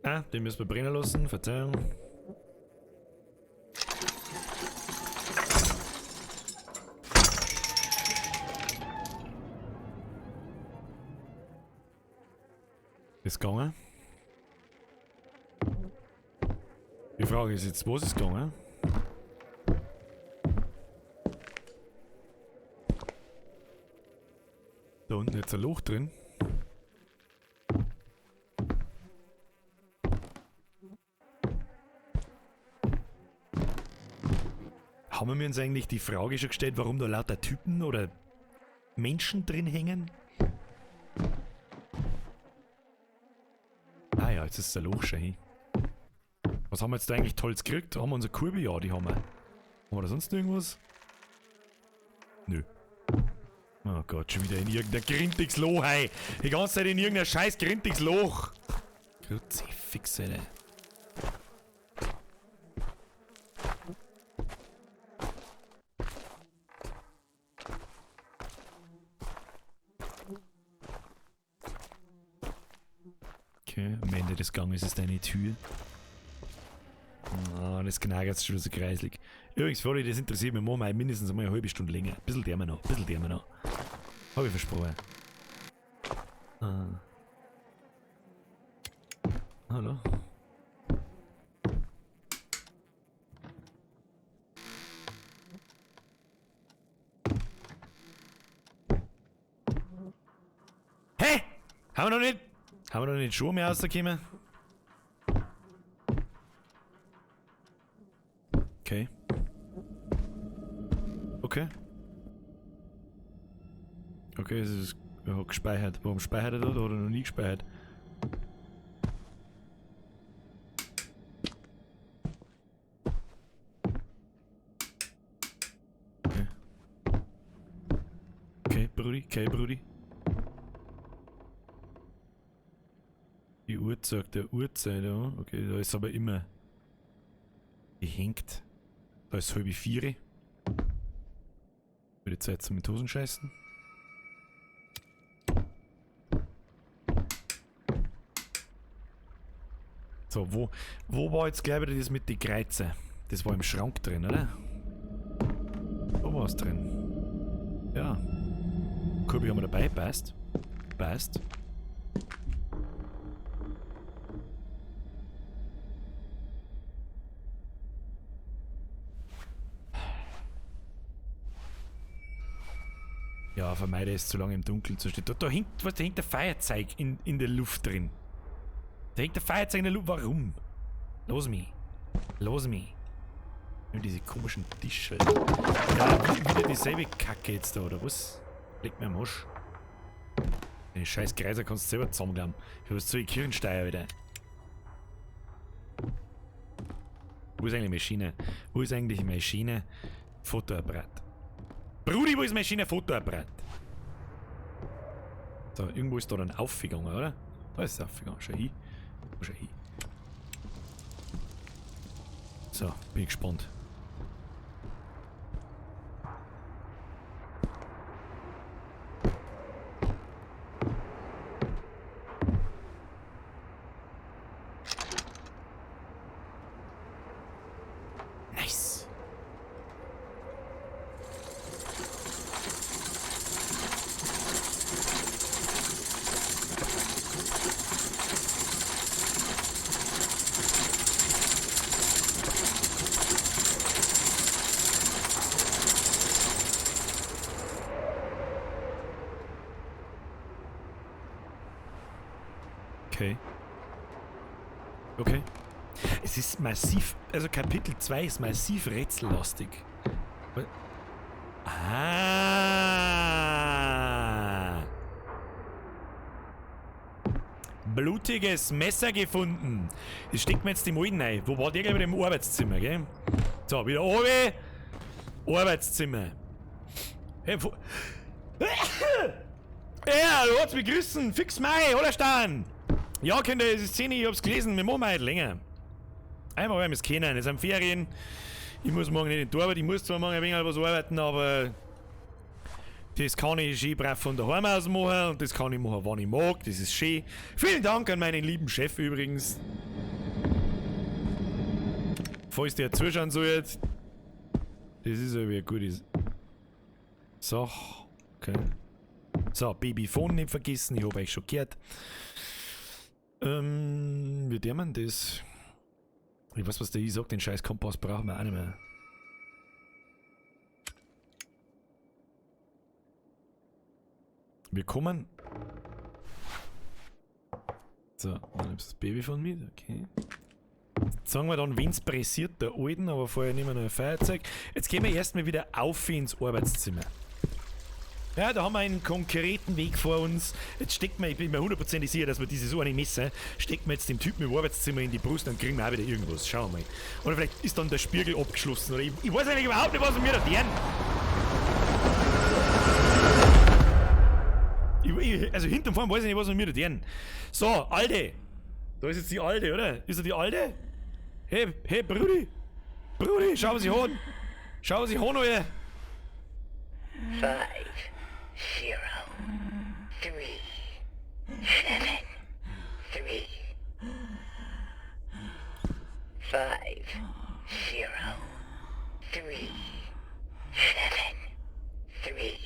Ah, den müssen wir brennen lassen, Verzeihung. Ist gegangen. Die Frage ist jetzt, was ist gegangen? Da unten jetzt ein Loch drin. Haben wir uns eigentlich die Frage schon gestellt, warum da lauter Typen oder Menschen drin hängen? Ah ja, jetzt ist das Loch schon hin. Was haben wir jetzt da eigentlich Tolles gekriegt? Haben wir unsere Kurve? Ja, die haben wir. Haben wir da sonst irgendwas? Nö. Oh Gott, schon wieder in irgendein grintiges Loch, hey. Die ganze Zeit in irgendein scheiß grintiges Loch. Kruzifix, Alter. Okay, am Ende des Ganges ist eine Tür. Ah, das knagert schon so kreislig. Übrigens, für alle, die das interessiert, wir machen mal mindestens einmal eine halbe Stunde länger. Ein bisschen därmer noch, ein bisschen därmer noch. Hab ich versprochen. Ah. Hallo? Hä? Haben wir noch nicht? Haben wir noch nicht Schuhe mehr rausgekommen? Okay. Okay. Okay, es ist gespeichert. Warum speichert er da? Oder noch nie gespeichert? Okay. Okay, Brudi. Okay, Brudi. Die Uhr zeigt der Uhrzeit, ja. Okay, da ist aber immer gehängt. Da ist 3:30. Wird die Zeit zum mit Hosen scheißen. So, wo war jetzt gleich wieder das mit den Kreuzen? Das war im Schrank drin, oder? Wo war's drin? Ja. Kurbi haben wir dabei, passt. Passt. Ja, vermeide es zu lange im Dunkeln zu stehen. Da hängt, was, da hängt der Feuerzeug in der Luft drin. Da hängt der Feuerzeug in der Luft. Warum? Los mich. Los mich. Nur diese komischen Tische. Ja, wieder dieselbe Kacke jetzt da, oder was? Leg mir am Arsch. Den scheiß Kreiser kannst du selber zusammenklappen. Ich hab jetzt so die Kirchensteuer wieder. Wo ist eigentlich meine Schiene? Wo ist eigentlich meine Schiene? Fotoapparat. Brudi, wo ist mein schöner Fotoapparat? So, irgendwo ist da dann aufgegangen, oder? Da ist es aufgegangen. Schau hin. Schau hin. So, bin ich gespannt. Nice. Okay. Okay. Es ist massiv, also Kapitel 2 ist massiv rätsellastig. Ah! Blutiges Messer gefunden. Das steckt mir jetzt im Alten rein. Wo war der gleich wieder im Arbeitszimmer, gell? So, wieder oben. Arbeitszimmer. Hey, wo ja, du hast begrüßen. Fix Mai, oder Stan? Ja, Kinder, es ist 10, ich hab's gelesen. Wir machen heute länger. Einfach, weil wir es kennen. Es sind Ferien. Ich muss morgen nicht in die Arbeit. Ich muss zwar morgen ein wenig was arbeiten, aber das kann ich schön brav von daheim aus machen und das kann ich machen, wann ich mag. Das ist schön. Vielen Dank an meinen lieben Chef übrigens. Falls der zuschauen sollte. Das ist ja wieder eine gute Sache. Okay. So, Babyphone nicht vergessen. Ich hab euch schon gehört. Wie der man das? Ich weiß, was der ich sagt, den scheiß Kompass brauchen wir auch nicht mehr. Wir kommen. So, dann nimmst du das Babyphone mit, okay. Jetzt sagen wir dann, wenn's pressiert, der Alten, aber vorher nehmen wir noch ein Feuerzeug. Jetzt gehen wir erstmal wieder auf ins Arbeitszimmer. Ja, da haben wir einen konkreten Weg vor uns. Jetzt steckt man, ich bin mir hundertprozentig sicher, dass wir dieses eine Messer, steckt man jetzt dem Typen im Arbeitszimmer in die Brust, dann kriegen wir auch wieder irgendwas. Schauen wir mal. Oder vielleicht ist dann der Spiegel abgeschlossen. Oder ich weiß eigentlich überhaupt nicht, was wir da tun. Also hinterm Fahren weiß ich nicht, was wir da tun. So, Alte. Da ist jetzt die Alte, oder? Ist er die Alte? Hey, hey, Brudi. Brudi, schau, was ich an. Schau, was ich an, Alter. 5, 0, 3, 7, 3, 5, 0, 3, 7, 3.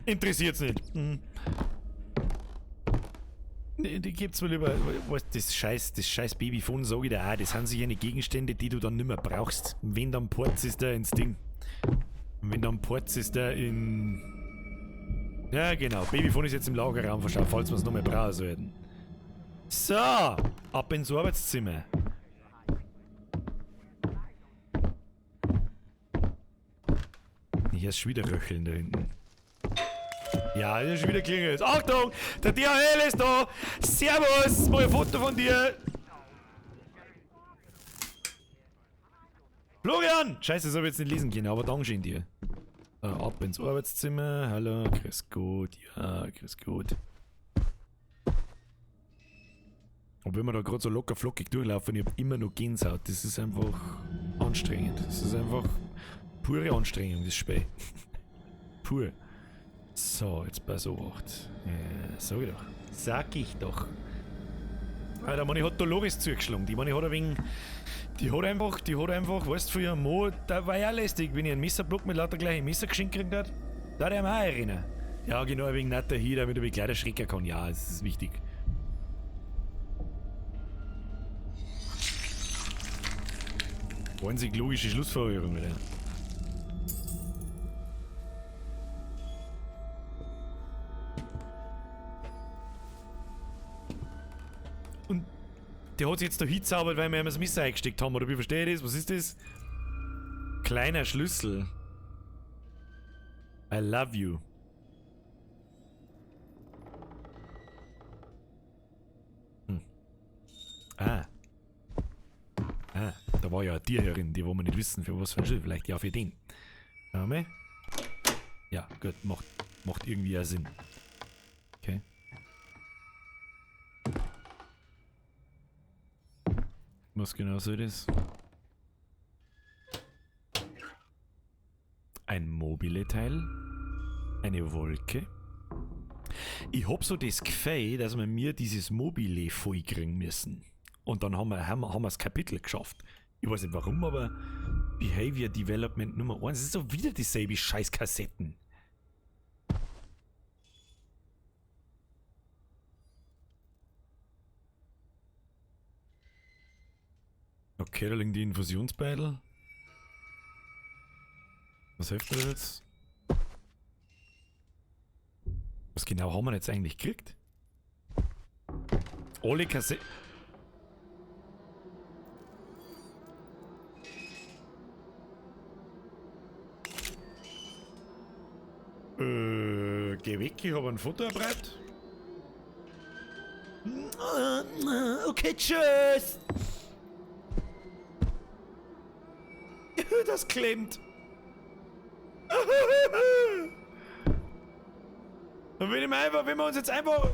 Interessiert's nicht. Hm. Nee, die gibt's mir lieber. Was, das scheiß Babyphone sag ich dir auch. Das sind sicher eine Gegenstände, die du dann nimmer brauchst. Wenn dann Ports ist der ins Ding. Wenn dann Ports ist der in. Ja, genau. Babyphone ist jetzt im Lagerraum verschafft, falls wir's noch mehr brauchen sollten. So, ab ins Arbeitszimmer. Hier ist schon wieder Röcheln da hinten. Ja, hier ist schon wieder klingelt. Achtung, der DHL ist da. Servus, mal ein Foto von dir. Florian! Scheiße, das hab ich jetzt nicht lesen können, aber Dankeschön dir. So, ab ins Arbeitszimmer. Hallo, grüß Gott. Ja, grüß Gott. Und wenn wir da grad so locker flockig durchlaufen, ich hab immer noch Gänsehaut. Das ist einfach anstrengend. Das ist einfach pure Anstrengung, das Spiel. Pur. So, jetzt pass auf. Ja, sag ich doch. Sag ich doch. Alter, Mann, ich hat Dolores zugeschlagen. Die Mann, hat ein wenig. Die hat einfach, weißt du, für ihren Mo, da war ja lästig, wenn ich einen Messerblock mit lauter gleichen Messer geschenkt gekriegt hat, da hat er mich auch erinnern. Ja, genau, wegen nicht dahin, damit ich mich gleich erschrecken kann. Ja, das ist wichtig. Einzig logische Schlussfolgerung wieder. Und der hat sich jetzt da hingezaubert, weil wir ihm das Messer eingesteckt haben, oder wie verstehe ich das? Was ist das? Kleiner Schlüssel. I love you. Hm. Ah. Da war ja eine Tierherrin, die wo wir nicht wissen, für was für ein Schild. Vielleicht ja für den. Schauen wir mal. Ja, gut, macht irgendwie auch Sinn. Okay. Was genau soll das? Ein Mobile-Teil. Eine Wolke. Ich hab so das Gefühl, dass wir mir dieses Mobile voll kriegen müssen. Und dann haben wir das Kapitel geschafft. Ich weiß nicht warum, aber Behavior Development Nummer 1. Das ist doch wieder dieselbe scheiß Kassetten. Okay, da liegen die Infusionsbeutel. Was hilft mir das jetzt? Was genau haben wir jetzt eigentlich gekriegt? Alle Kassetten. Geh weg, ich hab ein Fotoapparat. Okay, tschüss. Das klemmt. Wenn wir uns jetzt einfach...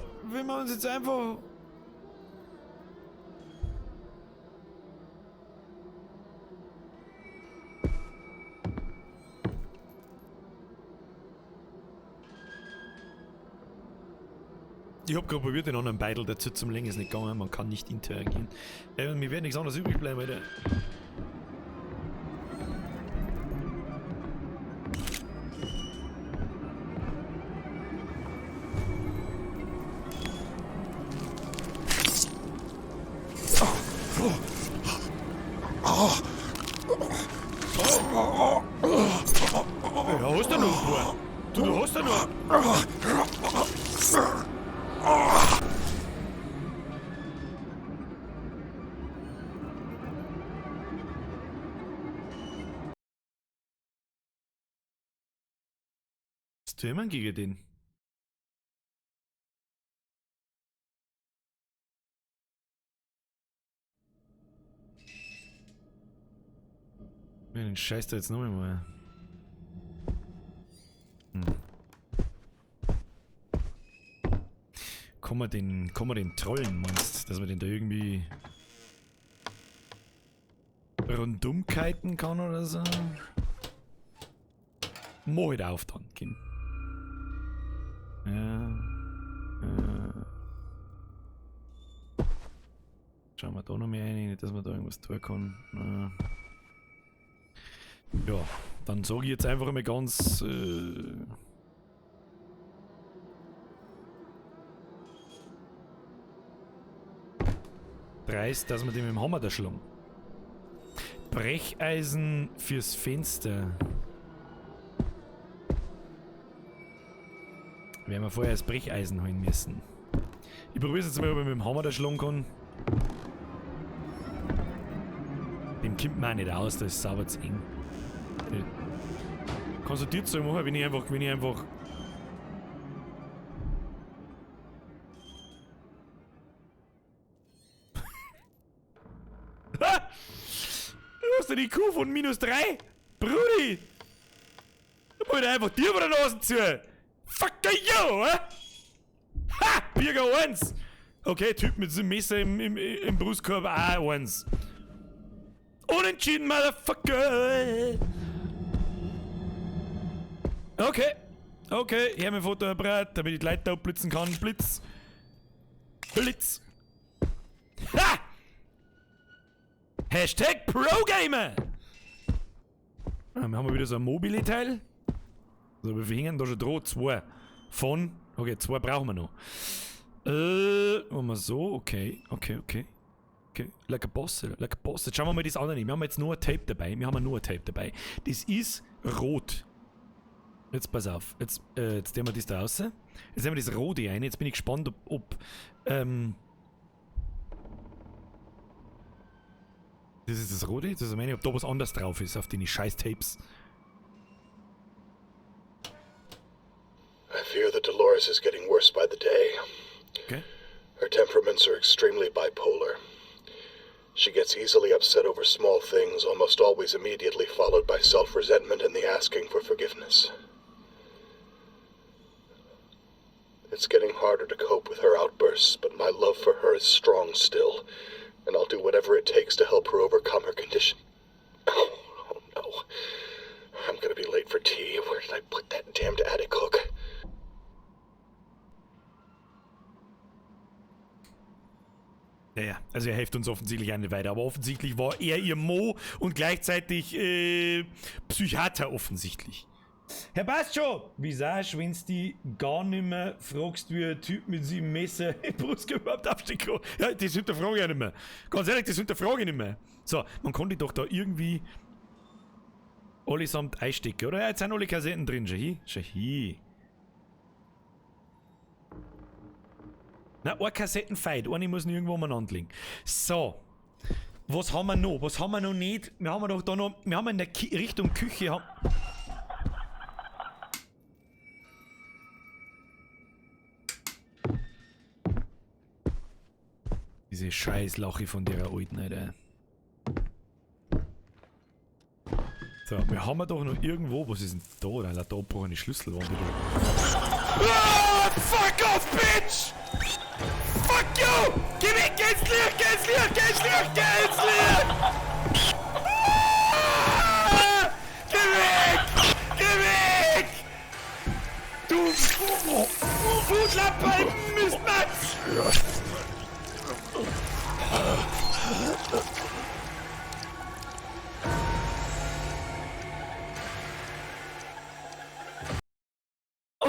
Ich hab grad probiert, den anderen Beidel dazu zum Längen, ist nicht gegangen, man kann nicht interagieren. Mir wird nichts anderes übrig bleiben, Alter. Ja, hast du noch ein paar? Du hast ja noch. Was tun wir gegen den? Den Scheiß da jetzt noch einmal. Kann man den trollen, meinst du? Dass man den da irgendwie rundum kiten kann oder so? Mach halt auf dann, Kind. Ja. Schauen wir da noch mehr rein, nicht, dass man da irgendwas tun kann. Ja, dann sage ich jetzt einfach mal ganz... dreist, dass wir den mit dem Hammer da schlagen. Brecheisen fürs Fenster. Werden wir vorher das Brecheisen holen müssen. Ich probiere es jetzt mal, ob ich mit dem Hammer da schlagen kann. Dem kommt man auch nicht aus, das ist sauber zu eng. Kannst du dir so machen, wenn ich einfach... Du hast ja die Kuh von -3! Brudi! Da muss ich einfach dir bei der Nase zu! Fuck you! Eh? Ha! Birger 1! Okay, Typ mit diesem Messer im Brustkorb auch 1. Unentschieden, Motherfucker! Okay. Okay, her mit dem Fotoapparat, damit ich die Leute da abblitzen kann. Blitz. Blitz. Ha! Hashtag ProGamer! Dann haben wir wieder so ein Mobile-Teil. Also wir hängen da schon dran. 2 von. Okay, 2 brauchen wir noch. Machen wir so, okay, okay, okay. Okay, like a boss, like a boss. Jetzt schauen wir mal das andere. Wir haben jetzt nur ein Tape dabei. Wir haben nur ein Tape dabei. Das ist rot. Jetzt pass auf. Jetzt, jetzt nehmen wir das da raus. Jetzt nehmen wir das rote ein. Jetzt bin ich gespannt, ob das ist das rote? Das ist meine, ob da was anderes drauf ist auf den scheiß Tapes. I fear that Dolores is getting worse by the day. Okay. Her temperaments are extremely bipolar. She gets easily upset over small things, almost always immediately followed by self resentment and the asking for forgiveness. It's getting harder to cope with her outbursts, but my love for her is strong still, and I'll do whatever it takes to help her overcome her condition. Oh, oh no. I'm gonna be late for tea. Where did I put that damned attic hook? Naja, also er hilft uns offensichtlich auch nicht weiter. Aber offensichtlich war er ihr Mo und gleichzeitig Psychiater offensichtlich. Herr Bascho, wie sagst du, wenn's die gar nimmer fragst, wie ein Typ mit sieben Messer im Brust überhaupt aufstehen kann? Ja, das hinterfrage ich auch nicht mehr. Ganz ehrlich, das hinterfrage ich nicht mehr. So, man konnte doch da irgendwie allesamt einstecken, oder? Ja, jetzt sind alle Kassetten drin. Schau hin, schau hin. Na, eine Kassettenfeit, eine muss noch irgendwo umeinander liegen. So, was haben wir noch? Was haben wir noch nicht? Wir haben doch da noch, wir haben in der Ki Richtung Küche... Haben Diese Scheißlache von der alten, Alter. So, wir haben doch noch irgendwo... Was ist denn da? Da lauter abgebrochene Schlüssel waren die da. Ah, fuck off, bitch! Fuck you! Geh weg, geh ins Licht, geh ins Licht, geh ins Licht, geh ins Licht! Ah! Geh weg! Geh weg! Du Fußlappe, Mistmatsch!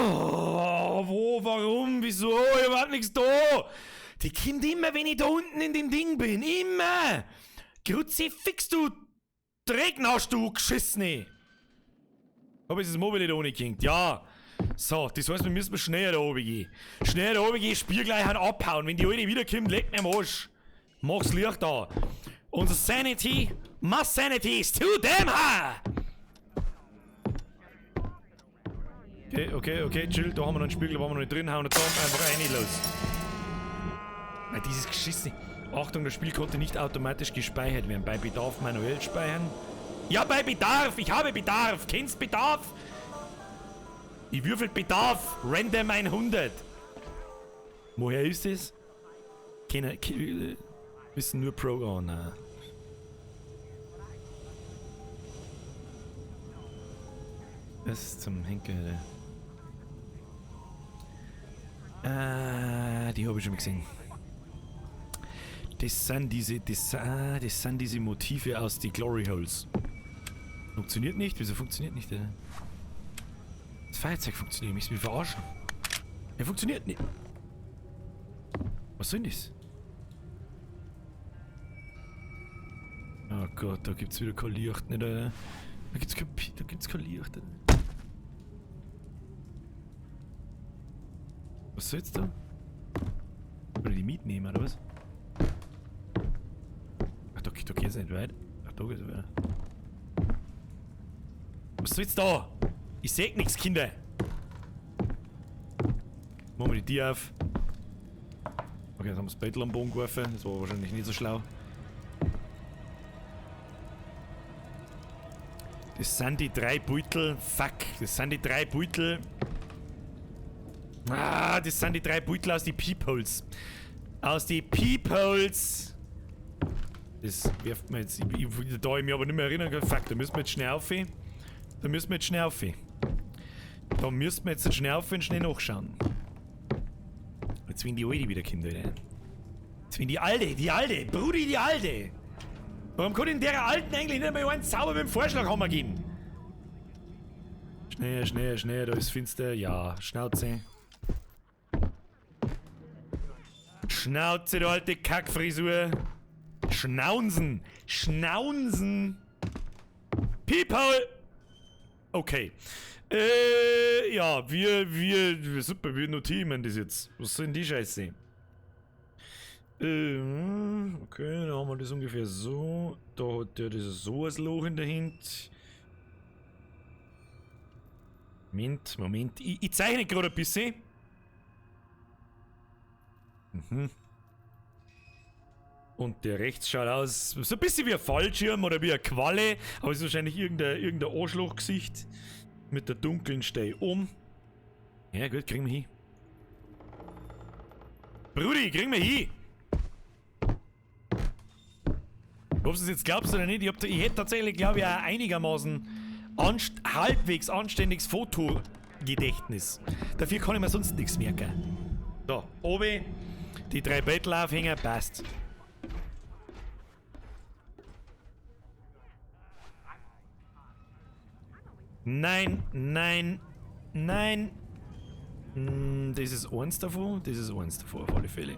Oh, wo, warum, wieso? Ich hab nichts da! Die kommt immer, wenn ich da unten in dem Ding bin. Immer! Kruzifix, du Drecknarsch, du Geschissene! Hab ich das Mobile da ohne gehängt? Ja! So, das heißt, wir müssen schneller da oben gehen. Schneller da oben gehen, Spiel gleich abhauen. Wenn die Alte wiederkommt, legt mir am Arsch. Mach's Licht da. Unser Sanity, my Sanity is too damn high! Okay, okay, okay, chill, da haben wir noch einen Spiegel, da waren wir noch nicht drin, hauen wir da einfach rein, los. Nein, dieses Geschissene. Achtung, das Spiel konnte nicht automatisch gespeichert werden. Bei Bedarf manuell speichern. Ja, bei Bedarf! Ich habe Bedarf! Kennst Bedarf? Ich würfel Bedarf! Random 100! Woher ist das? Keiner, wissen nur Pro. Oh, nein. Das ist zum Henker. Die habe ich schon mal gesehen. Das sind diese, das sind diese Motive aus die Glory Holes. Funktioniert nicht? Wieso funktioniert nicht? Das Feuerzeug funktioniert nicht. Ich will verarschen. Er funktioniert nicht. Was soll denn das? Oh Gott, da gibt's wieder kein Licht, nicht, Alter. Da gibt's kein Licht, Alter. Was soll jetzt da? Oder die mitnehmen, oder was? Ach, da geht's nicht weit. Ach, da geht's weiter. Was soll jetzt da? Ich seh nix, Kinder! Machen wir die Tür auf. Okay, jetzt haben wir das Bettel am Boden geworfen. Das war wahrscheinlich nicht so schlau. Das sind die drei Beutel. Fuck, das sind die drei Beutel. Ah, das sind die drei Beutel aus die Peepholes. Aus die Peepholes. Das wirft mir jetzt. Da ich mich aber nicht mehr erinnern kann. Fuck, da müssen wir jetzt schnell auf. Da müssen wir jetzt schnell auf. Da müssen wir jetzt schnell auf und schnell nachschauen. Jetzt wenn die Alte wieder kommt, Alter. Jetzt wenn die Alte, Brudi, die Alte. Warum kann ich der Alten eigentlich nicht mehr einen Zauber mit dem Vorschlaghammer geben? Schnell, schnell, schnell, da ist finster. Ja, Schnauze. Schnauze, du alte Kackfrisur. Schnaunsen. Schnaunsen. Peephole. Okay. Ja, wir, super, wir notieren das jetzt. Was soll denn die Scheiße? Okay, dann haben wir das ungefähr so. Da hat der das so ein Loch in der Hand. Moment, Moment. Ich zeichne gerade ein bisschen. Mhm. Und der rechts schaut aus so ein bisschen wie ein Fallschirm oder wie eine Qualle, aber es ist wahrscheinlich irgendein Arschlochgesicht mit der dunklen Steh um. Ja gut, kriegen wir hin. Brudi, kriegen wir hin! Ob du es jetzt glaubst oder nicht, ich hätte tatsächlich, glaube ich, auch einigermaßen halbwegs anständiges Fotogedächtnis. Dafür kann ich mir sonst nichts merken. So, oben, die 3 Bettelaufhänger, passt. Nein, nein, nein. Das ist eins davon, das ist eins davon, auf alle Fälle.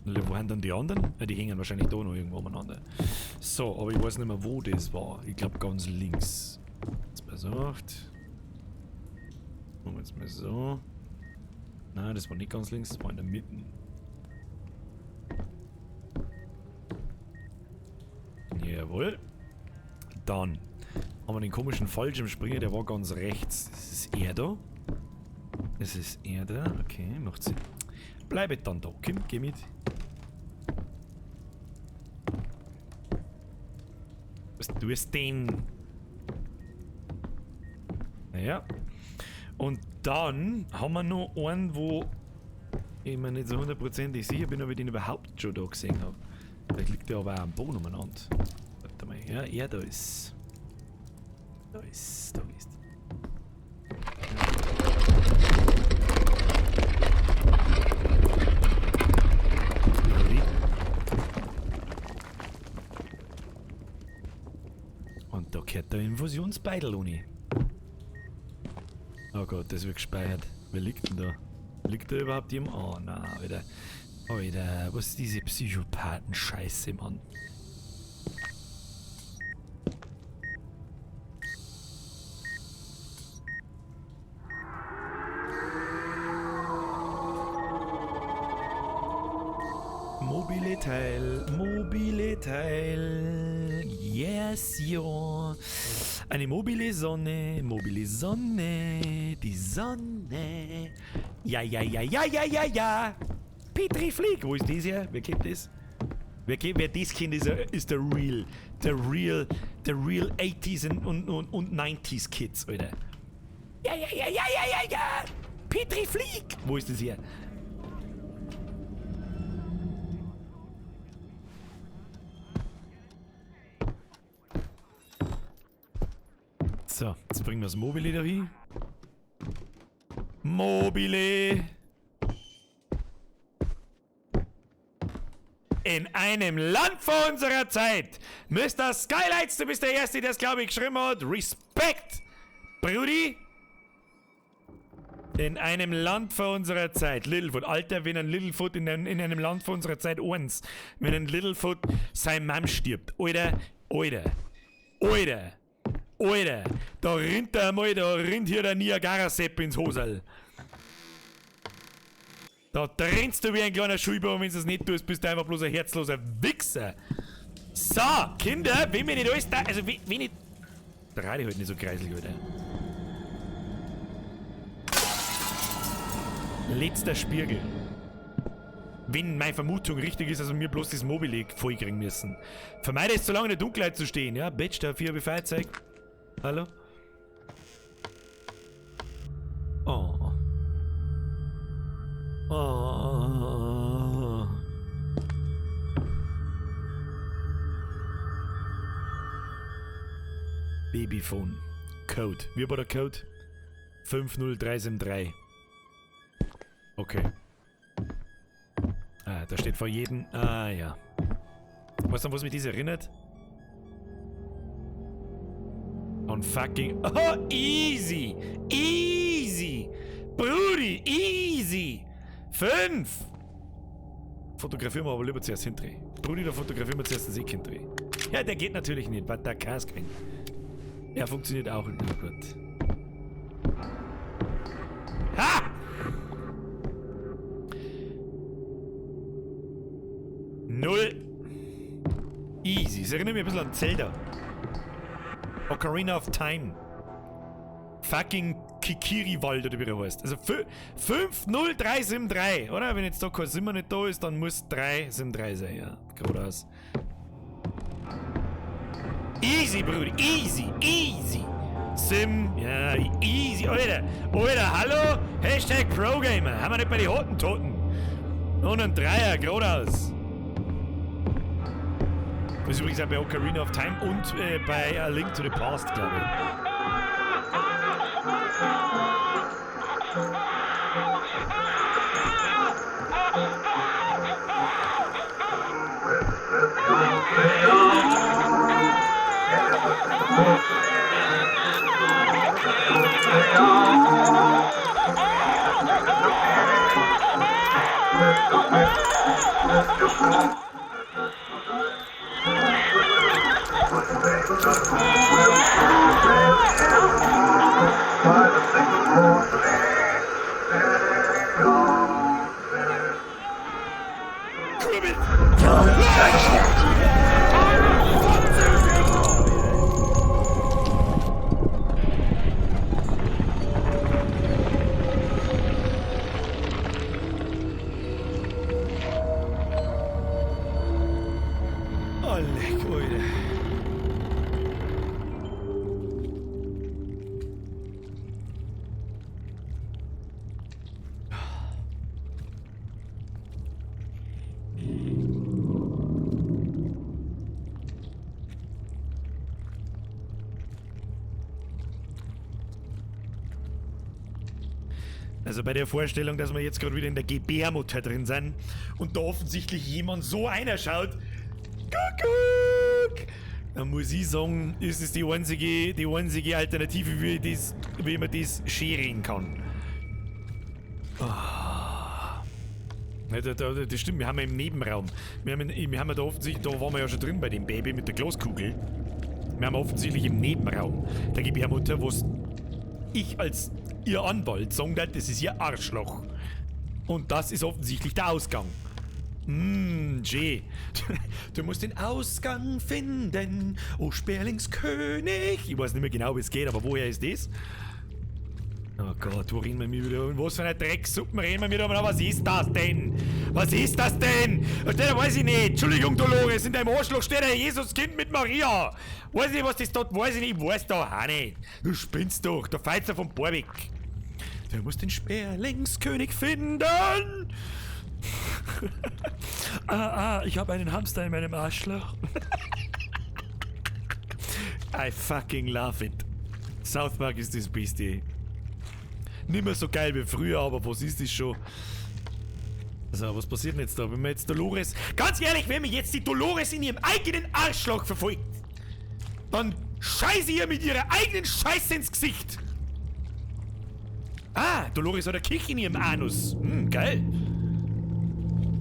Wo waren dann die anderen? Ja, die hängen wahrscheinlich da noch irgendwo umeinander. So, aber ich weiß nicht mehr, wo das war. Ich glaub, ganz links. Jetzt pass auf. Machen wir jetzt mal so. Nein, das war nicht ganz links, das war in der Mitte. Jawohl. Dann haben wir den komischen Fallschirmspringer, der war ganz rechts. Das ist er da. Das ist er da. Okay, macht Sinn. Bleibet dann da. Komm, geh mit. Was tust denn? Naja. Und dann haben wir noch einen, wo ich mir nicht so hundertprozentig sicher bin, ob ich den überhaupt schon da gesehen hab. Vielleicht liegt der aber auch am Boden umeinander. Warte mal, ja, er da ist. Da ist, da ist. Und da gehört der Infusionsbeutel ohne. Oh Gott, das wird gespeichert. Wer liegt denn da? Liegt da überhaupt jemand? Oh nein, wieder. Alter, was ist diese Psychopathen-Scheiße, Mann? Mobile Teil, mobile Teil, yes, ja. Eine mobile Sonne, die Sonne. Ja, ja, ja, ja, ja, ja, ja. Petri Flieg, wo ist das her? Wer kennt das? Wer das kennt, ist der real, the real 80s und 90s Kids, Alter. Ja, ja, ja, ja, ja, ja, ja. Petri Flieg. Wo ist das her? So, jetzt bringen wir das Mobile da hin. Mobile! In einem Land vor unserer Zeit! Mr. Skylights, du bist der Erste, der es, glaube ich, geschrieben hat. Respekt! Brudi! In einem Land vor unserer Zeit. Littlefoot. Alter, wenn ein Littlefoot in einem Land vor unserer Zeit eins. Wenn ein Littlefoot sein Mann stirbt. Alter, Alter, Alter. Alter, da rinnt er mal, da rinnt hier der Niagara-Sepp ins Hosel. Da trennst du wie ein kleiner Schulbauer, und wenn du es nicht tust, bist du einfach bloß ein herzloser Wichser. So, Kinder, wenn mir nicht alles da, also wenn ich... Dreh dich halt nicht so kreislig, Alter. Letzter Spiegel. Wenn meine Vermutung richtig ist, dass wir bloß das Mobile vollkriegen müssen. Vermeide es, so lange in der Dunkelheit zu stehen, ja? Bitch, dafür habe ich Feuerzeug. Hallo? Oh. Oh. Babyphone. Code. Wie war der Code? 50373. Okay. Ah, da steht vor jedem... Ah, ja. Weißt du, an was mich das erinnert? On fucking... Oh, easy! Easy! Brudi, easy! 5! Fotografieren wir aber lieber zuerst hinten. Brudi, da fotografieren wir zuerst den hinten. Ja, der geht natürlich nicht, weil der Kass gewinnt. Er funktioniert auch nicht. Oh Gott. Ha! 0. Easy. Das erinnert mich ein bisschen an Zelda. Ocarina of Time. Fucking Kikiri-Wald oder wie der heißt. Also 50373, oder? Wenn jetzt da kein Simmer nicht da ist, dann muss 373 sein, ja. Geradeaus. Easy, Bruder, easy, easy. Sim, ja, easy. Alter, Alter, hallo? Hashtag ProGamer. Haben wir nicht bei den Hottentoten. Und ein Dreier, geradeaus. Das ist übrigens auch bei Ocarina of Time und bei A Link to the Past, glaube ich. Oh, leck, Alter. Also bei der Vorstellung, dass wir jetzt gerade wieder in der Gebärmutter drin sind und da offensichtlich jemand so einer schaut, Kuckuck, dann muss ich sagen, ist es die einzige Alternative, wie man das scheren kann. Oh. Ja, das stimmt, wir haben ja im Nebenraum. Wir haben ja da offensichtlich, da waren wir ja schon drin bei dem Baby mit der Glaskugel. Wir haben offensichtlich im Nebenraum der Gebärmutter, wo's ich als ihr Anwalt sagen darf, das ist ihr Arschloch. Und das ist offensichtlich der Ausgang. Jay. Du musst den Ausgang finden, oh Sperlingskönig. Ich weiß nicht mehr genau, wie es geht, aber woher ist das? Oh Gott, wo reden wir mir wieder? Und was für eine Drecksuppen reden wir wieder? Was ist das denn? Was ist das denn? Da weiß ich nicht. Entschuldigung, Dolores, in deinem Arschloch steht ein Jesuskind mit Maria. Weiß nicht, was das dort, weiß ich nicht, ich weiß da auch nicht. Du spinnst doch, der Feizer vom Borwig. Du musst den Sperlingskönig finden. Ich habe einen Hamster in meinem Arschloch. I fucking love it. South Park ist das Beste. Nicht mehr so geil wie früher, aber was ist das schon? Also, was passiert denn jetzt da? Wenn wir jetzt Dolores... Ganz ehrlich, wenn mich jetzt die Dolores in ihrem eigenen Arschloch verfolgt, dann scheiße ihr mit ihrer eigenen Scheiße ins Gesicht. Ah, Dolores hat eine Kirche in ihrem Anus. Geil.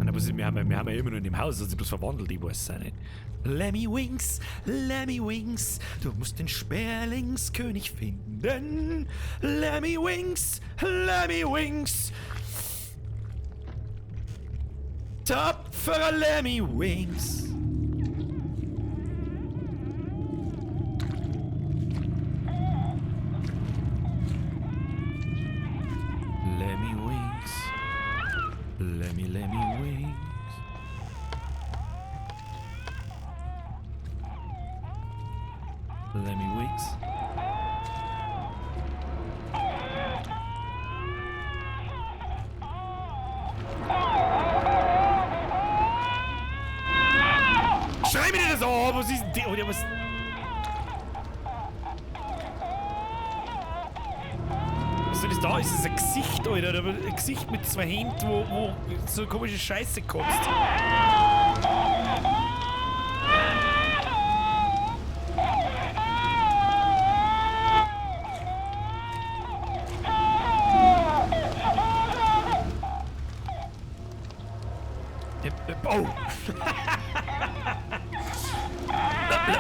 Aber wir haben ja immer noch in dem Haus, das hat sich bloß verwandelt, ich weiß es auch nicht. Lemmiwinks, Lemmiwinks, du musst den Sperlingskönig finden. Lemmiwinks, Lemmiwinks. Tapferer Lemmiwinks. Lemmiwinks, Lemmy, Lemmiwinks. Lemmiwinks. Schrei mir das an! Was ist denn die? Oder was? Was soll das da? Ist das ein Gesicht, Alter? Oder ein Gesicht mit zwei Händen, wo so komische Scheiße kotzt? Oh!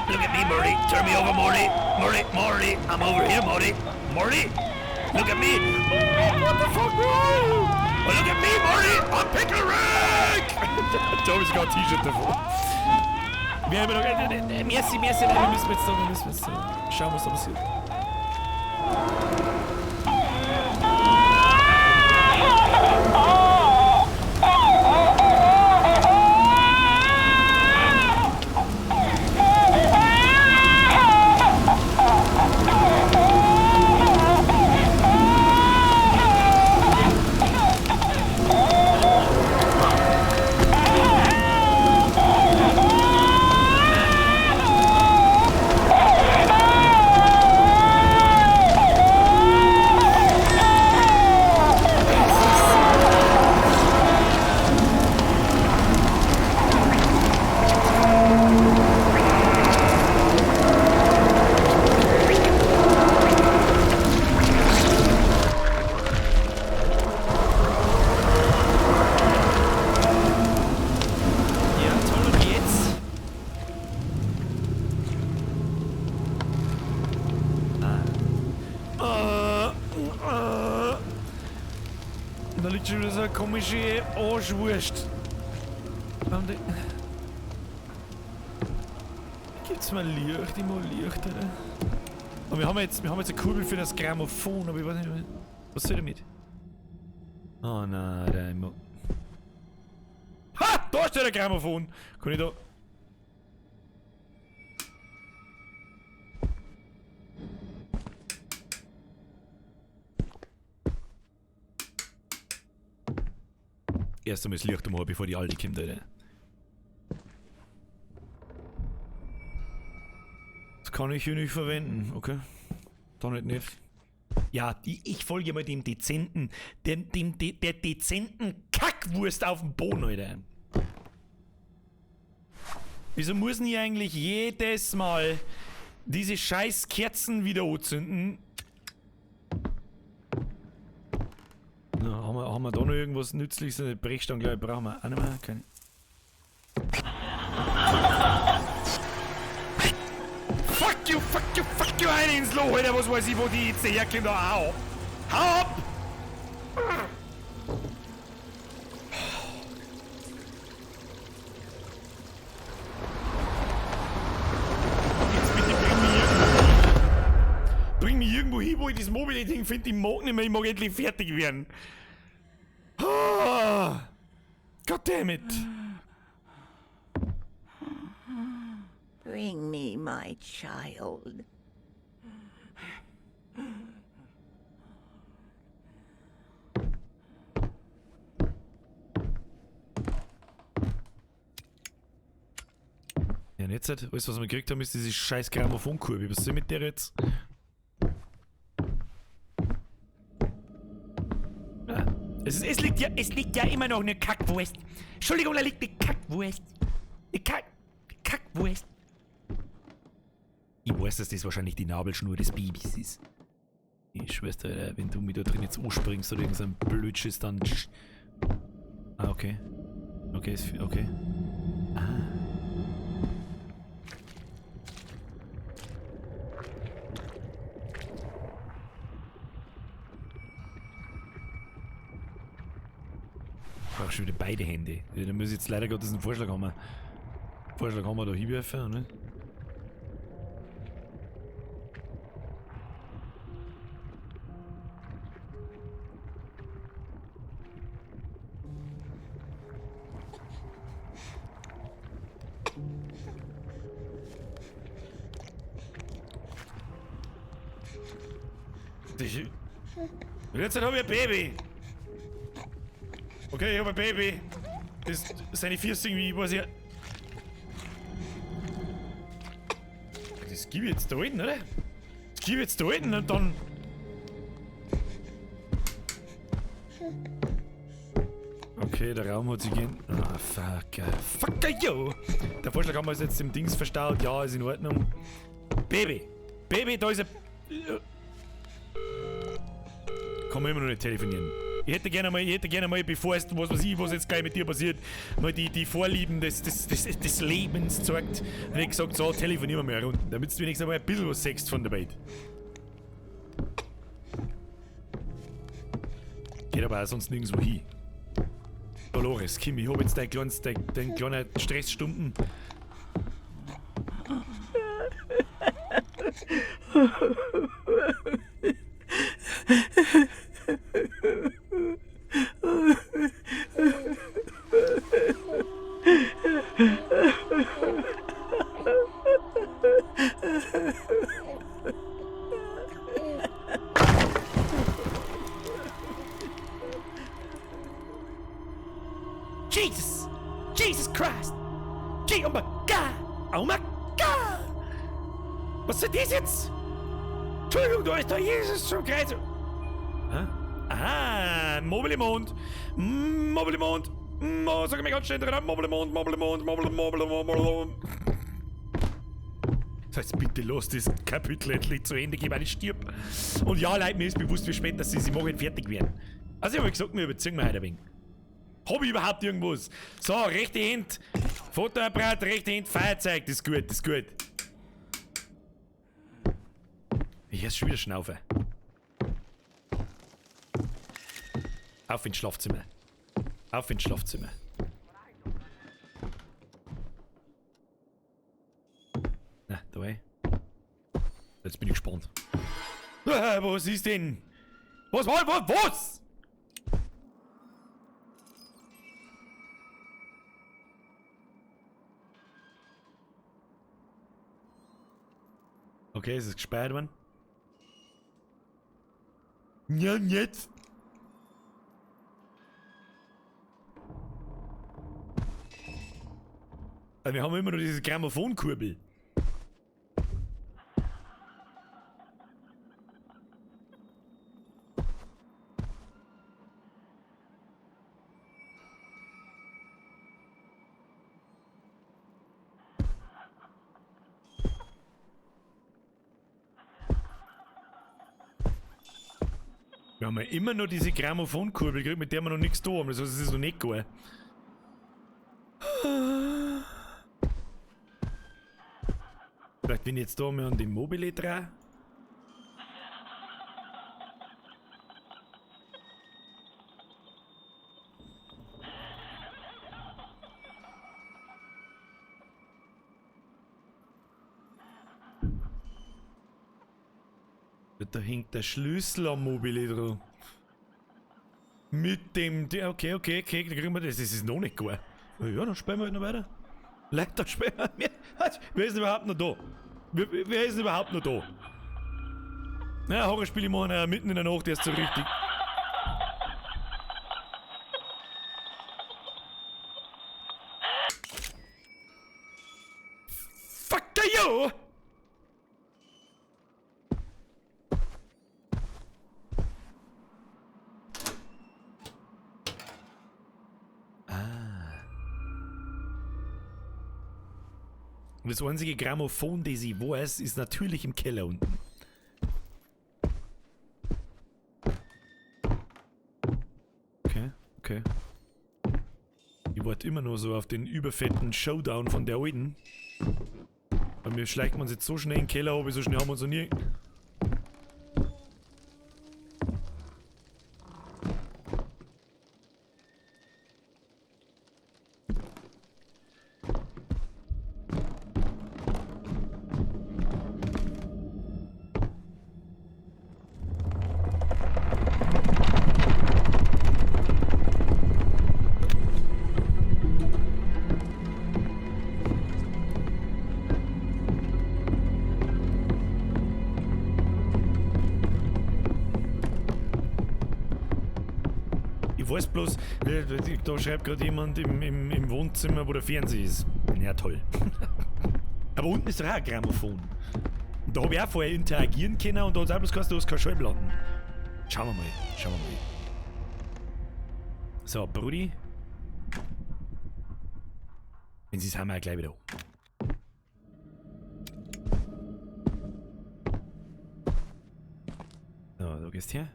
Look at me, Morty. Turn me over, Morty. Morty, Morty. I'm over here, Morty. Morty, look at me. Oh, what the fuck? Oh, look at me, Morty. I'm Pickle Rick. Da hab ich sogar ein T-Shirt davor. Wir haben noch... Merci, merci. Nein, wir müssen jetzt da. Schauen, was da passiert. so eine komische Arschwurst. Gibt's mal Licht? Ich mag Licht, Alter. Und wir haben jetzt eine Kurbel für das Grammophon, aber ich weiß nicht, was soll ich damit? Oh nein, der immer. Ha! Da steht der Grammophon! Kann ich da. Erst einmal das Licht umhaben, bevor die Alte kommt, Alter. Das kann ich hier nicht verwenden, okay? Dann halt nicht. Ja, ich folge mal dem dezenten, der dezenten Kackwurst auf dem Boden, Alter. Wieso muss denn hier eigentlich jedes Mal diese scheiß Kerzen wieder anzünden? Na, haben wir da noch irgendwas Nützliches? Eine Brechstange, glaube ich, brauchen wir auch nicht mehr. Keine. Fuck you, fuck you, fuck you, rein ins Loch, Alter, was weiß ich, wo die jetzt herkommt. Hau ab! Hau ab! Jetzt bitte bring mich irgendwo hin. Bring mich irgendwo hin, wo ich das Mobile-Ding finde. Ich mag nicht mehr, ich mag endlich fertig werden. Ah, God damn it. Bring me my child. Ja, und jetzt halt, alles was wir gekriegt haben, ist diese scheiß Grammophonkurve. Was soll ich mit der jetzt? Ah, es liegt ja immer noch eine Kackwurst. Entschuldigung, da liegt eine Kackwurst. Eine Kackwurst. Ich weiß, dass das wahrscheinlich die Nabelschnur des Babys ist. Ich schwör's dir, wenn du mir da drin jetzt anspringst oder irgend so ein Blödschiss, dann... Ah, okay. Okay, ist... okay. Ah. Ich brauche schon wieder beide Hände. Ja, da muss ich jetzt leider Gottes einen Vorschlag haben. Vorschlag haben wir da hinwerfen, ne? Jetzt habe ich ein Baby. Okay, ich habe ein Baby. Das seine Füße irgendwie, weiß ich. Das gebe ich jetzt da hinten, oder? Das gebe ich jetzt da hinten und dann. Okay, der Raum hat sich gen. Ah, fuck. Fuck, yo! Der Vorschlag haben wir jetzt im Dings verstaut. Ja, ist in Ordnung. Baby! Baby, da ist ein. Kann man immer noch nicht telefonieren. Ich hätte gerne mal, bevor es, was weiß ich, was jetzt gleich mit dir passiert, mal die Vorlieben des Lebens zeigt. Und ich gesagt, so, telefonieren wir mal runter, damit du wenigstens mal ein bisschen was siehst von der Welt. Geht aber auch sonst nirgendwo hin. Dolores, Kim, ich hab jetzt deinen kleinen Stressstumpen. Jesus! Jesus Christ! Oh my God! Oh my God! Was ist das jetzt? Entschuldigung, da ist der Jesus zum Kreuz. Aha, Mobile Mond. Mobile Mond. Sag mir ganz schnell dran. Mobile Mond, Mobile Mond, Mobile, Mobile, Mobile. Das heißt, bitte lass das Kapitel endlich zu Ende gehen, weil ich stirb. Und ja, Leute, mir ist bewusst, wie spät das ist. Ich mag nicht fertig werden. Also, ich habe gesagt, wir überziehen wir heute ein wenig. Hab ich überhaupt irgendwas? So, rechte Hand, Fotoapparat, rechte Hand, Feuerzeug, das ist gut, das ist gut. Ich hör's schon wieder schnaufen. Auf ins Schlafzimmer. Auf ins Schlafzimmer. Na, dabei. Jetzt bin ich gespannt. Was ist denn? Was? Was? Okay, es ist gesperrt worden. Ja, und jetzt? Wir haben immer noch diese Grammophonkurbel. Wir haben ja immer noch diese Grammophonkurbel gekriegt, mit der wir noch nichts da haben. Das heißt, es ist noch nicht geil. Vielleicht bin ich jetzt da mal an dem Mobile dran. Da hängt der Schlüssel am Mobile dran. Mit dem... Okay, okay, okay, dann kriegen wir das. Das ist noch nicht geil. Ja, dann spielen wir halt noch weiter. Leute, dann spielen wir mehr. Wer ist denn überhaupt noch da? Wer ist denn überhaupt noch da? Na, Horrorspiele machen ja mitten in der Nacht erst so richtig. Fuck you! Und das einzige Grammophon, das ich weiß, ist natürlich im Keller unten. Okay, okay. Ich warte immer nur so auf den überfetten Showdown von der Alten. Bei mir schleicht man sich jetzt so schnell in den Keller, aber so schnell haben wir uns noch nie... Ich weiß bloß, da schreibt gerade jemand im Wohnzimmer, wo der Fernseher ist. Ja, toll. Aber unten ist doch auch ein Grammophon. Und da hab ich auch vorher interagieren können und da hat's auch bloß geheißen, du hast keine Schallplatten. Schauen wir mal, schauen wir mal. So, Brudi. Wenn sie's haben wir auch gleich wieder. So, da gehst du her.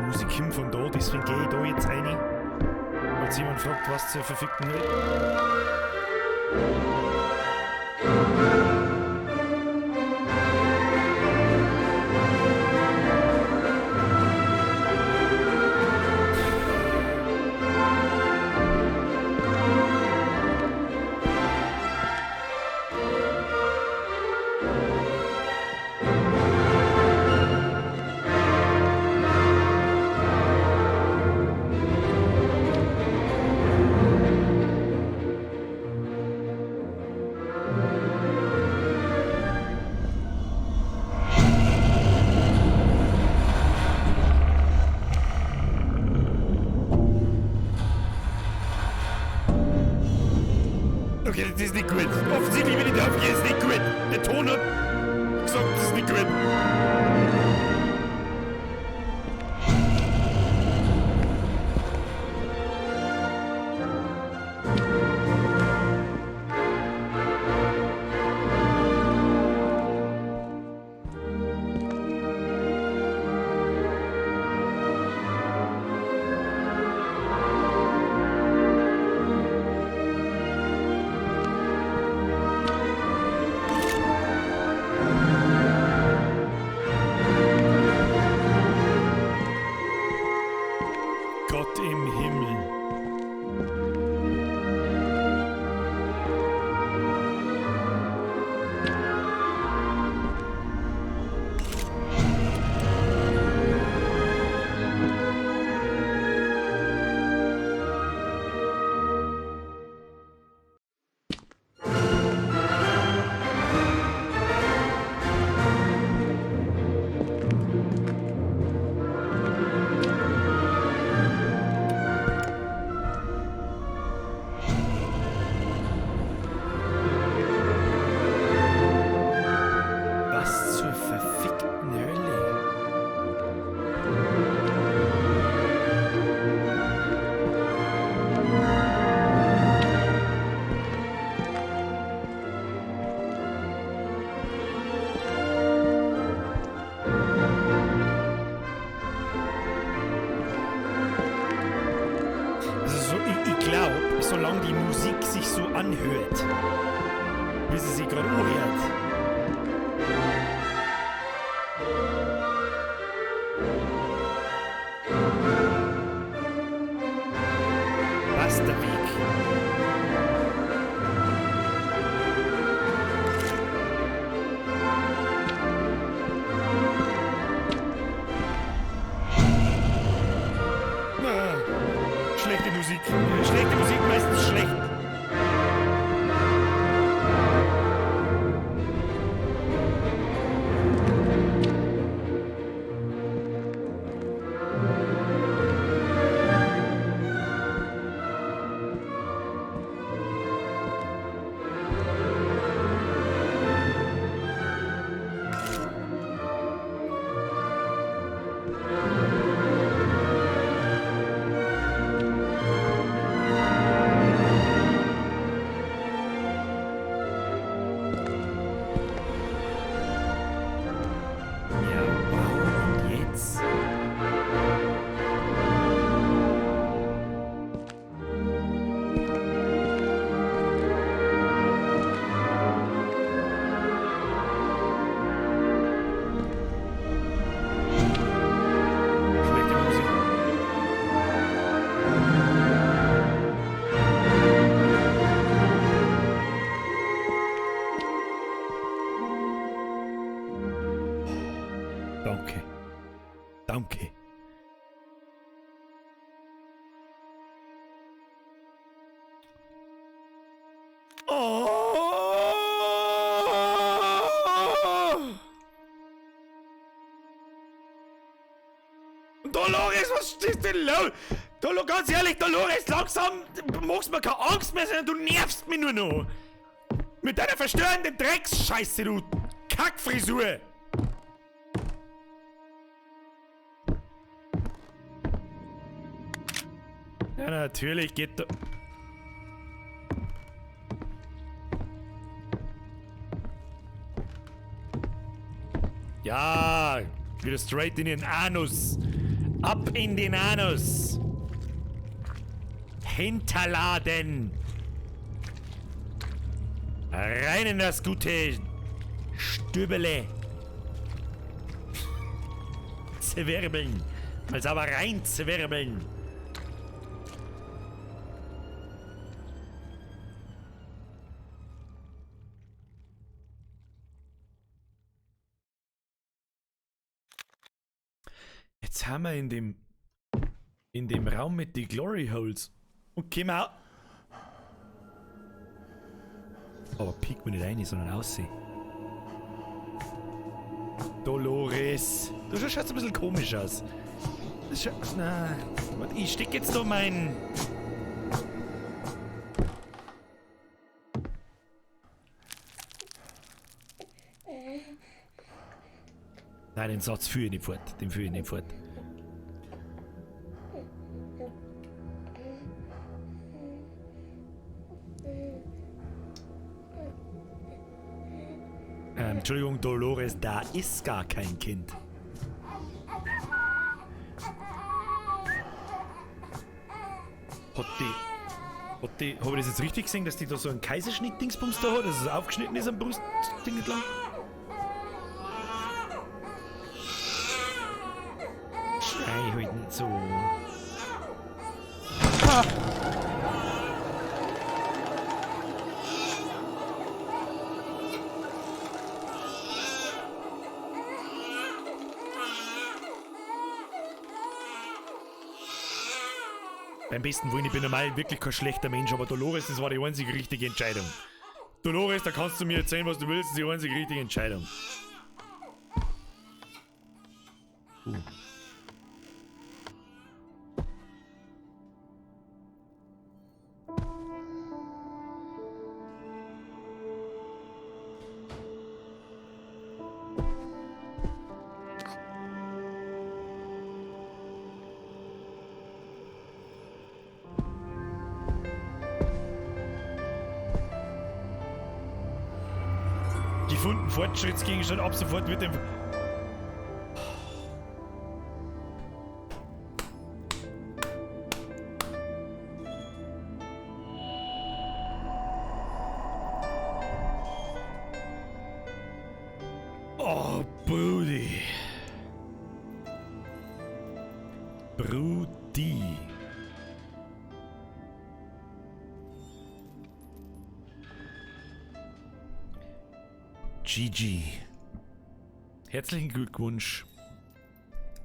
Musik kommt von da, deswegen gehe ich da jetzt rein. Falls jemand fragt, was zur verfickten Hölle. Okay, das ist nicht gut. Offensichtlich, wenn ich drauf gehe, ist nicht gut. Der Ton hat gesagt, das ist nicht gut. Gott im Himmel. Was zur verfickten Hölle? Also so, ich glaube, solange die Musik sich so anhört, wie sie sich gerade anhört, passt der Weg. Ah, schlechte Musik. Schlechte Musik meistens schlecht. Ja, wow, und jetzt? Schlechte Musik. Danke. Danke. Oh! Dolores, was ist denn los? Dolores, ganz ehrlich, Dolores, langsam machst mir keine Angst mehr, sondern du nervst mich nur noch. Mit deiner verstörenden Drecksscheiße, du Kackfrisur. Ja, natürlich geht da. Ja, wieder straight in den Anus. Ab in den Anus. Hinterladen. Rein in das gute Stübele. Zwirbeln. Mal sauber rein zwirbeln. Jetzt haben wir in dem Raum mit die Glory Holes. Und gehen wir Aber piek mir nicht rein, sondern aussehen. Dolores. Du schaust ein bisschen komisch aus. Das na, warte, ich steck jetzt da mein... Nein, den Satz führe ich nicht fort. Den führe ich nicht fort. Entschuldigung, Dolores, da ist gar kein Kind. Hat die, hat die, hab ich das jetzt richtig gesehen, dass die da so einen Kaiserschnitt-Dingsbums da hat, dass es aufgeschnitten ist am Brustding entlang? Schrei halt nicht so. Ah. Beim besten Willen, ich bin normal wirklich kein schlechter Mensch, aber Dolores, das war die einzige richtige Entscheidung. Dolores, da kannst du mir erzählen, was du willst, das ist die einzige richtige Entscheidung. Gefunden, Fortschrittsgegenstand ab sofort mit dem... Oh, Brudi. Brudi. GG. Herzlichen Glückwunsch.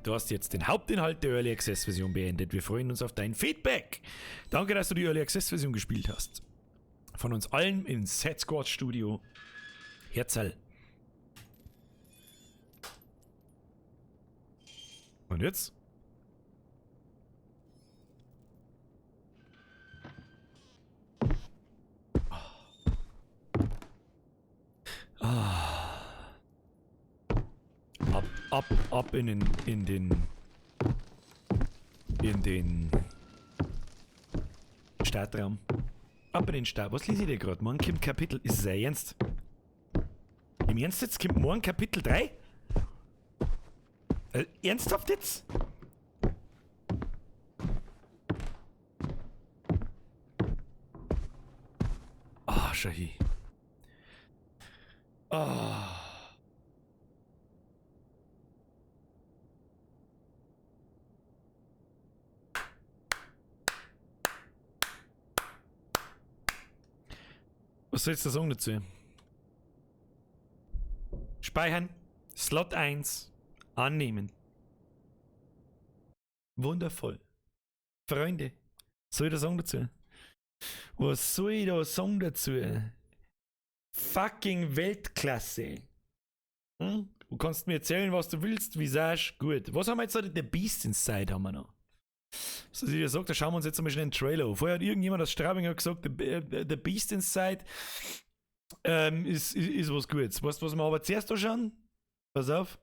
Du hast jetzt den Hauptinhalt der Early Access Version beendet. Wir freuen uns auf dein Feedback. Danke, dass du die Early Access Version gespielt hast. Von uns allen im Sad Squad Studio. Herzl. Und jetzt? Ah. Ab, ab, ab in den, in den, in den Startraum. Ab in den Start. Was lese ich dir gerade? Morgen kommt Kapitel. Ist es ernst? Im Ernst jetzt? Kommt morgen Kapitel 3? Ernsthaft jetzt? Ah, schau hier. Ah. Was soll ich da sagen dazu? Speichern. Slot 1. Annehmen. Wundervoll. Freunde, soll ich da sagen dazu? Was soll ich da sagen dazu? Fucking Weltklasse. Hm? Du kannst mir erzählen, was du willst, Visage, gut. Was haben wir jetzt noch? The Beast Inside haben wir noch. So, wie ich gesagt, da schauen wir uns jetzt mal schnell einen Trailer an. Vorher hat irgendjemand aus Straubing gesagt, The Beast Inside ist was Gutes. Weißt du, was wir aber zuerst anschauen? Pass auf.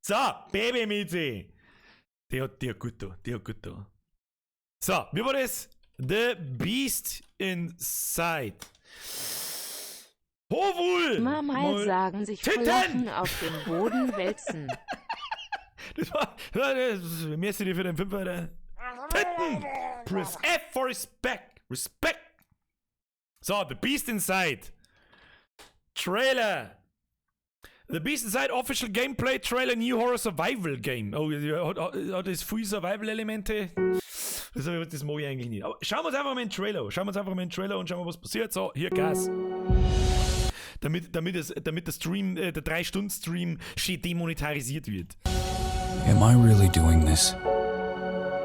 So, Baby Mizi. Die hat dir gut da, die hat gut da. So, wie war das? The Beast Inside. Hovul! Immer mal sagen, sich Titten! vor Lachen auf dem Boden wälzen. Das war, das, merci dir für den Fünfer, Alter. Titten! Press F for Respect. Respect! So, The Beast Inside. Trailer. The Beast Inside Official Gameplay Trailer New Horror Survival Game. Oh, hat das viel Survival-Elemente? Das, das mag ich eigentlich nicht. Aber schauen wir uns einfach mal den Trailer an. Schauen wir uns einfach mal den Trailer an und schauen wir, was passiert. So, hier Gas. Damit der Stream, der 3-Stunden-Stream schön demonetarisiert wird. Am I really doing this?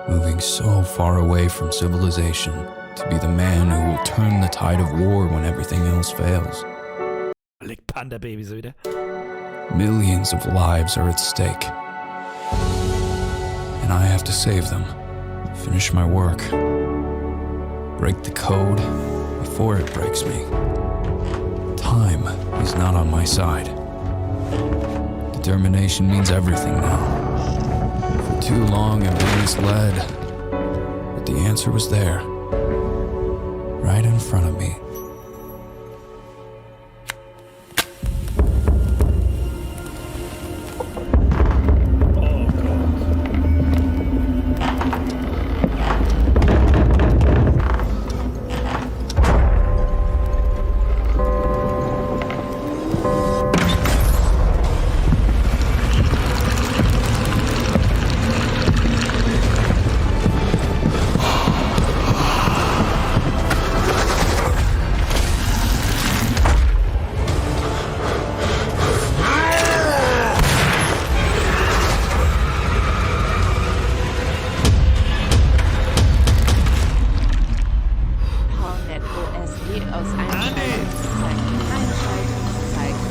Moving so far away from civilization to be the man who will turn the tide of war when everything else fails. Leck Panda Babys wieder. Millions of lives are at stake. And I have to save them. Finish my work. Break the code before it breaks me. Time is not on my side. Determination means everything now. For too long I've been misled. But the answer was there. Right in front of me. Hornet OSG aus Einschaltungszeichen. Einschaltungszeichen.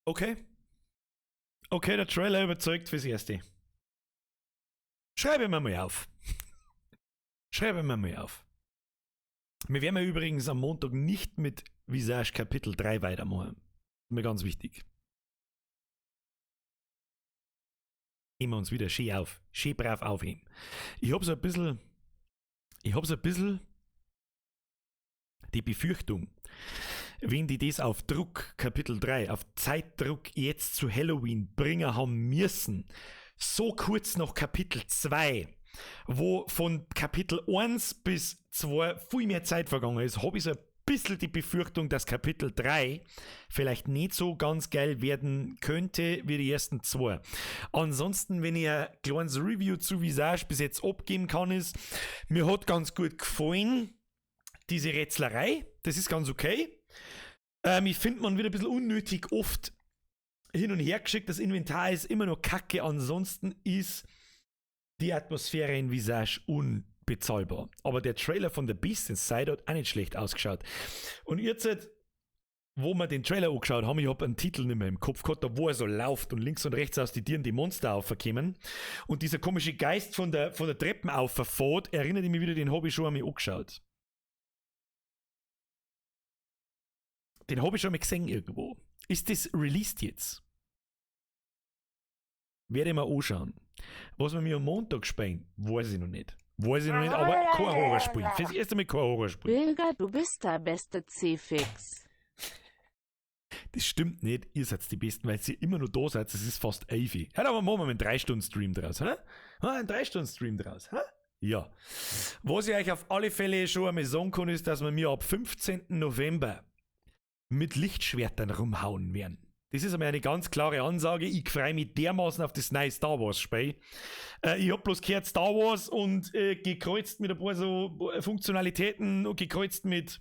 Okay. Okay, der Trailer überzeugt fürs Erste. Schreibe mir mal auf. Schreibe mir mal auf. Wir werden ja übrigens am Montag nicht mit Visage Kapitel 3 weitermachen. Mir ganz wichtig. Heben wir uns wieder schön auf. Schön brav aufheben. Ich hab so ein bisschen, ich hab so ein bisschen die Befürchtung, wenn die das auf Druck, Kapitel 3, auf Zeitdruck jetzt zu Halloween bringen haben müssen, so kurz nach Kapitel 2, wo von Kapitel 1 bis 2 viel mehr Zeit vergangen ist, hab ich so ein bisschen die Befürchtung, dass Kapitel 3 vielleicht nicht so ganz geil werden könnte wie die ersten 2. Ansonsten, wenn ich ein kleines Review zu Visage bis jetzt abgeben kann, ist, mir hat ganz gut gefallen, diese Rätslerei, das ist ganz okay. Ich finde, man wird ein bisschen unnötig oft hin und her geschickt. Das Inventar ist immer noch kacke. Ansonsten ist die Atmosphäre in Visage unbezahlbar. Aber der Trailer von The Beast Inside hat auch nicht schlecht ausgeschaut. Und jetzt, wo wir den Trailer angeschaut haben, ich hab einen Titel nicht mehr im Kopf gehabt, da wo er so läuft und links und rechts aus die Tieren die Monster aufkommen. Und dieser komische Geist von der Treppen auffährt, erinnert mich wieder, den hab ich schon einmal angeschaut. Den hab ich schon mal gesehen irgendwo. Ist das released jetzt? Werde ich mir anschauen. Was wir mir am Montag spielen, weiß ich noch nicht. Weiß ich noch nicht, aber kein Horrorspiel. Fürs erste Mal kein Horrorspiel. Bilger, du bist der beste C-Fix. Das stimmt nicht, ihr seid die Besten, weil ihr immer nur da seid, das ist fast 11. Ja, aber machen wir einen 3-Stunden-Stream draus, hä? Einen 3-Stunden-Stream draus, hä? Ja. Was ich euch auf alle Fälle schon einmal sagen kann, ist, dass wir mir ab 15. November mit Lichtschwertern rumhauen werden. Das ist einmal eine ganz klare Ansage. Ich freue mich dermaßen auf das neue Star Wars Spiel. Ich hab bloß gehört Star Wars und gekreuzt mit ein paar so Funktionalitäten und gekreuzt mit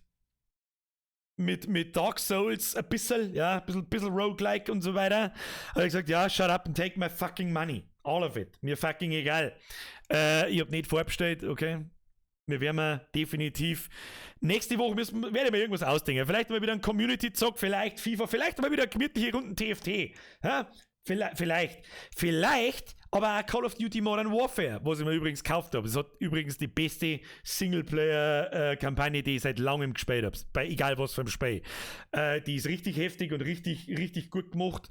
Dark Souls ein bisschen, ja, ein bisschen Roguelike und so weiter. Hab ich gesagt, ja, shut up and take my fucking money. All of it. Mir fucking egal. Ich hab nicht vorbestellt, okay. Wir werden definitiv nächste Woche werde ich mir irgendwas ausdenken. Vielleicht mal wieder ein Community-Zock, vielleicht FIFA, vielleicht mal wieder gemütliche Runden TFT. Ja? Vielleicht, aber auch Call of Duty Modern Warfare, was ich mir übrigens gekauft habe. Es hat übrigens die beste Singleplayer-Kampagne, die ich seit langem gespielt habe. Bei egal was für einem Spiel. Die ist richtig heftig und richtig, richtig gut gemacht.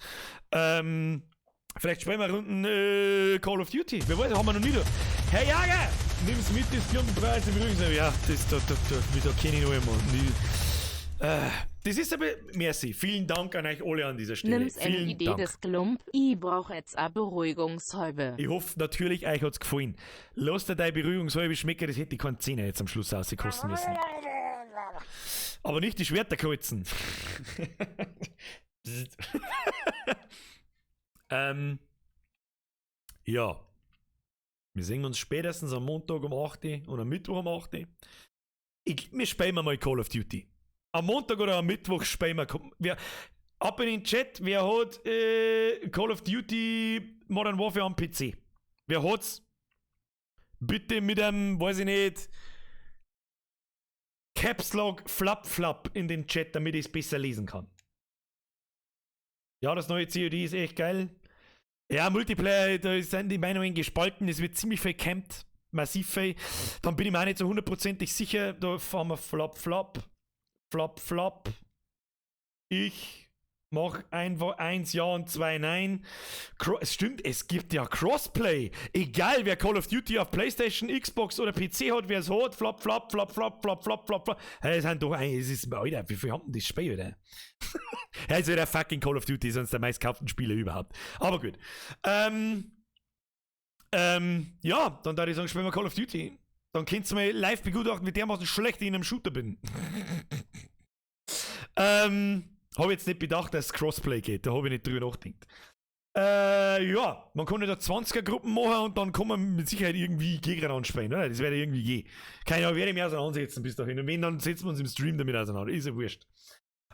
Vielleicht spielen wir Runden Call of Duty. Wer weiß, haben wir noch nie da. Herr Jager! Nimm's mit, das Klumpenpreis im Rücken. Ja, das da kenne ich noch immer. Das ist aber, merci, vielen Dank an euch alle an dieser Stelle. Nimm's eine Vielen Idee Dank. des Klump, i brauch jetzt a Beruhigungshalbe. Ich hoffe natürlich, euch hat's gefallen. Lasst dir deine Beruhigungshalbe schmecken, das hätte ich keinen Zehner jetzt am Schluss rauskosten müssen. Aber nicht die Schwerter kreuzen. Psst. Ja. Wir sehen uns spätestens am Montag um 8 Uhr und am Mittwoch um 8 Uhr. Wir spielen mal Call of Duty. Am Montag oder am Mittwoch spielen wir. Ab in den Chat, wer hat Call of Duty Modern Warfare am PC? Wer hat's? Bitte mit einem, weiß ich nicht, Caps Lock Flap Flap in den Chat, damit ich's besser lesen kann. Ja, das neue COD ist echt geil. Ja, Multiplayer, da sind die Meinungen gespalten, es wird ziemlich viel gecampt, massiv viel. Dann bin ich mir auch nicht so hundertprozentig sicher, da fahren wir Flop, Flop, Flop, Flop. Ich mach einfach 1 Ja und 2 Nein. Es stimmt, es gibt ja Crossplay. Egal, wer Call of Duty auf PlayStation, Xbox oder PC hat, wer es hat, Flop, Flop, Flop, Flop, Flop, Flop, Flop, Flop. Hey, es sind doch ein, es ist, Alter, wie viel haben denn das Spiel, oder? Ja, es ist wieder fucking Call of Duty, sonst der meistgekauften Spieler überhaupt. Aber gut. Ja, dann würde ich sagen, spielen wir Call of Duty. Dann könnt ihr mal live begutachten, wie dermaßen schlecht ich in einem Shooter bin. Hab ich jetzt nicht bedacht, dass es Crossplay geht. Da hab ich nicht drüber nachgedacht. Ja, man kann ja da 20er-Gruppen machen und dann kann man mit Sicherheit irgendwie gegeneinander spielen, oder? Das werde ich irgendwie gehen. Keine Ahnung, werde ich mich auseinandersetzen bis dahin. Und wenn, dann setzen wir uns im Stream damit auseinander. Ist ja wurscht.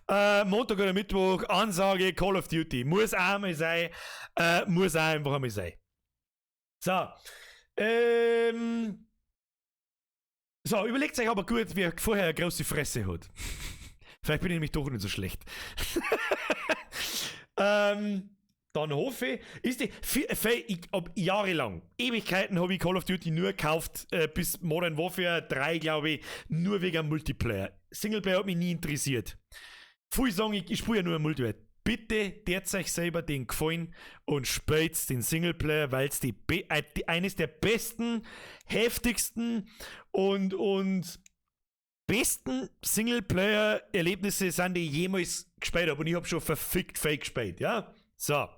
Montag oder Mittwoch, Ansage, Call of Duty. Muss auch einmal sein. Muss auch einfach einmal sein. So. So, überlegt euch aber gut, wer vorher eine große Fresse hat. Vielleicht bin ich nämlich doch nicht so schlecht. Dann hoffe ich, ist die, ich hab jahrelang, Ewigkeiten habe ich Call of Duty nur gekauft, bis Modern Warfare 3, glaube ich, nur wegen Multiplayer. Singleplayer hat mich nie interessiert. Viel sagen, ich spiele ja nur Multiplayer. Bitte tut euch selber den Gefallen und spielt den Singleplayer, weil's die eines der besten, heftigsten und besten Singleplayer-Erlebnisse sind, die ich jemals gespielt hab. Und ich hab schon verfickt fake gespielt, ja? So.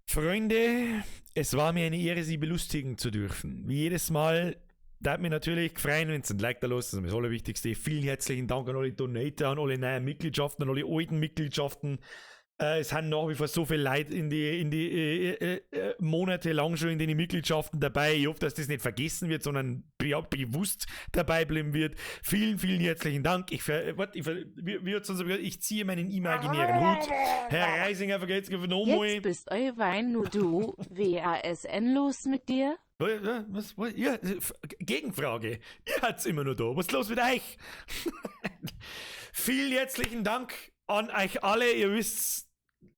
Freunde, es war mir eine Ehre, Sie belustigen zu dürfen. Wie jedes Mal, da hat mich natürlich gefreut, wenn es ein Like da los ist, das ist das Allerwichtigste. Vielen herzlichen Dank an alle Donator, an alle neuen Mitgliedschaften, an alle alten Mitgliedschaften. Es sind nach wie vor so viel Leute in die monatelang schon in den Mitgliedschaften dabei. Ich hoffe, dass das nicht vergessen wird, sondern bewusst dabei bleiben wird. Vielen, vielen herzlichen Dank. Ich ver-, warte, ich ver-, wie, wie hat's uns gesagt? Ich ziehe meinen imaginären Hut. Herr Reisinger, vergelt's mir nochmal. Jetzt bist eu Wein nur du. WASN los mit dir? Was, was, ja, Gegenfrage. Ihr habt's immer nur da. Was ist los mit euch? Vielen herzlichen Dank an euch alle. Ihr wisst,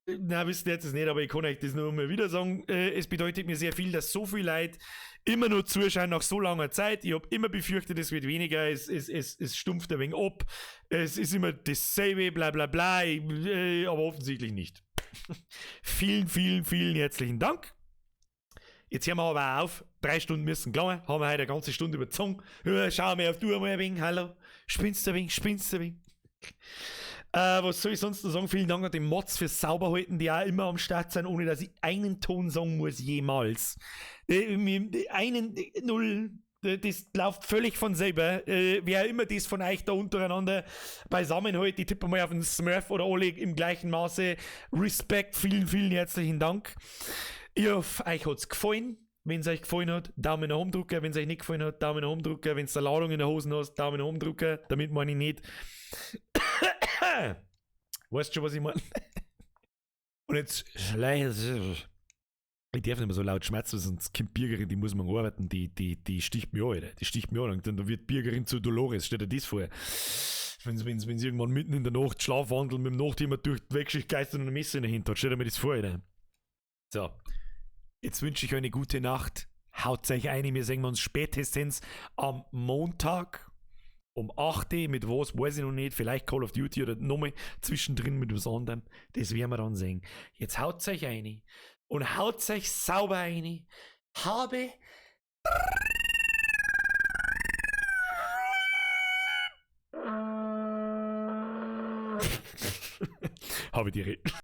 na, wisst ihr jetzt nicht, aber ich kann euch das nur mal wieder sagen. Es bedeutet mir sehr viel, dass so viel Leute immer nur zuschauen nach so langer Zeit. Ich hab immer befürchtet, es wird weniger, es stumpft ein wenig ab. Es ist immer dasselbe, bla bla bla, aber offensichtlich nicht. Vielen, vielen, vielen herzlichen Dank. Jetzt hören wir aber auch auf. 3 Stunden müssen gelangen. Haben wir heute eine ganze Stunde überzogen. Ja, schau mir auf du einmal ein wenig. Hallo. Spinnst du ein wenig? Spinnst du ein wenig? Was soll ich sonst noch sagen? Vielen Dank an den Mods fürs Sauberhalten, die auch immer am Start sind, ohne dass ich einen Ton sagen muss, jemals. Einen, null, das läuft völlig von selber. Wer immer das von euch da untereinander beisammen hält, ich tippe mal auf den Smurf oder alle im gleichen Maße. Respekt, vielen, vielen herzlichen Dank. Ich hoffe, euch hat's gefallen. Wenn's euch gefallen hat, Daumen nach oben drücken. Wenn's euch nicht gefallen hat, Daumen nach oben drücken. Wenn's eine Ladung in der Hosen hast, Daumen nach oben drücken. Damit meine ich nicht. Weißt du schon, was ich meine? Und jetzt schleiche ich. darf nicht mehr so laut schmerzen, sonst kommt Birgerin, die muss man arbeiten, die sticht mich an, Alter. Die sticht mich an. Und dann wird Birgerin zu Dolores, stell dir das vor. Wenn's irgendwann mitten in der Nacht schlafwandeln, mit dem Nachtthema durch die Wegschicht geistert und ein Messer in der Hand hat, stell dir mir das vor, Alter. So. Jetzt wünsche ich euch eine gute Nacht. Haut euch ein, wir sehen uns spätestens am Montag um 8 Uhr. Mit was, weiß ich noch nicht. Vielleicht Call of Duty oder nochmal zwischendrin mit was anderem. Das werden wir dann sehen. Jetzt haut euch ein und haut euch sauber ein. Habe Habe die Ehre.